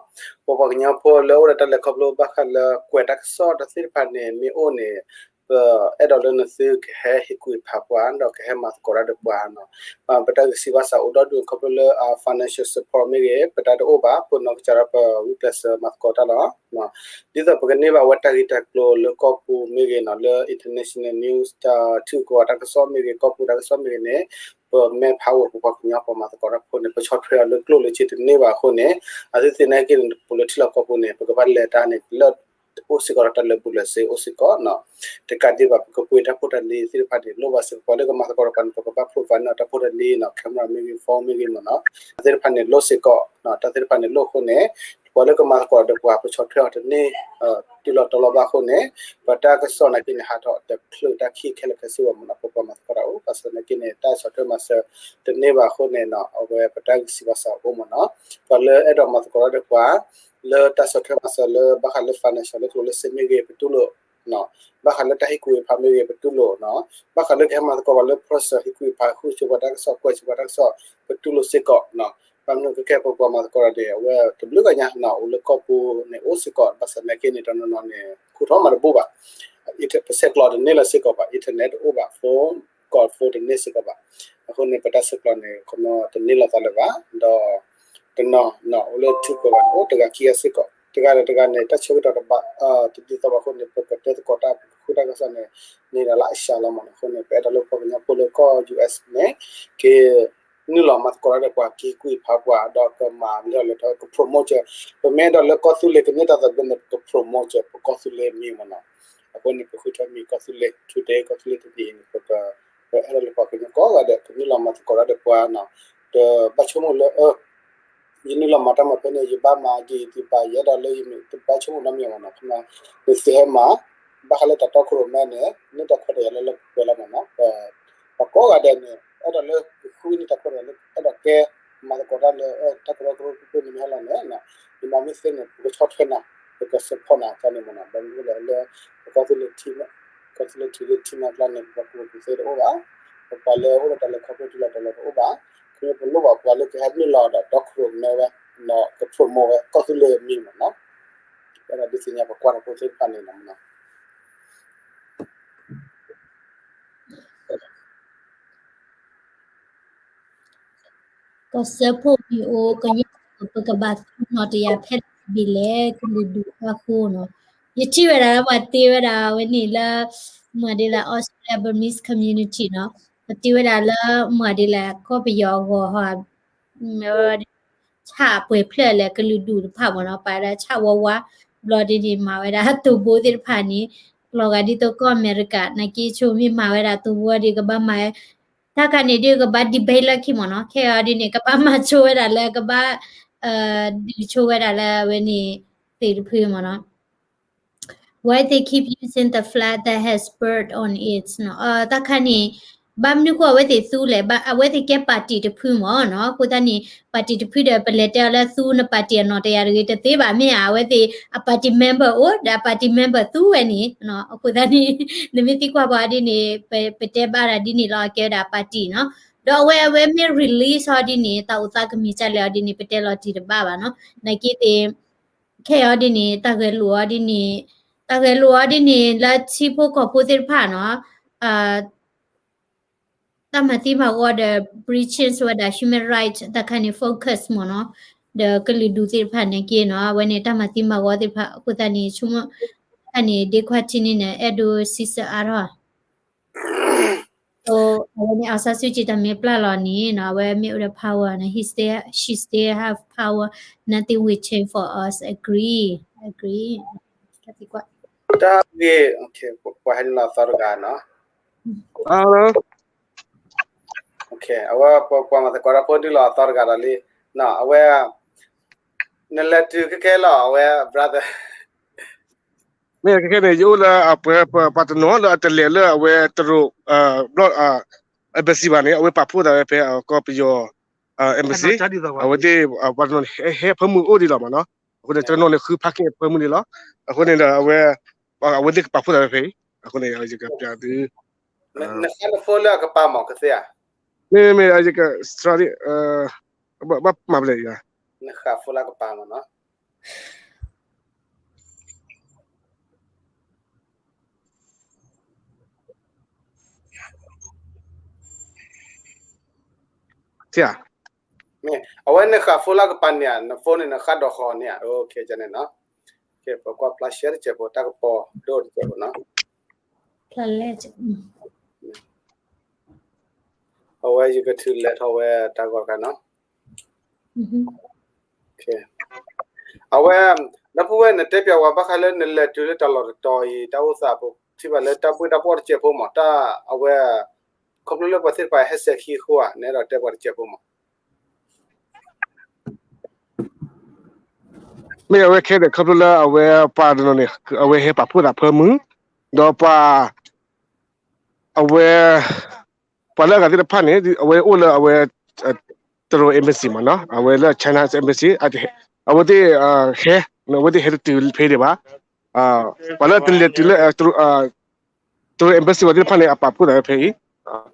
ပပှၤကညီဖိလၢအိၣ်ဒီးတၢ်လဲၤခီဖျိဘၣ်ဃးလၢကွဲးတၢ်ကစီၣ်တၢ်သ့ၣ်တဖၣ်န့ၣ် မ့ၢ်အိၣ်န့ၣ် ပအဲၣ်ဒိးလၢနသုကဟဲဟ့ၣ်ကူၣ်ဖးပှၤ ဒီးကဟဲမၤသကိးတၢ်ဒီးပှၤနီၤ. ပတၢ်ဂံၢ်စၢ်ဘါစၢ်အိၣ်ဒီဒူၣ်ခီဖျိလၢ financial support မ့ၢ်ဂ့ၤ, ပတၢ်တအိၣ်ဘၣ်, ပနီၢ်ကစၢ်ဒီးပဂုာ်ကျဲးစၢးမၤသကိးတၢ်လီၤ. ဒ်သိးပကန့ၢ်ဘၣ်ဝဲတၢ်ဂ့ၢ်တၢ်ကျိၤလၢကီၢ်ပူၤမ့ၢ်ဂ့ၤနီၤ, လၢ international news တၢ်ထံဂုၤကီၢ်ဂၤတၢ်ကစီၣ်မ့ၢ်ဂ့ၤ, ကီၢ်ပူၤတၢ်ကစီၣ်မ့ၢ်ဂ့ၤန့ၣ် ပမ့ၢ်ဖးဝဲပပှၤကညီပှၤမၤသကိးတၢ်ဖိန့ၣ် ပဆီၣ်ထွဲအီၤလၢကျိၣ်လၢစ့တန့ၢ်ဘၣ်အဃိန့ၣ်, အသုသ့ၣ်နာ်က့န့ၣ် ပူၤလၢထံလီၢ်ကီၢ်ပူၤန့ၣ် ပကဘၣ်လဲၤတၢ်န့ၣ် လၢ အိၣ်စ့ၢ်ကီးဒီးတၢ်လၢာ်ဘူၣ်လၢာ်စ့အိၣ်စ့ၢ်ကီးနီၤ. တကးဒံးဘၣ် ပကပှ့ၤတၢ်ဖိတၢ်လံၤသ့ၣ်တဖၣ်န့ၣ် လိၣ်ဘၣ်စ့ၢ်ကီး ပှၤလၢကမၤသကိးဒီးပှၤန့ၣ် ပကဘၣ် provide နီၤတၢ်ဖိတၢ်လံၤနီၤ, camera မ့ၢ်ဂ့ၤ phone မ့ၢ်ဂ့ၤမ့ၢ်နီၤ, အသ့ၣ်တဖၣ်န့ၣ် လိၣ်စ့ၢ်ကီးနီၤ, တၢ်သ့ၣ်တဖၣ်န့ၣ်လိၣ်အဃိန့ၣ် ပှၤလၢကမၤသကိးဒီးပှၤ ပဆီၣ်ထွဲအီၤတန့ၢ် တုၤလီၤတီၤလီၤဘၣ်အဃိန့ၣ် ပတၢ်ကစီၣ်နာ်က့န့ၣ် ဟးထီၣ်တချုးတၢ်ခံခဲလၢာ်ခဲဆ့ဘၣ်မ့ၢ်နီၤ, ပပှၤမၤသကိးတၢ်အိၣ် ဘၣ်ဆၣ်သနာ်က့န့ၣ် တၢ်ဆီၣ်ထွဲမၤစၢၤတန့ၢ်ဘၣ်အဃိန့ၣ်နီၤ, အဝဲပတၢ်ဂံၢ်စၢ်ဘါစၢ်အိၣ်မ့ၢ်နီၤ, ပှၤလၢအဲၣ်ဒိးမၤသကိးတၢ်ဒီးပှၤ လၢတၢ်ဆီၣ်ထွဲမၤစၢၤလၢဘၣ်ဃးလၢ financial လၢကျိၤလၢစ့မ့ၢ်ဂ့ၤ ပတူၢ်လိာ်နီၤ, ဘၣ်ဃးလၢတၢ်ဟ့ၣ်ကူၣ်ဟ့ၣ်ဖးမ့ၢ်ဂ့ၤ ပတူၢ်လိာ်နီၤ, ဘၣ်ဃးလၢကဟဲမၤသကိးပှၤလၢ process ဟ့ၣ်ကူၣ်ဟ့ၣ်ဖး ဃုစၢၤပှၤတၢ်ကစီၣ် ကွဲးစၢၤပှၤတၢ်ကစီၣ် ပတူၢ်လိာ်စ့ၢ်ကီးနီၤ, ဘၣ်မနုၤကကဲပပှၤမၤသကိးတၢ်ဒီး အဝဲတဘျုးဂၤညါနီၤ အိၣ်လၢကီၢ်ပူၤန့ၣ်အိၣ်စ့ၢ်ကီး ဘၣ်ဆၣ်သနာ်က့န့ၣ် တနီၤနီၤန့ၣ် ခူၣ်ထီၣ်မးတဘူၣ်ဘၣ် ပဆဲးကျိးတန့ၢ်လၢၤစ့ၢ်ကီးဘၣ်, internet တအိၣ်ဘၣ်, phone call phone တန့ၢ်စ့ၢ်ကီးဘၣ်, အဃိန့ၣ် ပတၢ်ဆဲးကျိးန့ၣ် ခီမီတန့ၢ်လီၤသးလၢၤဘၣ်, ဒီး တနီၤနီၤ အိၣ်လၢထံကီၢ်ဘၣ်န့ၣ် အိၣ်တဂၤခံဂၤစ့ၢ်ကီး, တဂၤဒီးတဂၤန့ၣ် တၢ်ဆၢကတီၢ်တဘၣ် တဒ်သိးဘၣ်အဃိန့ၣ် ပကတဲသကိးတၢ် ပကဃုတၢ်ကစီၣ်န့ၣ် န့ၢ်ဒၣ်လၢအစှၤလီၤမ့ၢ်နီၤ, အဃိန့ၣ် ပအဲၣ်ဒိးလၢပှၤကညီဖိလၢကီၢ် U S န့ၣ် က့ၤ နုာ်လီၤမၤသကိးတၢ်ဒီးပှၤ ကဟ့ၣ်ကူၣ်ဟ့ၣ်ဖးပှၤ ဒီးကမၤလၢလၢထီၣ် က promote စၢၤ, ပမ့ၢ်အဲၣ်ဒိးလၢကီၢ်သူလ့ၤကန့ၢ်တၢ်သဘျ့န့ၣ် ပက promote စၢၤ ပကီၢ်သူလ့ၤမံၤမ့ၢ်နီၤ, အဃိန့ၣ် ပဃုထၢမံၤကီၢ်သူလ့ၤ Today ကီၢ်သူလ့ၤတနံၤအံၤန့ၣ် ပက ပအဲၣ်ဒိးလၢပှၤကညီကိးဂၤဒဲး ကနုာ်လီၤမၤသကိးတၢ်ဒီးပှၤနီၤ, ဒီးဘၣ်ဆိကမိၣ်လၢ အၢ ယနုာ်လီၤမၤတၢ်မၤဖဲန့ၣ် ယဘၣ်မၤဒ်အံၤဒ်ဘၣ် ယအဲၣ်ဒိးလၢယမ့ၢ်တဘၣ်ဆိကမိၣ်နီတမံၤမ့ၢ်နီၤ, ခီမီ နသုဟဲမၤ ဘၣ်ဃးလၢတၢ်တီခိၣ်ရိၣ်မဲန့ၣ် န့ၢ်တၢ်ခွဲးတၢ်ယာ်လၢလၢပှဲၤပှဲၤလီၤမ့ၢ်နီၤ, ပှၤကိးဂၤဒဲးန့ၣ် အဲၣ်ဒိးလၢကဃုန့ၢ်တၢ်ခွဲးတၢ်ယာ်လၢအဲၣ်ဒိးကဲ မၤသကိးတၢ်လၢ တၢ်ကရၢကရိဖဲန့ၣ်မ့ၢ်ဟဲလီၤန့ၣ် နမၤမ့ၢ်သ့န့ၣ် ပကဆီၣ်ထွဲနၤ ပက support နၤန့ၣ်မ့ၢ်နီၤ, ဘၣ်မနုၤလဲၣ်လၢ ပကီၢ်သူလ့ၤထံန့ၣ် ကီၢ်သူလ့ၤထံဂ့ၢ်ထံနီၤကျါန့ၣ် ပပှၤကလုာ်ပူၤသ့တအိၣ်ဘၣ်, ပပှၤလၢအိၣ်ဒီးတၢ်လဲၤခီဖျိတုၤလီၤတီၤလီၤတအိၣ်ဘၣ်, ခီဖျိပလိၣ်ဘၣ်ပှၤလၢကဟဲနုာ်လီၤဒီး ဒီကရိၣ်မဲဝဲ ဒီးက promote ဝဲ ကီၢ်သူလ့ၤမံၤမ့ၢ်နီၤ, အဲၣ်ဒိးဒုးသ့ၣ်ညါပှၤကွၢ်တၢ်ဖိသ့ၣ်တဖၣ်န့ၣ်လီၤမ့ၢ်နီၤ. ကီၢ်စၢဖှိၣ်မ့ၢ်အိၣ် ကညီပကဘၣ်သူနီၤတယၤဖဲလဲၣ်တဘ့ၣ်လဲၣ် ကလုာ်ဒူၣ်အဃိနီၤ, ယထံၣ်ဝဲဒၣ်လၢပှၤတ့ဝဲဒၣ်ဝဲန့ၣ်လၢ မၤဒ်လဲၣ် Australia Burmese community နီၤ, ပတ့ဝဲဒၣ်လၢမၤဒ်လဲၣ် ကီၢ်ပယီၤအဂီၢ်ဟီ ဆၣ်ပှဲၤဖျၢၣ်လဲၣ် ကလုာ်ဒူၣ်တဖၣ်မ့ၢ်နီၤ ပာ်ဒၣ်ဆၣ်ဝါဝါ, ဘျီဒ်န့ၣ် မၤဝဲဒၣ်တိၢ်ဘိသ့ၣ်တဖၣ်န့ၣ် လီၤဂာ်ဒ်သိးကီၢ်အမဲရကၤ နာ်က့ဆိမ့ၢ်မၤဝဲဒၣ်တိၢ်ဘိဒ်ကဘၣ်မၤ တၢ်ခါန့ၣ်ဒ်ကဘၣ် debate လၢခံမ့ၢ်နီၤ, ခဲအံၤဒ်န့ၣ် ကဘၣ်မၤဆိဝဲဒၣ်လၢကဘၣ် ဒုးဆိဝဲဒၣ်လၢဝဲန့ၣ် သ့ၣ်တဖုမ့ၢ်နီၤ. Why they keep using the flag that has bird on it နီၤ, တၢ်ခါန့ၣ် ဘၣ်မနုၤဃိအဝဲသ့ၣ်သူလဲၣ်, အဝဲသ့ၣ်ကဲ party တဖုမ့ၢ်နီၤ, အဃိသတးန့ၣ် party တဖုဒီး ပလဲၤတဲအီၤလၢသူန party အနီၤတယၤတဂ့ၤ တသ့ဘၣ်မ့ၢ်ဧါ, အဝဲသ့ၣ်အ party member အိၣ် ဒီးအ party member သူဝဲန့ၣ်, အဃိသတးန့ၣ် နမ့ၢ်သံကွၢ်ပှၤဒ်န့ၣ် ပတဲဘၣ်ဒၣ်ဒ်န့ၣ်လီၤ အကဲဝဲဒၣ် party နီၤ, ဒီးအဝဲ အဝဲမ့ၢ် release အီၤဒ်န့ၣ် တၢ်အိၣ်သးကမံၤကလဲၣ်အီၤဒ်န့ၣ် ပတဲလီၤတံၢ်တဘၣ်ဘၣ်နီၤ, နာ်က့သ့ၣ် ခဲအံၤဒ်န့ၣ် တၢ်ဂဲၤလိာ်အီၤဒ်န့ၣ်, တၢ်ဂဲၤလိာ်အီၤဒ်န့ၣ် လၢထံဖိကီၢ်ဖိသ့ၣ်တဖၣ်နီၤ, တၢ်မၤသံမၤဝီဒီး breaching ဝဲဒၣ် human right တၢ်ခါန့ၣ် focus မ့ၢ်နီၤ, ဒီးကလုာ်ဒူၣ်သ့ၣ်တဖၣ်နာ်က့နီၤ, အဝဲန့ၣ်တၢ်မၤသံမၤဝီသ့ၣ်တဖၣ် အဃိသတးန့ၣ် ဆိကမိၣ်တၢ်န့ၣ် ဒ့ခွါထံန့ၣ်န့ၣ် အဲၣ်ဒိးစံးဆၢအါထီၣ် အဝဲန့ၣ် အောင်ဆန်းစုကြည် တၢ်မ့ၢ်ပျၢ်လီၤန့ၣ်နီၤ, အဝဲမ့ၢ်အိၣ်ဒီး power န့ၣ် he still, she still have power, nothing will change for us, agree, agree. တၢ်ဂ့ၢ် ပှၤဟဲနုာ်လီၤအသီတဂၤနီၤ, အဝဲပှၤမၤသကိးတၢ်ဖိနုာ်လီၤအသီတဂၤဒီးလံ, အဝဲ နလဲၤတုၤခဲခဲလီၤ အဝဲ brother မ့ၢ်ခဲခဲန့ၣ် ယအိၣ်လၢအပှဲၤပှၤတနီၤလၢအတလဲၤလၢအဝဲတရူး ဘျီၣ် embassy ဘၣ်န့ၣ် အဝဲပာ်ဖှိၣ်သးဝဲဖဲကီၢ်ပယီၤ embassy, အဝဲသ့ၣ်ပှၤတနီၤန့ၣ် ဟဲဖၢမုၢ်အိၣ်ဒံးလီၤမ့ၢ်နီၤ, အဃိန့ၣ် တနီၤန့ၣ်ဃုဖးက့ၢ်ဖၢမုၢ်န့ၣ်လီၤ, အဃိန့ၣ်ဒီးအဝဲ အဝဲသ့ၣ်ကပာ်ဖှိၣ်သးဝဲဖဲအံၤ, အဃိန့ၣ် ယကပျးသု နဃးနဖိလၢအကပၤမ့ၢ်ကသ့ဧါ, မ့မ့ၢ် ယက စထြၢ ဘၣ်မၤပလဲၤယၤ, နဃးဖိလၢကပၤမ့ၢ်နီၤ အဝဲနဃးဖိလၢကပၤန့ၣ်ဧါ, နဖိန့ၣ်နဃးဒီးဃီန့ၣ်ဧါ, ခဲန့ၣ်နီၤ, ပကွၢ်ဖျါရှဲတစဲးဖိ တၢ်ကပီၤဒိၣ်တစဲးဖိနီၤ, အဝဲယကထုးလဲၤထီၣ်ဝဲတၢ်ဂီၤတခါနီၤ, အဝဲ ဒီပုၢ်ဝဲၢ် နတဲပျးဝဲဘၣ်ဃးလၢနလဲၤတုၤလၢတၢ်လီၢ်တတီၤအံၤ တၢ်အိၣ်သးပထံၣ်ဘၣ်လၢတၢ်ဘှ့ၣ်တၢ်ဘှီၣ်တစဲးဖိမး တၢ်အဝဲ ခီဖျိလၢပှၤသ့ၣ်တဖၣ်ဟဲစဲးခံအဃိဧါ နအဲၣ်ဒိးတဲပှၤတစဲးဖိမး မ့ၢ်အဝဲခဲဒီး ခီဖျိလၢအဝဲပှၤတနီၤန့ၣ် အဝဲဟဲပာ်ဖှိၣ်သးဖၢမုၢ်, ဒီးပှၤ အဝဲ ပှၤလၢအဂၤသ့ၣ်တဖၣ်န့ၣ် အဝဲအိၣ်လၢအဝဲ တရူး embassy မ့ၢ်နီၤ, အဝဲလၢ China embassy အဝဲသ့ၣ် ဟဲ အဝဲသ့ၣ်ဟဲတတုၤဖဲဒံးဘၣ်, ပှၤလၢတလဲၤတုၤလၢ တရူး embassy ဝဲသ့ၣ်တဖၣ်န့ၣ် အပာ်ဖှိၣ်သးဝဲဖဲအံ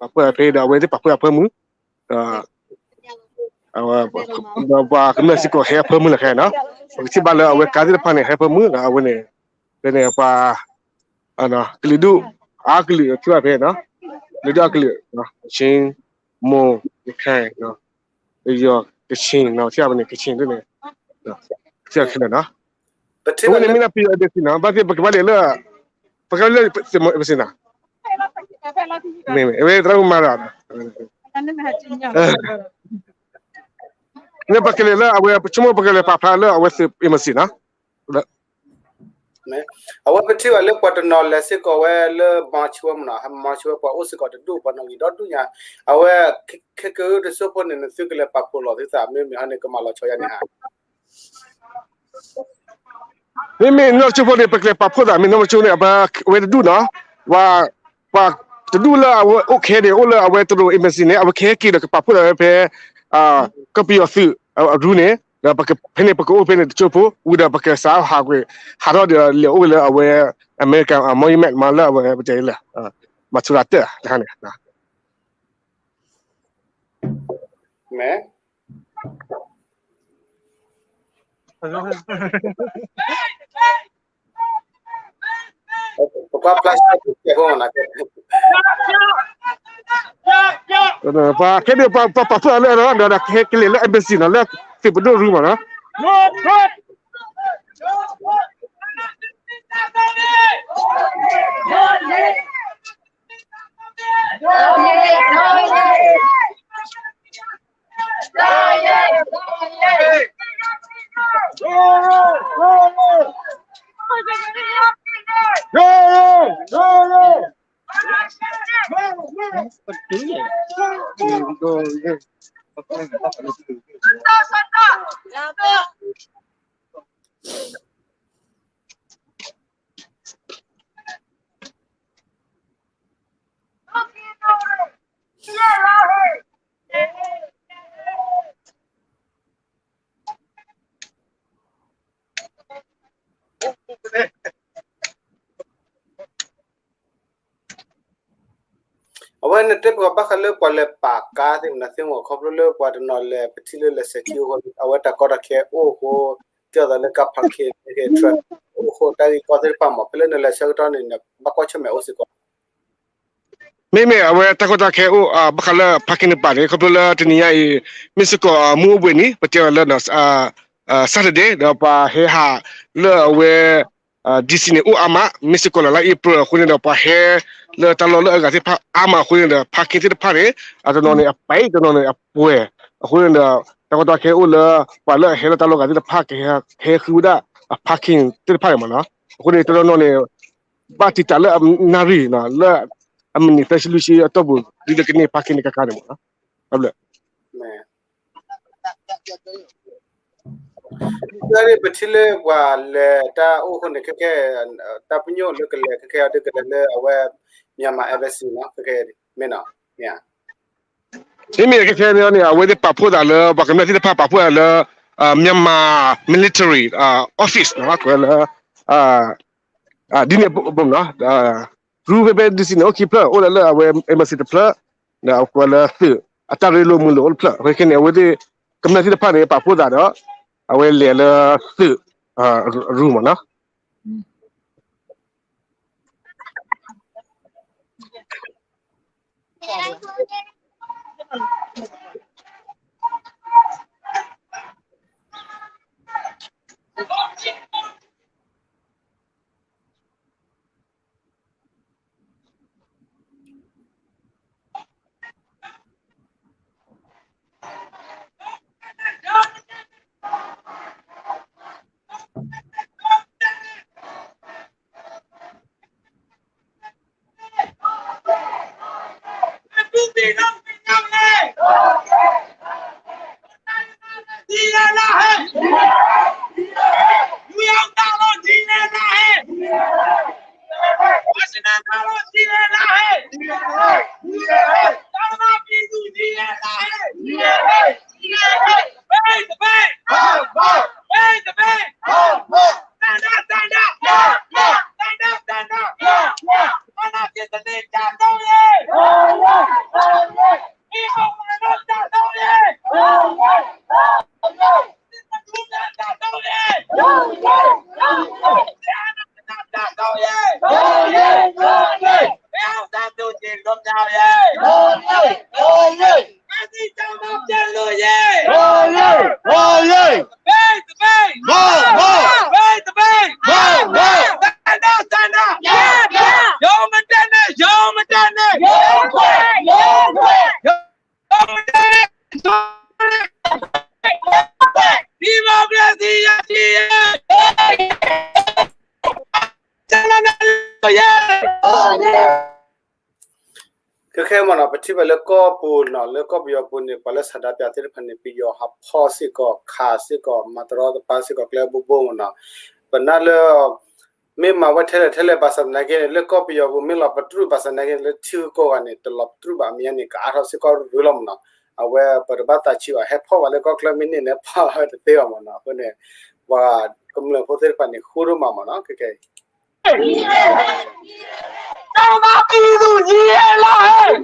ၤ, ပာ်ဖှိၣ်သးဖဲအံၤဒီး အဝဲသ့ၣ်ပာ်ဖှိၣ်သးဖၢမုၢ်, ဒီးပှၤကမျၢၢ်စ့ၢ်ကီးဟဲအဖၢမုၢ်လီၤခဲနီၤ, ပကထံၣ်ဘၣ်လၢအဝဲကါသ့ၣ်တဖၣ်န့ၣ် ဟဲဖၢမုၢ်ဒီး အဝဲန့ၣ် ဖဲန့ၣ်ပှၤ ကလုာ်ဒူၣ် အါကလုာ်ထံၣ်ဘၣ်ဖဲနီၤ, ကလုာ်ဒူၣ်အါကလုာ် ကချင် မွန် ရခိုင် ပယီၤ ကချင်နီၤ ထံၣ်ဘၣ်ဖဲန့ၣ် ကချင်ဒ်န့ၣ် ထံၣ်ဘၣ်ခဲလၢာ်နီၤ, အဝဲန့ၣ်မ့ၢ်ဒၣ်ပယီၤ embassy နီၤ, ဘၣ်သ့ၣ်ပကဘၣ်လဲၤလၢ ပကဘၣ်လဲၤလၢ embassy နီၤ, မ့ၢ်မ့ၢ် အဝဲသရၣ်မုၣ်မၤဒီး လၢပကလဲၤလၢအဝဲ ပဆိကမိၣ်ပကလဲၤပာ်ဖျါလၢအဝဲသုး embassy နီၤ အဝဲပထံၣ်ဘၣ်လၢပှၤတနီၤလဲၤစ့ၢ်ကီးဝဲလၢ မၤဆိဝဲမ့ၢ်နီၤ, မၤဆိဝဲပှၤအိၣ်စ့ၢ်ကီးတဒူၣ် ပှၤနီၣ်ဂံၢ်ဒီဒူၣ်ညါ, အဝဲ ခဲကနံၣ်အံၤတစိၢ်ဖိန့ၣ် နသုကလဲၤပာ်ဖှိၣ်လီၤသုသး မ့မ့ၢ်ဟီန့ၣ် ကမၤလီၤဆီယါန့ၣ်ဧါ. မ့မ့ၢ်နီၢ်ဆိဖိန့ၣ် ပကလဲၤပာ်ဖှိၣ်သး မ့ၢ်နီၢ်ဆိန့ၣ် အဝဲတဒူၣ်နီၤ, ပှၤတဒူၣ်လၢအဝဲအိၣ်ခဲန့ၣ် အိၣ်လၢအဝဲတရူး embassy န့ၣ် အဝဲကဟဲက့ၤဒီးကပာ်ဖှိၣ်သးဝဲဖဲ ကီၢ်ပယီၤသုးအရူန့ၣ် ဒီးဖဲန့ၣ်ပကအိၣ်ဖဲန့ၣ်တကၠိဖိ ဝံၤဒီးပကစးဟးကွံာ် ဟးထီၣ်ဒီးလဲၤအိၣ်ဝဲလၢအဝဲ American အ monument မး လၢအဝဲပတဲလၢ Mathura တၢ်တခါန့ၣ် ပှၤခဲဒုးပှၤပာ်ဖှိၣ်အီၤလၢ ဒီးကလဲၤလၢ embassy နီၤ လၢသုးပဒိၣ်ရူမးနီၤ. Awareness တဲပှၤဘၣ်ဃးလၢပှၤလဲၤပာ်ကါသ့ၣ်မနုၤသ့ၣ်မး ခီဖျိလၢပှၤတနီၤလဲၤပထံၣ်လၢလဲၤစဲးခံအိၣ်ဃိ အဝဲတၢ်ကီတၢ်ခဲအိၣ်အဃိ တဲအသးလၢကါ parking အိၣ်ဃိ တၢ်ဂ့ၢ်ကီသ့ၣ်တဖၣ်မး ဖဲလၢနလဲၤဆၢကတီၢ်န့ၣ် နဘၣ်ကွၢ်ဆၢၣ်မဲာ်အိၣ်စ့ၢ်ကီး မ့မ့ၢ်အဝဲတၢ်ကီတၢ်ခဲအိၣ် ဘၣ်ဃးလၢ parking တပၤန့ၣ် ခီဖျိလၢတနံၤညါအံၤ မ့ၢ်စ့ၢ်ကီး မုၢ်အိၣ်ဘှံးနံၤ ပတဲအီၤလၢ Saturday ဒီးပှၤဟဲဟးလၢအဝဲ DC န့ၣ်အိၣ်အါမး မ့ၢ်စ့ၢ်ကီးလၢလါ April အဃိန့ၣ်ဒီး ပှၤဟဲလၢတၢ်လီၢ်လၢအဂၤသ့ၣ်တဖၣ်အါမးအဃိန့ၣ်ဒီး parking သ့ၣ်တဖၣ်န့ၣ် အတနီၤန့ၣ်အပဲာ် တနီၤန့ၣ်အပှဲၤ အဃိန့ၣ်ဒီး တၢ်ကီတၢ်ခဲအိၣ်လၢ ပှၤလၢအဟဲလၢတၢ်လီၢ်ဂၤသ့ၣ်တဖၣ် ကဟဲဃုဝဲဒၣ်အ parking သ့ၣ်တဖၣ်န့ၣ်မးနီၤ အဃိန့ၣ် တနီၤနီၤန့ၣ် ဘၣ်တံာ်တာ်လၢအနၣ်ရံၣ်နီၤ လၢအမံးနံးသၢဆံလွံၢ်ဆံအတီၢ်ပူၤ ဒ်သိးကန့ၢ် parking န့ၣ်ကကါန့ၣ်မးနီၤ တၢ်ဘျုး ပထံၣ်လၢပှၤလဲၤတၢ်အိၣ်အဃိန့ၣ် ခဲခဲ တၢ်ပညိၣ်လၢကလဲၤခဲခဲအီၤဒ်ကလဲၤလၢအဝဲ Myanmar Embassy နီၤ ခဲခဲ မ့ၢ်နီၤ မ့ၢ်ဧါ မ့မ့ၢ်ခဲခဲန့ၣ် အဝဲသ့ၣ်ပာ်ဖှိၣ်သးလၢ ပှၤကမျၢၢ်သ့ၣ်တဖၣ်ပာ်ဖှိၣ်သးလၢ Myanmar Military Office နီၤ ကွဲးလၢ ဒ်န့ၣ် ရူဖဲဖဲ DC န့ၣ် အိၣ်ခံဖျၢၣ် အိၣ်လၢလၢအဝဲ embassy တဖျၢၣ် ဒီးအကွဲးလၢသုး အတၢ်ရ့လိာ်မုာ်လိာ်အိၣ်တဖျၢၣ် အဝဲခဲန့ၣ် အဝဲသ့ၣ် ကမျၢၢ်သ့ၣ်တဖၣ်န့ၣ် ပာ်ဖှိၣ်သးဒီး အဝဲလဲၤလၢသုး ရူမးနီၤခဲခဲမးနီၤ ပထံၣ်ဘၣ်လၢကီၢ်ပူၤနီၤ လၢကီၢ်ပယီၤပူၤန့ၣ် ပှၤလၢဆန္ဒပြသ့ၣ်တဖၣ်န့ၣ် ပယီၤဟးဖီၣ်စ့ၢ်ကီး ခးစ့ၢ်ကီး မၤတရီတပါစ့ၢ်ကီး ကျဲဘိဘိမးနီၤ ပနာ်လၢ မ့ၢ်မၤဝဲထဲလဲၣ်ထဲလဲၣ်ဘၣ်ဆၣ်သနာ်က့န့ၣ် လၢကီၢ်ပယီၤပူၤ မ့ၢ်လီၤပတြူၢ်ဘၣ်ဆၣ်သနာ်က့န့ၣ် လၢထံဂုၤကီၢ်ဂၤန့ၣ် တလီၤပတြူၢ်ဘၣ် အမဲာ်ညါန့ၣ် ကအါထီၣ်စ့ၢ်ကီးရူၤလီၤမးနီၤ အဝဲပတဘၣ်သးဆံးဘၣ် ဟဲဖီၣ်ဘၣ်လၢကီၢ်ချၢမ့ၢ်န့ၢ်န့ၣ် ဖီၣ်ဝဲတသ့ဘၣ်မ့ၢ်နီၤ. အဃိန့ၣ် ပှၤကမျၢၢ်ဖိသ့ၣ်တဖၣ်န့ၣ် ဃူဒိၣ်မးမ့ၢ်နီၤ ခဲကဲအံၤ ကျောင်းသားပြည်သူညီရဲ့လားဟဲ့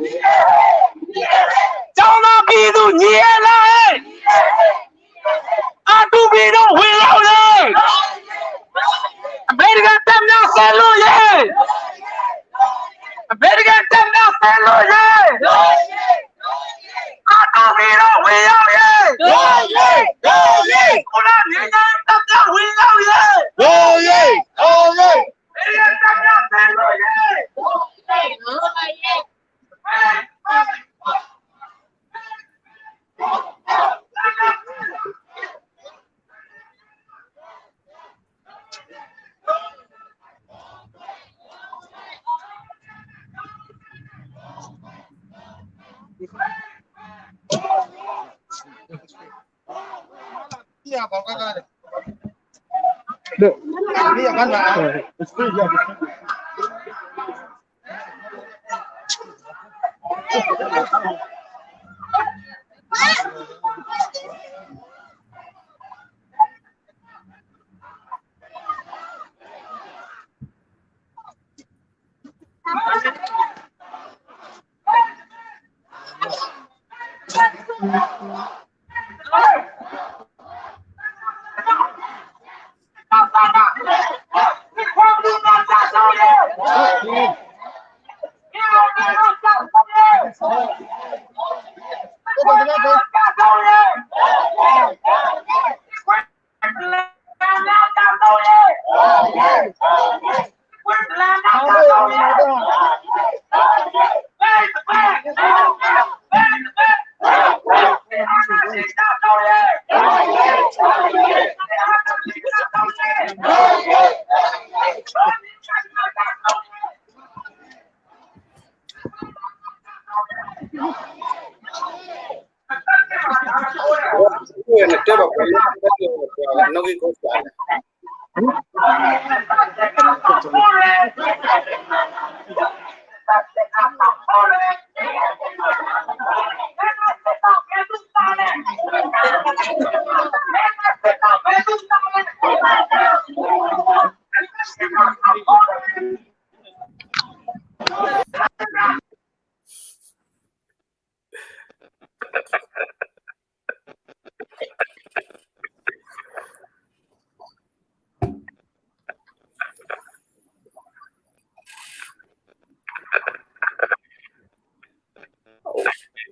ကျောင်းသားပြည်သူညီရဲ့လားဟဲ့ အတူပြည်တို့ဝင်ရောက်ရေး အမေရိကန်တပ်များဆင်းလို့ရေး အမေရိကန်တပ်များဆင်းလို့ရေး အတူပြည်တို့ဝင်ရောက်ရေး ကိုလာနေတိုင်းတပ်များဝင်ရောက်ရေး အမေရိကန်တပ်များဆင်းလို့ရေး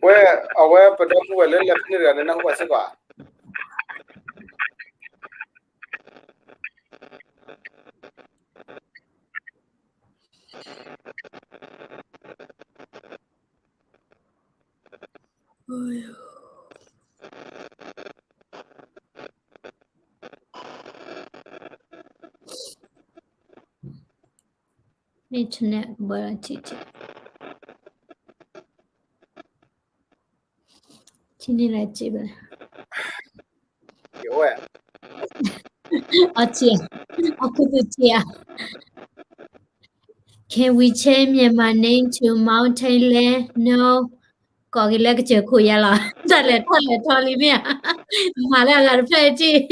ဝဲ အဝဲပဒီပုၢ်ဝဲၢ်လၢလဲၤဖဲန့ၣ်တဂၤန့ၣ် နၢ်ဟူဘၣ်စ့ၢ်ကီးဧါ internet ဘၣ်ထံၣ်ထံၣ် ထံၣ်န့ၢ်လၢစ့ၢ်ဘၣ် ယဝဲ အစ့ၢ် အခိၣ်သူစ့ၢ်ဧါ Can we change Myanmar name to Mountain Land? No. ကိးက့ၤလၢကစၢၢ်ခိၣ်ယါလီၤ တၢ်လဲၤထီၣ်လဲၤထီလံမ့ၢ်ဧါ မၤလၢအဂၤတဖျၢၣ်တက့ၢ်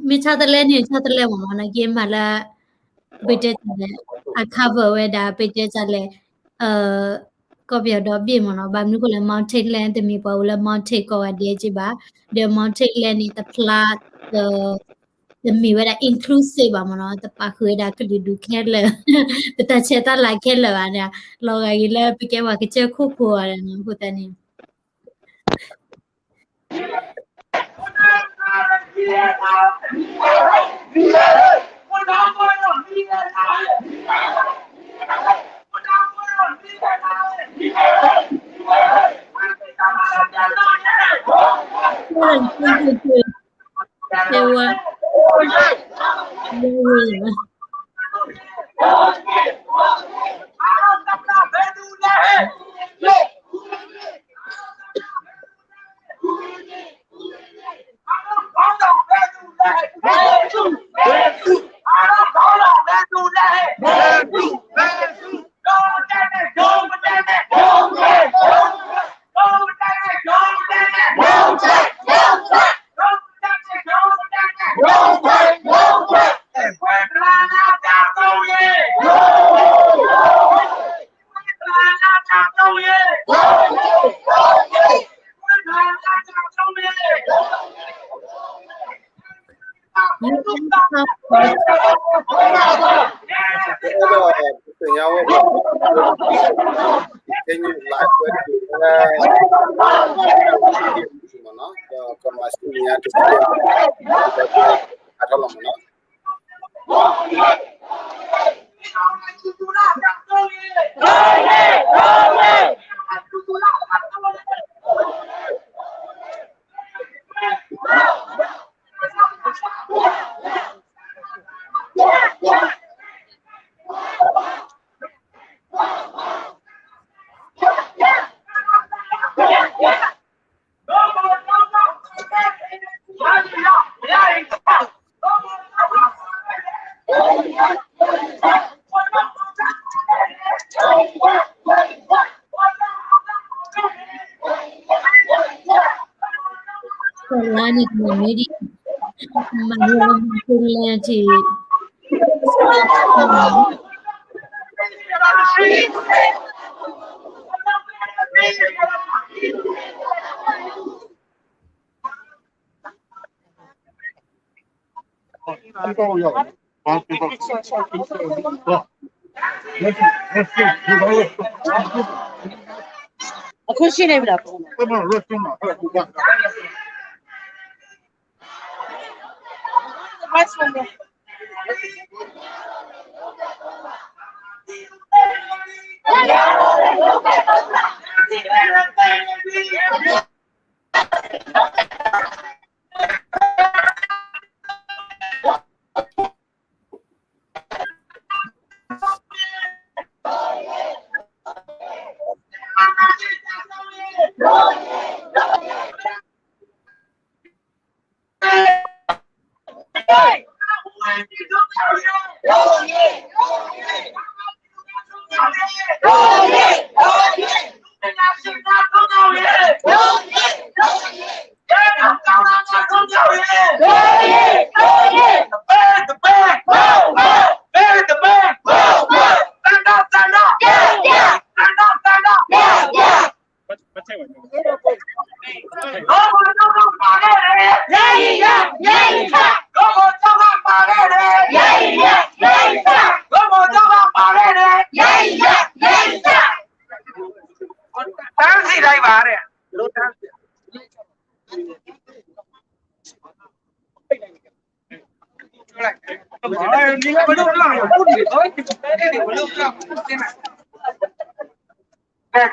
မ့ၢ်ဆီတလဲန့ၣ် ဆီတလဲမ့ၢ်နီၤ နက့မၤလၢ ပတဲတၢ်လဲၣ် အ cover ဝဲဒၣ် ပတဲတၢ်လဲၣ် ကီၢ်ပယီၤဒီဘ့ၣ်မ့ၢ်နီၤ ဘၣ်မနုၤဃိလဲၣ် Mountain Land တမ့ၢ်ပှၤအိၣ်လၢ mountain ကိးဂၤဒဲးက့ဘၣ် ဒီး Mountain Land န့ၣ် တဖျါ တမ့ၢ်ဝဲဒၣ် inclusive ဘၣ်မ့ၢ်နီၤ တပာ်ဃုာ်ဝဲဒၣ်ကလုာ်ဒူၣ်ခဲလၢာ် ပတၢ်ဆဲးတၢ်လၤခဲလၢာ်ဘၣ်န့ၣ် လီၤဂာ်က့ၤလၢပကဲပှၤကစၢၢ်ခိၣ်ဖိအီၤန့ၣ် အဃိသတးန့ၣ် Thank you. There were, there were. အဲၣ်ဒိးသ့ၣ်ညါဝဲ ခဲညူၣ်လၢအဆွဲတက့ၢ် မ့ၢ်နီၤ ဒီးကမၤဆူၣ်ညါတက့ၢ် အထီလီၤမ့ၢ်နီၤ လါန့ၣ် မ့ၢ်ဒ် မၤလၢမၤလၢထံ အခုရှိနေပြီလား။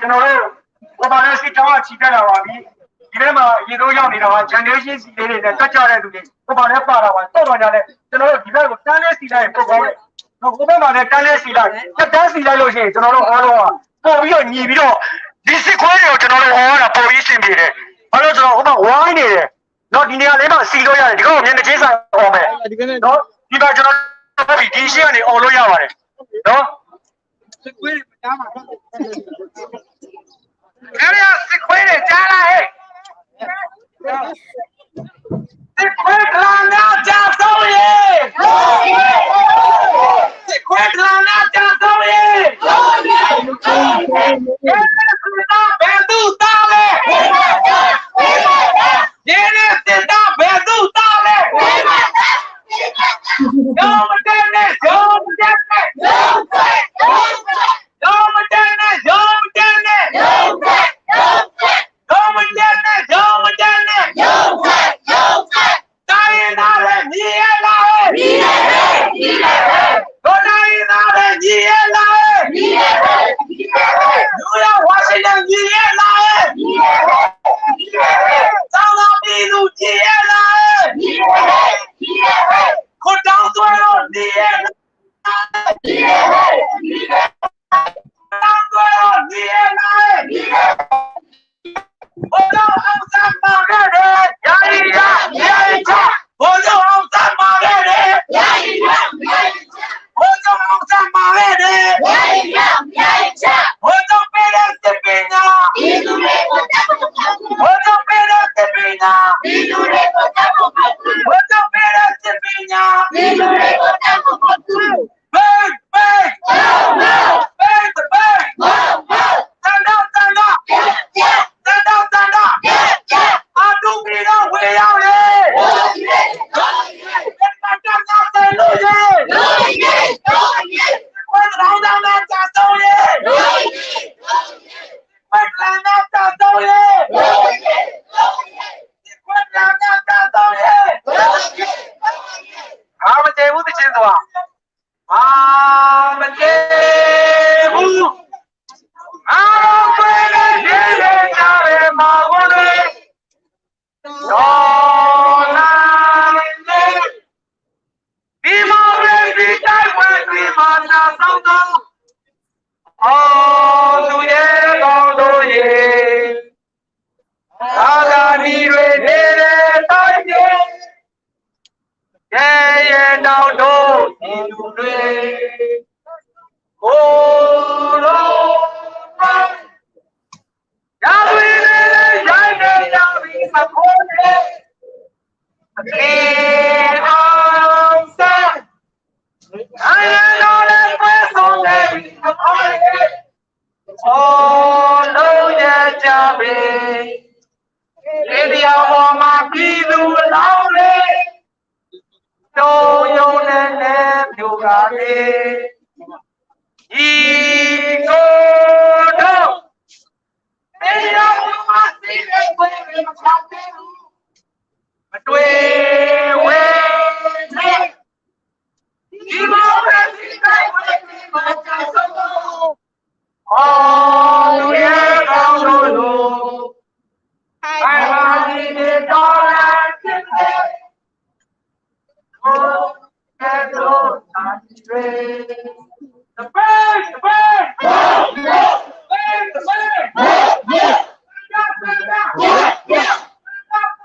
ကျွန်တော်တို့ ကိုယ်ပါလဲစစ်ကြောင်းကချီတက်လာပါပြီ။ ဒီထဲမှာ ရေတိုးရောက်နေတာပါ။ Generation Z လေးတွေနဲ့ တက်ကြွတဲ့သူတွေ ကိုယ်ပါလဲပါလာပါ။ တော့တော့ညာလဲ ကျွန်တော်တို့ဒီဘက်ကိုတန်းလဲစီလိုက်ရင် ပိုကောင်းတယ်။ တော့ ဟိုဘက်မှာလည်းတန်းလဲစီလိုက် တတန်းစီလိုက်လို့ရှိရင် ကျွန်တော်တို့အားလုံးက ပို့ပြီးတော့ညီပြီးတော့ ဒီစစ်ခွေးတွေကို ကျွန်တော်တို့ဟောရတာ ပိုပြီးအဆင်ပြေတယ်။ ဘာလို့လဲဆိုတော့ ဟိုမှာဝိုင်းနေတယ်။ နော် ဒီနေရာလေးမှာစီလို့ရတယ်။ ဒီကောင်မျက်နှာချင်းဆိုင်အောင်မယ်။ နော် ဒီမှာကျွန်တော်တို့ဒီရှေ့ကနေអော်လို့ရပါတယ်။ နော် စစ်ခွေးတွေကြားလာဟဲ့။ စစ်ခွေးတလန်များကြာဆုံးရေး။ စစ်ခွေးတလန်များကြာဆုံးရေး။ ဘယ်သူသားလဲ။ ယင်းစစ်သားဘယ်သူသားလဲ။ ရုံးမတက်နဲ့ ရုံးမတက်နဲ့ ရုံးခွဲ ရုံးခွဲ ရုံးမတက်နဲ့ ရုံးမတက်နဲ့ ရုံးခွဲ ရုံးခွဲ ရုံးမတက်နဲ့ ရုံးမတက်နဲ့ ရုံးခွဲ ရုံးခွဲ တိုင်းရင်းသားတွေ ညီရဲ့လားဟဲ့။ ညီရဲ့ဟဲ့ ညီရဲ့ဟဲ့ တို့တိုင်းရင်းသားတွေ ညီရဲ့လားဟဲ့။ ညီရဲ့ဟဲ့ ညီရဲ့ဟဲ့ New York Washington ညီရဲ့လားဟဲ့။ ညီရဲ့ဟဲ့ ညီရဲ့ဟဲ့ ကျောင်းသားပြည်သူ ညီရဲ့လားဟဲ့။ ညီရဲ့ဟဲ့ ညီရဲ့ဟဲ့ ကိုတောင်းသွဲတို့ ညီရဲ့လားဟဲ့။ ညီရဲ့ဟဲ့ ညီရဲ့ဟဲ့ ကိုတောင်းသွဲတို့ ညီရဲ့လားဟဲ့။ ညီရဲ့ဟဲ့ ဗိုလ်ချုပ်အောင်ဆန်းပါခဲ့တယ်။ ယာယီချ ယာယီချ ဗိုလ်ချုပ်အောင်ဆန်းပါခဲ့တယ်။ ယာယီချ ယာယီချ ဗိုလ်ချုပ်အောင်ဆန်းပါခဲ့တယ်။ ယာယီချ ယာယီချ ဗိုလ်ချုပ်ပေးတဲ့စစ်ပညာ ပြည်သူတွေကိုတတ်ဖို့ ဗိုလ်ချုပ်ပေးတဲ့စစ်ပညာ ပြည်သူတွေကိုတတ်ဖို့ ဗိုလ်ချုပ်ပေးတဲ့စစ်ပညာ ပြည်သူတွေကိုတတ်ဖို့ Back to back! No! No! Back to back! No! No! ဆန္ဒ ဆန္ဒ ပြ ပြ ဆန္ဒ ဆန္ဒ ပြ ပြ အတူပြည်တော့ဝင်ရောက်လေ ဝိုးရေး ဝိုးရေး မင်းမတတ်များ မၤမတ့ၢ်ပူၤ, မၤလီၤပှဲၤလၢယ့လ့ၣ်တၢ်ရဲၣ်မၤဟူန့ၣ်, ဒီးနၤန့ၣ်, ဒံၣ်မီၣ်ရ့ၣ်ဒံၣ်တၢ်ဝဲဒံၣ်မၤနၢၤသီသီ, အိၣ်သူၣ်ယဲၢ်ဒီးဒိၣ်ယဲၢ်, တၢ်ဂၤနံၤရ့ၣ်န့ၣ်လဲၤတၢ်ယဲၢ် ကဲယဲၢ်နၤဒိၣ်နံၤဒူၣ်လွံၢ်, အိၣ်လီၤ, ယၤလွံၢ်န့ၣ် ယၤန့ၣ်ယၤဝံၤသကိးန့ၣ်, အက့ၤအီၣ်စၢ်, အယဲၢ်ဒီးလဲၤကွဲးစိန့ၣ်ဝံၤသကိးန့ၣ်, အိၣ်လၢယဲၢ်ကၢ်ဘ့ၣ်, လ့ဒံယၤဝီၤမၤကံလူၤအလီၢ်န့ၣ်, ယိယိန့ၣ်နဲၣ်ပျိဂၤန့ၣ်, ယံၤကိၢ်ဒိၣ်, လ့ဒံယၤဝီၤမၤကံလူၤအလီၢ်န့ၣ်, မတွ့ဝဲန့ၣ်, ဒံၣ်မီၣ်ရ့ၣ်ဒံၣ်တၢ်ဝဲဒံၣ်မၤနၢၤသီသီ, အိၣ်သူၣ်ယဲၢ်ဒီးဒိၣ်ယဲၢ်, တၢ်ဂၤနံၤန့ၣ်ဒီးလဲၤတၢ်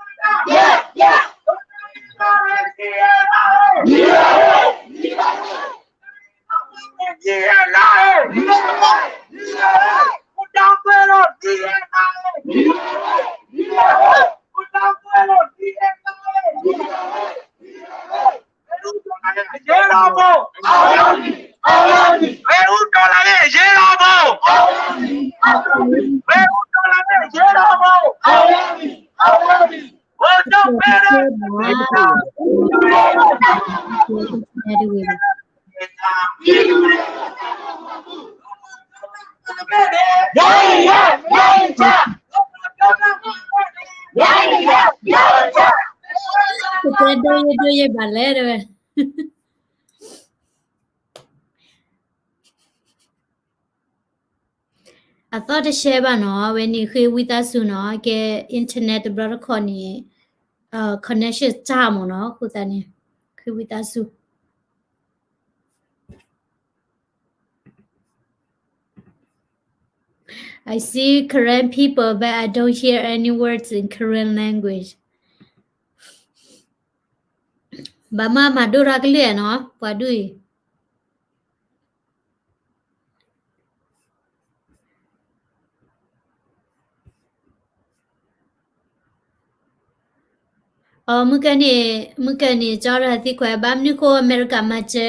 ယဲၢ်, အိၣ်ကဲဒိၣ်တၢ်တရ့, တပ့ၢ် တပ့ၢ်, တပ့ၢ် တပ့ၢ်, ယဲလီၤဘိ, ဝဲအူကီၢ်လၢန့ၣ် ယဲလီၤဘိ, ဝဲအူကီၢ်လၢန့ၣ် ယဲလီၤဘိ, ဝဲဒိၣ်ဖဲဒၣ် ယဲဒိၣ်ယဲဒိၣ်ယဲဘၣ်လဲၣ်တဝဲ အသီတဆှဲဘၣ်နီၤ, အဝဲန့ၣ်ဃ့ဝံသးစူၤနီၤ, ကဲ internet တဘျီတခီၣ်န့ၣ် connection တၢ်မ့ၢ်နီၤ, အဃိသတးန့ၣ် ဃ့ဝံသးစူၤ. I see Karen people, but I don't hear any words in Karen language. ဘၣ်မၤမၤဒိၣ်ထီၣ်ကလုၢ်နီၤ, ပှၤဒူၣ်အံၤ အမုၢ်ကန့ၣ်, မုၢ်ကန့ၣ် ကၠီရသံကွဲး ဘၣ်မနုၤဃိအမဲရကၤမၤစၢၤ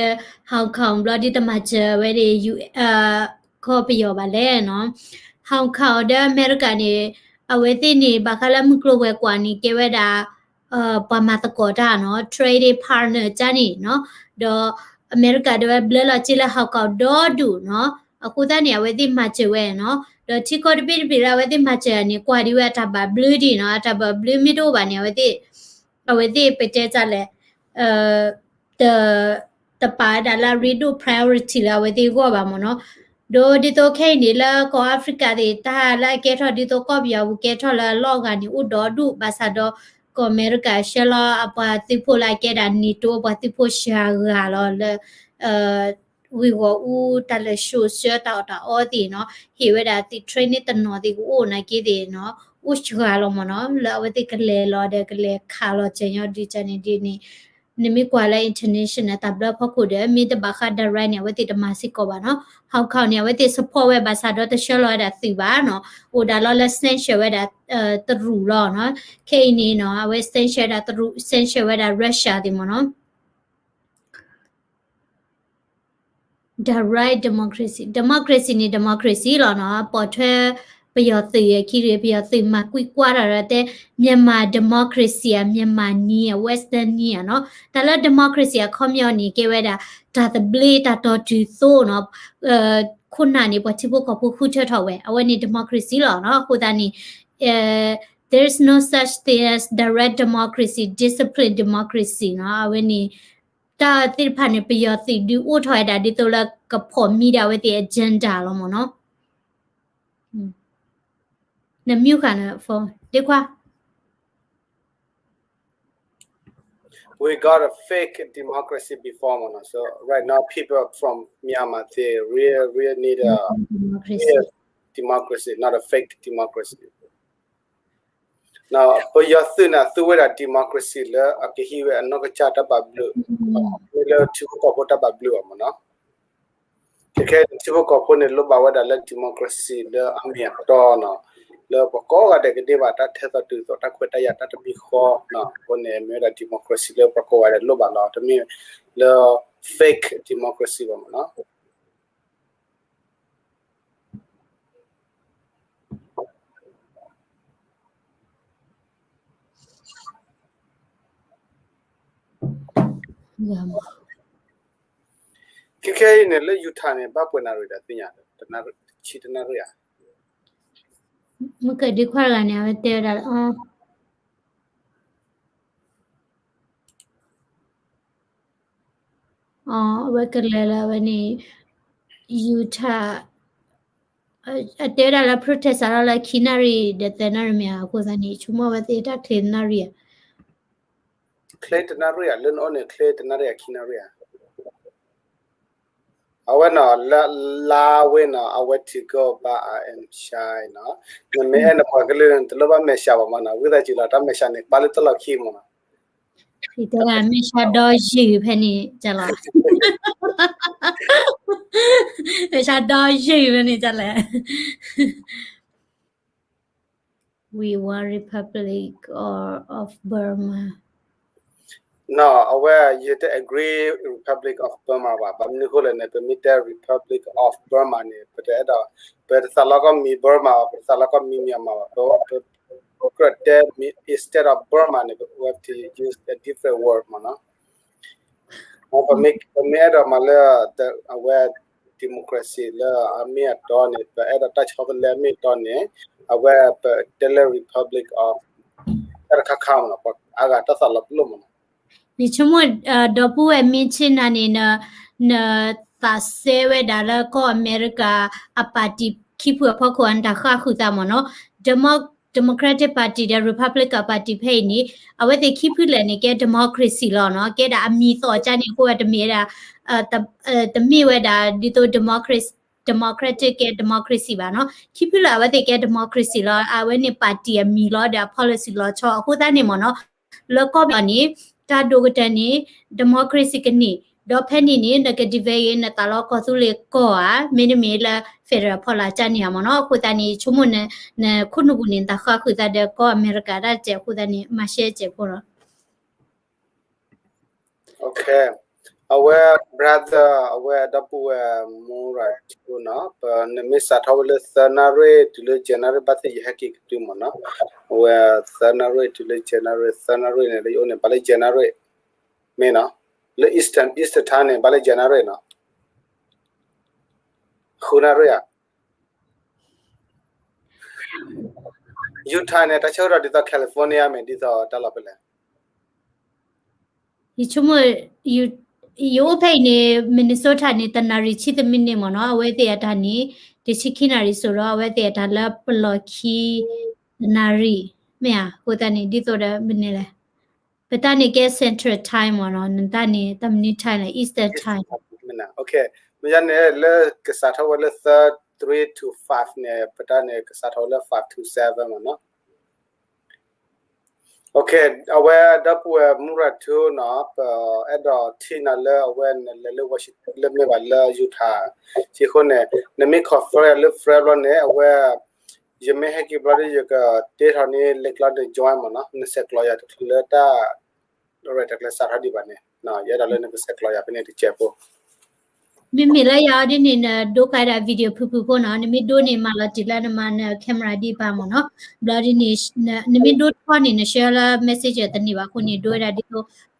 Hong Kong ဘျီဒ်တမၤစၢၤဝဲဒၣ် ကီၢ်ပယီၤဘၣ်လဲၣ်နီၤ. Hong Kong ဒီးအမဲရကၤန့ၣ် အဝဲသ့ၣ်န့ၣ် ဘၣ်ဃးလၢမုၢ်ကျိၤဝဲၤကွာ်န့ၣ် ကဲဝဲဒၣ် ပှၤမၤသကိးတၢ်နီၤ, trading partner ကန့ၣ်နီၤ, ဒီးအမဲရကၤဒၣ်ဝဲဘျၢလီၤစ့လၢ Hong Kong ဒီဒူၣ်နီၤ, အဃိသတးန့ၣ် အဝဲသ့ၣ်မၤစၢၤဝဲနီၤ, ဒီးထံကီၢ်တဘ့ၣ်တဘ့ၣ်လၢအဝဲသ့ၣ်မၤစၢၤန့ၣ် ကွၢ်ဒ်ဝဲအတၢ်ဘၣ်ဘျုးဒ်နီၤ, အတၢ်ဘၣ်ဘျုးမ့ၢ်တအိၣ်ဘၣ်န့ၣ် အဝဲသ့ၣ်, အဝဲသ့ၣ်ပတဲတၢ်လဲၣ် တပာ်ဝဲဒၣ်လၢအရ့ဒိၣ် priority လၢအဝဲသ့ၣ်အဂီၢ်ဘၣ်မ့ၢ်နီၤ. ဒီးဒ်သိးခဲအံၤန့ၣ် လၢကီၢ်အၤဖရံကၤသ့ၣ်တၢ်လၢအကဲထီၣ်ဒ်သိးကီၢ်ပယီၤပူၤကဲထီၣ်လၢအလီၢ်ဂၤန့ၣ် အိၣ်ဒီဒူၣ်ဘၣ်ဆၣ်ဒီး ကီၢ်အမဲရကၤဆှၢလီၤအပှၤသုးဖိလၢအကဲဒၣ် NATO အပှၤသုးဖိစှၤဂၤလီၤလၢ ဂ့ၢ်ဂီၢ်အူတၢ်လၢၡိးဆၢတၢ်အီၣ်တၢ်အီသ့ၣ်နီၤ, ဟ့ၣ်ဝဲဒၣ်သုး training တနီၤသ့ၣ်ကအိၣ်နာ်က့သ့ၣ်နီၤ, အိၣ်စှၤလီၤမ့ၢ်နီၤ, လၢအဝဲသ့ၣ်ကလဲၤလီၤဒီးကလဲၤခးလီၤစၢၤညီဒ်န့ၣ်ဒ်န့ၣ်, နမ့ၢ်ကွၢ်လၢ international တၢ်ဘျၢဖီခိၣ်ဒီး မ့ၢ်တဘၣ်ဃး direct န့ၣ် အဝဲသ့ၣ်တမၤစ့ၢ်ကီးဘၣ်နီၤ. Hong Kong န့ၣ် အဝဲသ့ၣ် support ဝဲဘၣ်ဆၣ်ဒီးတဆှၢလီၤဝဲဒၣ်သုးဘၣ်နီၤ, အိၣ်ဒၣ်လီၤလၢ sanction ဝဲဒၣ် တရူးလီၤနီၤ. ခဲအံၤန့ၣ်နီၤ အဝဲ sanction ဝဲဒၣ်တရူး sanction ဝဲဒၣ် Russia သ့ၣ်မ့ၢ်နီၤ. Direct democracy, democracy န့ၣ် democracy လီၤနီၤ, ပိာ်ထွဲပယီၤသုးအခံရ့ၣ် ပယီၤသုးမၤကွံာ်ကွၢ်တၢ်ဒီးတဲ Myanmar democracy ဧါ, Myanmar နည်းဧါ, Western နည်းဧါနီၤ. တၢ်လၢ democracy အခီပညီန့ၣ် ကဲဝဲဒၣ် တၢ်သဘျ့တၢ်တီတုၤသိနီၤ, ခိၣ်နၢ်န့ၣ် ပှၤထံဖိကီၢ်ဖိဃုထၢထီၣ်ဝဲ, အဝဲန့ၣ် democracy လီၤနီၤ. အဃိသတးန့ၣ် there is no such thing as direct democracy, disciplined democracy နီၤ, အဝဲန့ၣ် တၢ်သ့ၣ်တဖၣ်န့ၣ် ပယီၤသုးဒုးအိၣ်ထီၣ်ဝဲဒၣ်ဒ်သိးလၢကဖီၣ်မံဒၣ်အဝဲသ့ၣ် agenda လီၤမ့ၢ်နီၤ. နမံဃာ်န phone ဒ့ခွါ We got a fake democracy before မ့ၢ်နီၤ. So right now people from Myanmar they real real need a real democracy, not a fake democracy. ပယီၤသုးန့ၣ် အသူဝဲဒၣ် democracy လၢအကဟံးဝဲအနီၢ်ကစၢ်တၢ်ဘၣ်ဘျုး, လၢထံဖိကီၢ်ဖိတၢ်ဘၣ်ဘျုးအီၤမ့ၢ်နီၤ. ခဲခဲထံဖိကီၢ်ဖိန့ၣ် လိၣ်ဘၣ်ဝဲဒၣ်လၢ democracy လၢအမ့ၢ်အတီနီၤ, လၢပှၤကိးဂၤဒဲးကဒ့ဘၣ်တၢ်ထဲသိးတုၤသိးတၢ်ခွဲးတၢ်ယာ်တၢ်တမံၤဃီနီၤ, အဃိန့ၣ် မ့ၢ်ဝဲဒၣ် democracy လၢပှၤကိးဂၤဒဲးလိၣ်ဘၣ်လီၤ, တမ့ၢ်လၢ fake democracy ဘၣ်မ့ၢ်နီၤ. ခဲခဲအံၤန့ၣ် လၢ Utah န့ၣ် ဘၣ်ပှဲၤနၣ်ရံၣ်ဒီးသ့ၣ်ညါ, ဆံတနၣ်ရံၣ်ဧါ. မ့ၢ်ကဒုးခွါတဂၤန့ၣ် အဝဲတဲဝဲဒၣ်လၢ အဝဲကလဲၤလၢအဝဲန့ၣ် Utah အတဲဝဲဒၣ်လၢ protest စးထီၣ်လၢခံနၣ်ရံၣ်ဒီးသၢနၣ်ရံၣ်မ့ၢ်ဧါ, အဃိသတးန့ၣ် ဆိကမိၣ်အဝဲသ့ၣ်တၢ်ချ့တနၣ်ရံၣ်ဧါ. ချ့တနၣ်ရံၣ်ဧါ, လၢနအိၣ်န့ၣ် ချ့တနၣ်ရံၣ်ဧါ ခံနၣ်ရံၣ်ဧါ. အဝဲနီၤ လါဝဲနီၤ အဝဲထံကီၢ်ဘၣ် I am shy နီၤ, နမ့ၢ်အဲၣ်နပှၤကလုာ်န့ၣ် တလိၣ်ဘၣ်မဲာ်ဆှးဘၣ်မးနီၤ, ဝံသးစူၤလီၤ တၢ်မဲာ်ဆှးန့ၣ် ပာ်လၢတလီၢ်ခံမးနီၤ. မဲာ်ဆှးဒီယုၢ်ဖဲန့ၣ်ကလီၤ, မဲာ်ဆှးဒီယုၢ်ဖဲန့ၣ်ကလဲၣ်. We want Republic of Burma. နီၤ အဝဲ ယတ agree Republic of Burma ဘၣ်, ဘၣ်မနုၤအဃိလဲၣ်န့ၣ် ပမ့ၢ်တဲ Republic of Burma န့ၣ် ပတအဲၣ်ဒိး ပတသးလီကီၢ်မံ Burma ဘၣ်, ပတသးလီကီၢ်မံ Myanmar ဘၣ်, ပကြၢးတဲ instead of Burma န့ၣ် we have to use a different word မးနီၤ. ပမ့ၢ်အဲၣ်ဒိးမၤလၢ အဝဲ democracy လၢအမ့ၢ်အတီန့ၣ် ပအဲၣ်ဒိးတၢ်ဆီတလဲအမ့ၢ်အတီန့ၣ် အဝဲပတဲလၢ Republic of တၢ်တခါခါမးနီၤ, ပှၤအါဂၤတၢ်သးလီၤပလိာ်မးနီၤ. ယဆိကမိၣ် ဒီပုၢ်ဝဲၢ်မ့ၢ်ဆ့ၣ်နၤန့ၣ် နသးစဲဝဲဒၣ်လၢကီၢ်အမဲရကၤ အ party ခံဖုအဖီခိၣ် နတၢ်ဃၣ်ဃုာ်သးမးနီၤ, Demo- Democratic Party ဒီး Republican Party ဖဲအံၤန့ၣ် အဝဲသ့ၣ်ခံဖုလဲၣ်န့ၣ် ကဲ democracy လီၤနီၤ, ကဲဒၣ်အမံၤသီၣ်ကါန့ၣ် အဃိဝဲတမ့ၢ်ဝဲဒၣ် တမ့ၢ်ဝဲဒၣ်ဒ်သိး democracy democratic ကဲ democracy ဘၣ်နီၤ, ခံဖုလၢအဝဲသ့ၣ်ကဲ democracy လီၤ, အဝဲန့ၣ် party အမံၤလီၤဒီးအ policy လီၤဆီ အဃိသတးန့ၣ်မးနီၤ, လၢကီၢ်ပယီၤန့ၣ် တၢ်ဒိၣ်ကတၢၢ်န့ၣ် democracy ကန့ၢ်, ဒီးဖဲန့ၣ်န့ၣ် နက divide နသးလီကီၢ်သူလ့ၤကီၢ်ဧါ, မ့တမ့ၢ်လၢ federal ဖီလာ်ကန့ၢ်ဧါမးနီၤ, အဃိသတးန့ၣ် ဆိကမိၣ်န နခိၣ်နူာ်ပူၤန့ၣ် နသးဃၣ်ဃုာ်သးဒီးကီၢ်အမဲရကၤတၢ်စဲးအဃိသတးန့ၣ် မၤရှဲစဲးဖိလီၤ. အဝဲ brother အဝဲဒီပုၢ်ဝဲၢ်မူရၤထူနီၤ, နမ့ၢ်စးထီၣ်ဝဲလၢသၢနၣ်ရံၣ်တုၤလၢယဲၢ်နၣ်ရံၣ်ဘၣ်သ့ၣ်ယဟဲက့ၤကတုၤမးနီၤ, အဝဲသၢနၣ်ရံၣ်တုၤလၢယဲၢ်နၣ်ရံၣ်, သၢနၣ်ရံၣ်န့ၣ် လၢယအိၣ်န့ၣ် ဘၣ်လၢယဲၢ်နၣ်ရံၣ် မ့ၢ်နီၤ, လၢ Eastern Eastern time န့ၣ် ဘၣ်လၢယဲၢ်နၣ်ရံၣ်နီၤ, ဃုနၣ်ရံၣ်ဧါ. Utah န့ၣ် တၢ်ဆၢကတီၢ်ဒ်သိး California မ့ၢ်ဒ်သိးတၢ်လီၢ်ဖဲလဲၣ်. ယဆိကမိၣ် ယအိၣ်ဖဲအံၤန့ၣ် Minnesota န့ၣ် တနၣ်ရံၣ်ဆံသၢမံးနံးမးနီၤ, အဝဲသ့ၣ်အတၢ်န့ၣ် တဆံခံနၣ်ရံၣ်စိၤဒီး အဝဲသ့ၣ်အတၢ်လၢပလီၢ်ခံ တနၣ်ရံၣ် မ့ၢ်ဧါ, အဃိသတးန့ၣ် ဒ်သိးဒီးမနုၤလဲၣ်, ပတၢ်န့ၣ်ကဲ Central Time မးနီၤ, နတၢ်န့ၣ် တၢ်မနုၤ time လဲၣ်, Eastern Time. မ့ၢ်ယၤန့ၣ် လၢကစးထီၣ်ဝဲလၢ three to five န့ၣ် ပတၢ်န့ၣ် ကစးထီၣ်ဝဲလၢ five to seven မးနီၤ. အဝဲဒီပုၢ်ဝဲၢ်မူရၤထူနီၤ, ပအဲၣ်ဒိးထံၣ်နၤလၢအဝဲနလဲၤလၢ Washington လၢမ့ၢ်ဘၣ်လၢ Utah စ့ၢ်အဃိန့ၣ် နမ့ၢ် confirm ယၤလၢ friend ဘျီန့ၣ် အဝဲ ယမ့ၢ်ဟဲက့ၤဘျီဒီး ယကတ့ထီၣ်န့ၢ် link လီၤန့ၣ် join မးနီၤ, နဆဲးကျိးယၤတချုးလၢတၢ် ရဲၣ်တၢ်ကျဲၤစးထီၣ်ဒံးဘၣ်န့ၣ်, ယအဲၣ်ဒိးလၢနကဆဲးကျိးယၤဖဲန့ၣ်တစဲးဖိ. မ့မ့ၢ်လၢယၤဒ်န့ၣ် နဒိကးဒၣ် video ဖုၣ်ဖုၣ်ဖိနီၤ, နမ့ၢ်ဒိန့ၣ် မၤလီၤတံၢ်လၢနမၤန camera ဒံးဘၣ်မးနီၤ, ဘျီဒ်န့ၣ် နမ့ၢ်ဒိထီန့ၣ် န share လၢ messenger တန့ၢ်ဘၣ်အဃိန့ၣ် ဒိဝဲဒၣ်ဒ်သိး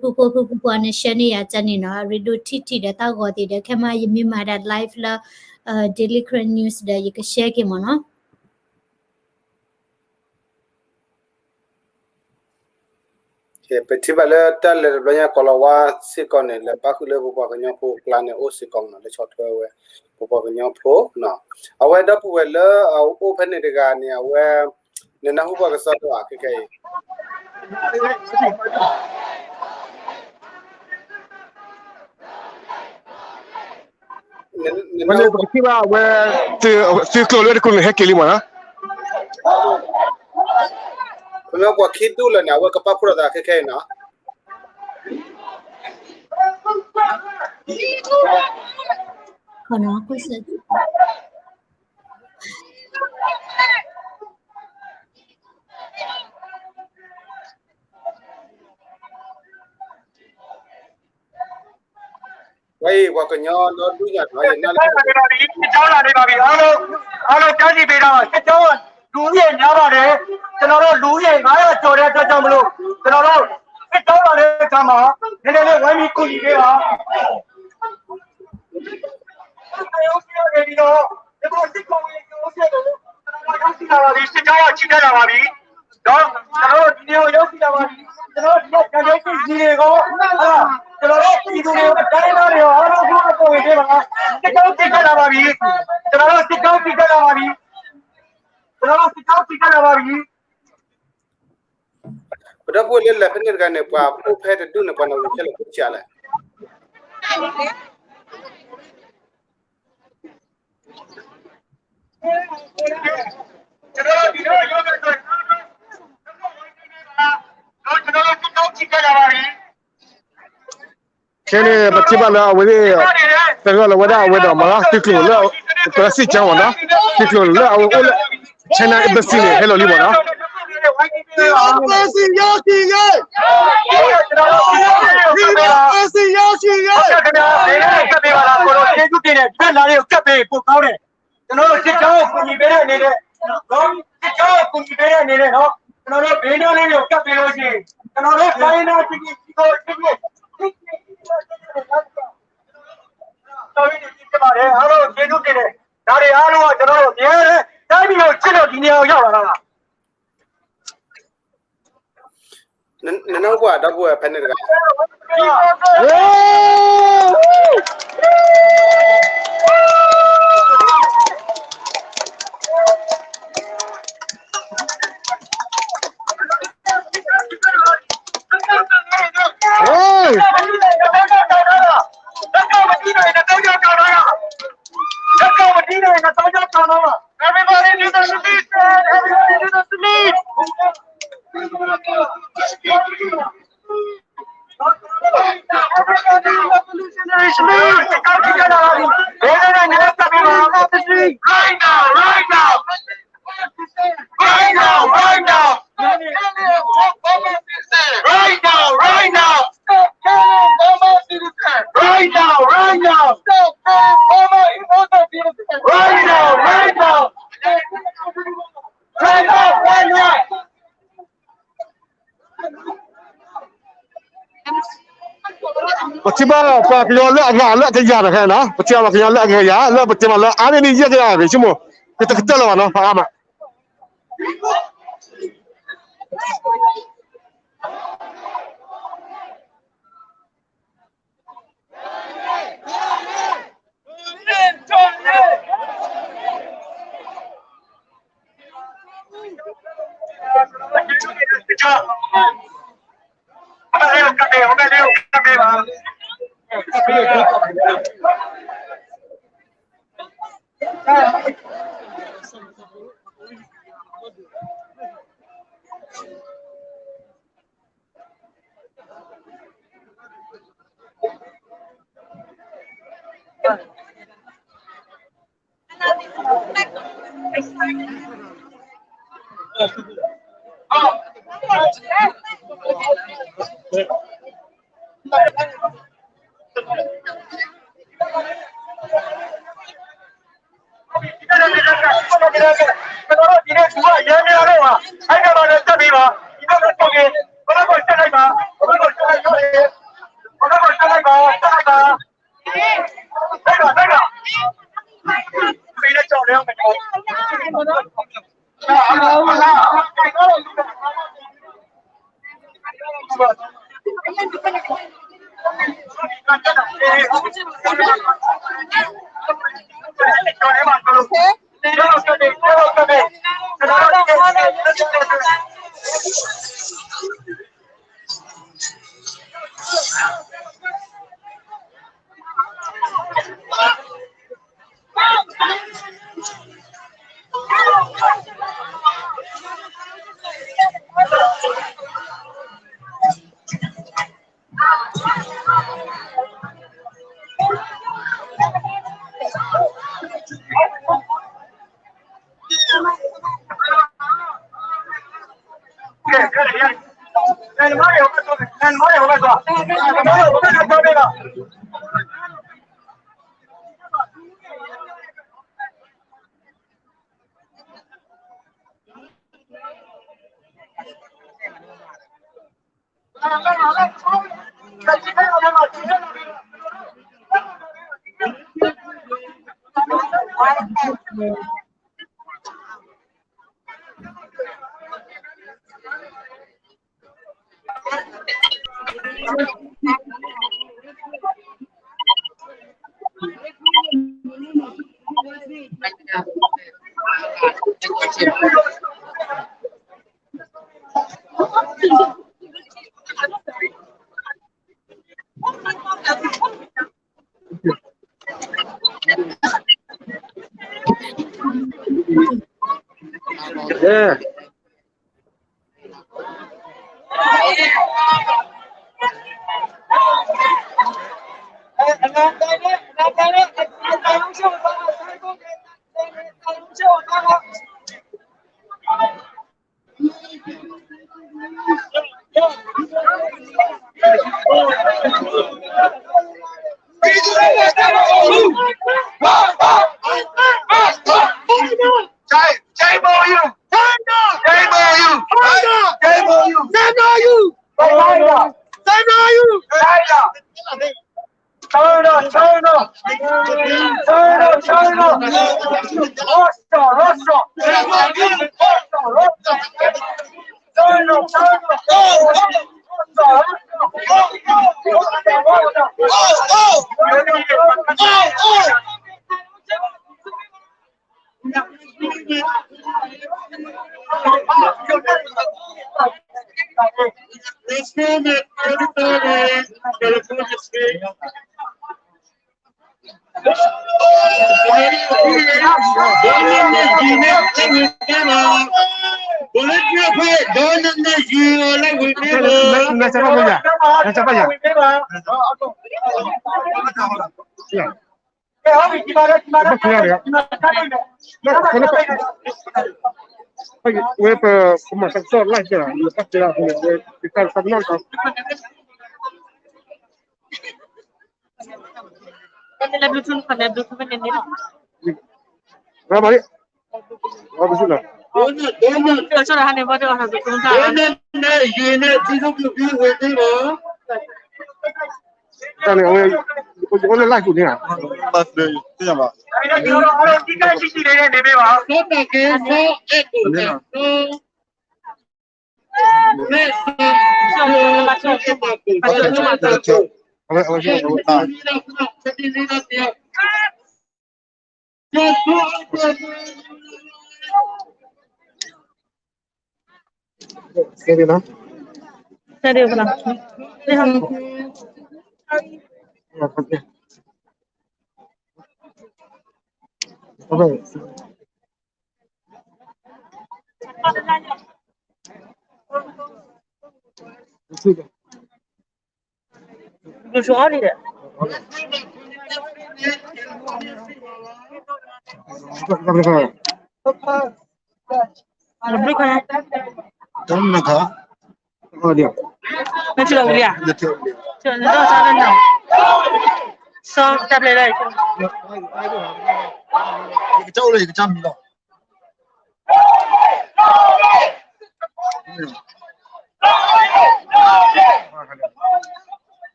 ဖုၣ်ဖုၣ်ဖိ ဖုၣ်ဖုၣ်ဖိ န share န့ၢ်ယၤကန့ၣ်နီၤ, အရ့ဒိၣ်ထံၣ်ထံၣ်ဒီးတၢ်ဂီၤသ့ၣ်ဒီး ခဲမးယမ့ၢ်မၤဒၣ် live လၢ Daily Karen News ဒီး ယက share က့ၤမးနီၤ. ပထံၣ်ဘၣ်လၢတၢ်လဲၤတဘျီညါ ကိၤလၤဝါစ့ၢ်ကီးန့ၣ် လဲၤပၣ်ဃုာ်လၢပပှၤကညီဖိအကျါန့ၣ် အိၣ်စ့ၢ်ကီးမနီၤ လၢဆီၣ်ထွဲဝဲ ပပှၤကညီဖိနီၤ. အဝဲဒီပုၢ်ဝဲၢ်လၢအအိၣ်ဖဲန့ၣ်တဂၤန့ၣ် အဝဲ နနၢ်ဟူပှၤကစီဒီဧါ ခဲခဲအံၤ ဝဲန့ၣ်ပကထံၣ်ဘၣ်ဝဲ သုးကျိၤလၢတကျိၤန့ၣ် ဟဲက့ၤလံမးနီၤ. ပမ့ၢ်ပှၤခံဒူၣ်လၢာ်န့ၣ် အဝဲကပာ်ဖှိၣ်ထီၣ်သးခဲခဲအံၤနီၤ. ဝဲအံၤ ပှၤကညီဒီဒူၣ်ညါနီၤ စစ်ကြောင်းလာနေပါပြီ။ အားလုံး အားလုံးတန်းစီပေးထားပါ။ စစ်ကြောင်းက လူဦးရေများပါတယ်။ ကျွန်တော်တို့ လူဦးရေ ငါးရာကျော်တဲ့အတွက်ကြောင့်မလို့ ကျွန်တော်တို့ စစ်ကြောင်းလာတဲ့အခါမှာ နည်းနည်းလေး ဝိုင်းပြီးကူညီပေးပါ။ နေပြီးတော့ ဒီမှာ စစ်ကောင်စီရဲ့ ရုံးချုပ်ကို ကျွန်တော်တို့ ရောက်ရှိလာပါပြီ။ စစ်ကြောင်းက ချီတက်လာပါပြီ။ နော် ကျွန်တော်တို့ ဒီနေ့ရောက်ရှိလာပါပြီ။ ကျွန်တော်တို့ ဒီက ကျန်တဲ့ ပြည်သူတွေကို ဟုတ်လား ကျွန်တော်တို့ ပြည်သူတွေကို တိုင်းရင်းသားတွေရော အားလုံး ကိုယ့်အကိုယ်တွေပါ။ စစ်ကြောင်း ချီတက်လာပါပြီ။ ကျွန်တော်တို့ စစ်ကြောင်း ချီတက်လာပါပြီ။ ကျွန်တော်တို့ စစ်ကြောင်း ချီတက်လာပါပြီ။ ပဒီပုၢ်ဝဲၢ်လၢလဲၤဖဲန့ၣ်တဂၤန့ၣ် ပှၤအိၣ်ဖဲတဒူၣ်န့ၣ် ပှၤနၢ်ဟူခဲလၢာ် ကစၢ်လဲၣ်. ခဲန့ၣ် ပထံၣ်ဘၣ်လၢအဝဲသ့ၣ် သရၣ်လီၤဝဲဒၣ်အဝဲဒီးမၤလၢသုးကျိၤလၢ ကရၢစံၣ်ကၠီမးနီၤ သုးကျိၤလၢအဝဲအိၣ်လၢ China Embassy န့ၣ် ဟဲလီၤလံမးနီၤ. Embassy ရောက်ရှိရေး Embassy ရောက်ရှိရေး ဟုတ်ကဲ့ခင်ဗျာ နည်းနည်းကပ်ပေးပါလား ကိုတို့ကျေးဇူးတင်တယ် ဒီဘက်လာလေးကိုကပ်ပေးပိုကောင်းတယ် ကျွန်တော်တို့စစ်ကြောင်းကိုကူညီပေးတဲ့အနေနဲ့နော်စစ်ကြောင်းကိုကူညီပေးတဲ့အနေနဲ့နော်ကျွန်တော်တို့ဘင်းနားလေးကိုကပ်ပေးလို့ရှိရင်ကျွန်တော်တို့တိုင်းရင်းသားပြည်သူတွေကိုတော်ရင်းနေဖြစ်ပါတယ်အားလုံးကိုကျေးဇူးတင်တယ်ဒါတွေအားလုံးကကျွန်တော်တို့အမြဲတမ်းတိုင်းပြည်ကိုချစ်လို့ဒီနေရာကိုရောက်လာတာပါ နနၢ်ဟူပှၤဒီပုၢ်ဝဲၢ်ဖဲန့ၣ်တဂၤ Everybody do the salute, man! Everybody do the salute! Everybody do the revolutionary salute! Right now, right now! Right now, right now! Right now, right now! Stop killing Burma citizens! Right now, right now! Stop killing Burma innocent citizens! Right now, right now! Right now, right now! ပထံၣ်ဘၣ်ပှၤကညီလၢအဂၤလၢအကယၤတခါနီၤ ပထံၣ်ဘၣ်ပှၤကညီလၢအဂၤယၤ လၢပတဲမးလၢအါန့ၢ်ဒံးယဲၢ်ကယၤဂ့ၤဆိကမိၣ် ကတကတၢၢ်လၢၤဘၣ်နီၤ ပှၤအါမး ကျွန်တော်တို့ဒီနေ့သူကအရေးမရတော့ပါအဲ့တော့လည်းတက်ပြီးပါဒီဘက်ကိုဆက်ပြီးဘယ်ဘက်ကိုဆက်လိုက်ပါဘယ်ဘက်ကိုဆက်လိုက်ပါဘယ်ဘက်ကိုဆက်လိုက်ပါဆက်လိုက်ပါဆက်ပါဆက်ပါဒီနေ့ကြော်လဲအောင်မယ်ကျွန်တော် Shame on you! Shame on you! Shame on you! Shame on you! Shame on you! Turn up, turn up! Turn up, turn up! Roster, roster! Roster, roster! Turn up, turn up! Roster, roster! Roster, roster!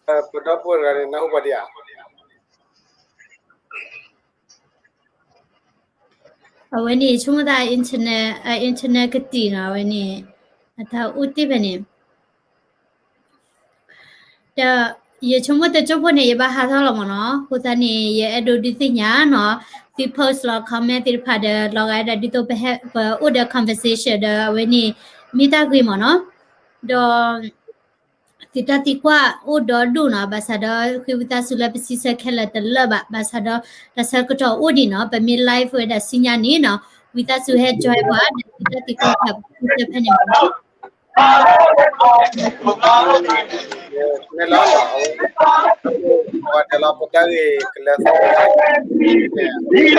ပဒီပုၢ်ဝဲၢ်တဂၤန့ၣ် နၢ်ဟူပှၤဒံးဧါ. အဝဲန့ၣ် ဆိကမိၣ်သး internet, internet ကတံာ်နီၤ, အဝဲန့ၣ် အတၢ်အိၣ်တ့ၢ်ဖဲန့ၣ် ဒီး ယဆိကမိၣ်တကၠိၢ်ဖိန့ၣ် ယဘၣ်ဟးထီၣ်လီၤမ့ၢ်နီၤ. အဃိသတးန့ၣ် ယအဲၣ်ဒိးဒုးသ့ၣ်ညါနီၤ, သု post လီၤ comment သ့ၣ်တဖၣ်ဒီး လီၤဂာ်ဒၣ်ဒ်သိးပဟဲ ပအိၣ်ဒီး conversation ဒီးအဝဲန့ၣ် မ့ၢ်တၢ်ဂ့ၤမ့ၢ်နီၤ. ဒီး သုတၢ်သံကွၢ်အိၣ်ဒီဒူၣ်နီၤ, ဘၣ်ဆၣ်ဒီး ဃ့ဝံသးစူၤလၢပစံးဆၢခဲလၢာ်တလၢာ်ဘၣ်, ဘၣ်ဆၣ်ဒီး တၢ်ဆၢကတီၢ်အိၣ်ဒံးနီၤ, ပမ့ၢ် live ဝဲဒၣ်ဆူညါန့ၣ်နီၤ, ဝံသးစူၤဟဲ join ပှၤ ဒီးသုတၢ်သံကွၢ်တဖၣ်ပစံးဆၢဖဲန့ၣ်မ့ၢ်နီၤ. မ့ၢ်လီၤ, ပှၤတဲလီၤပတၢ်ဂ့ၢ်ကလၢသီ ဒီး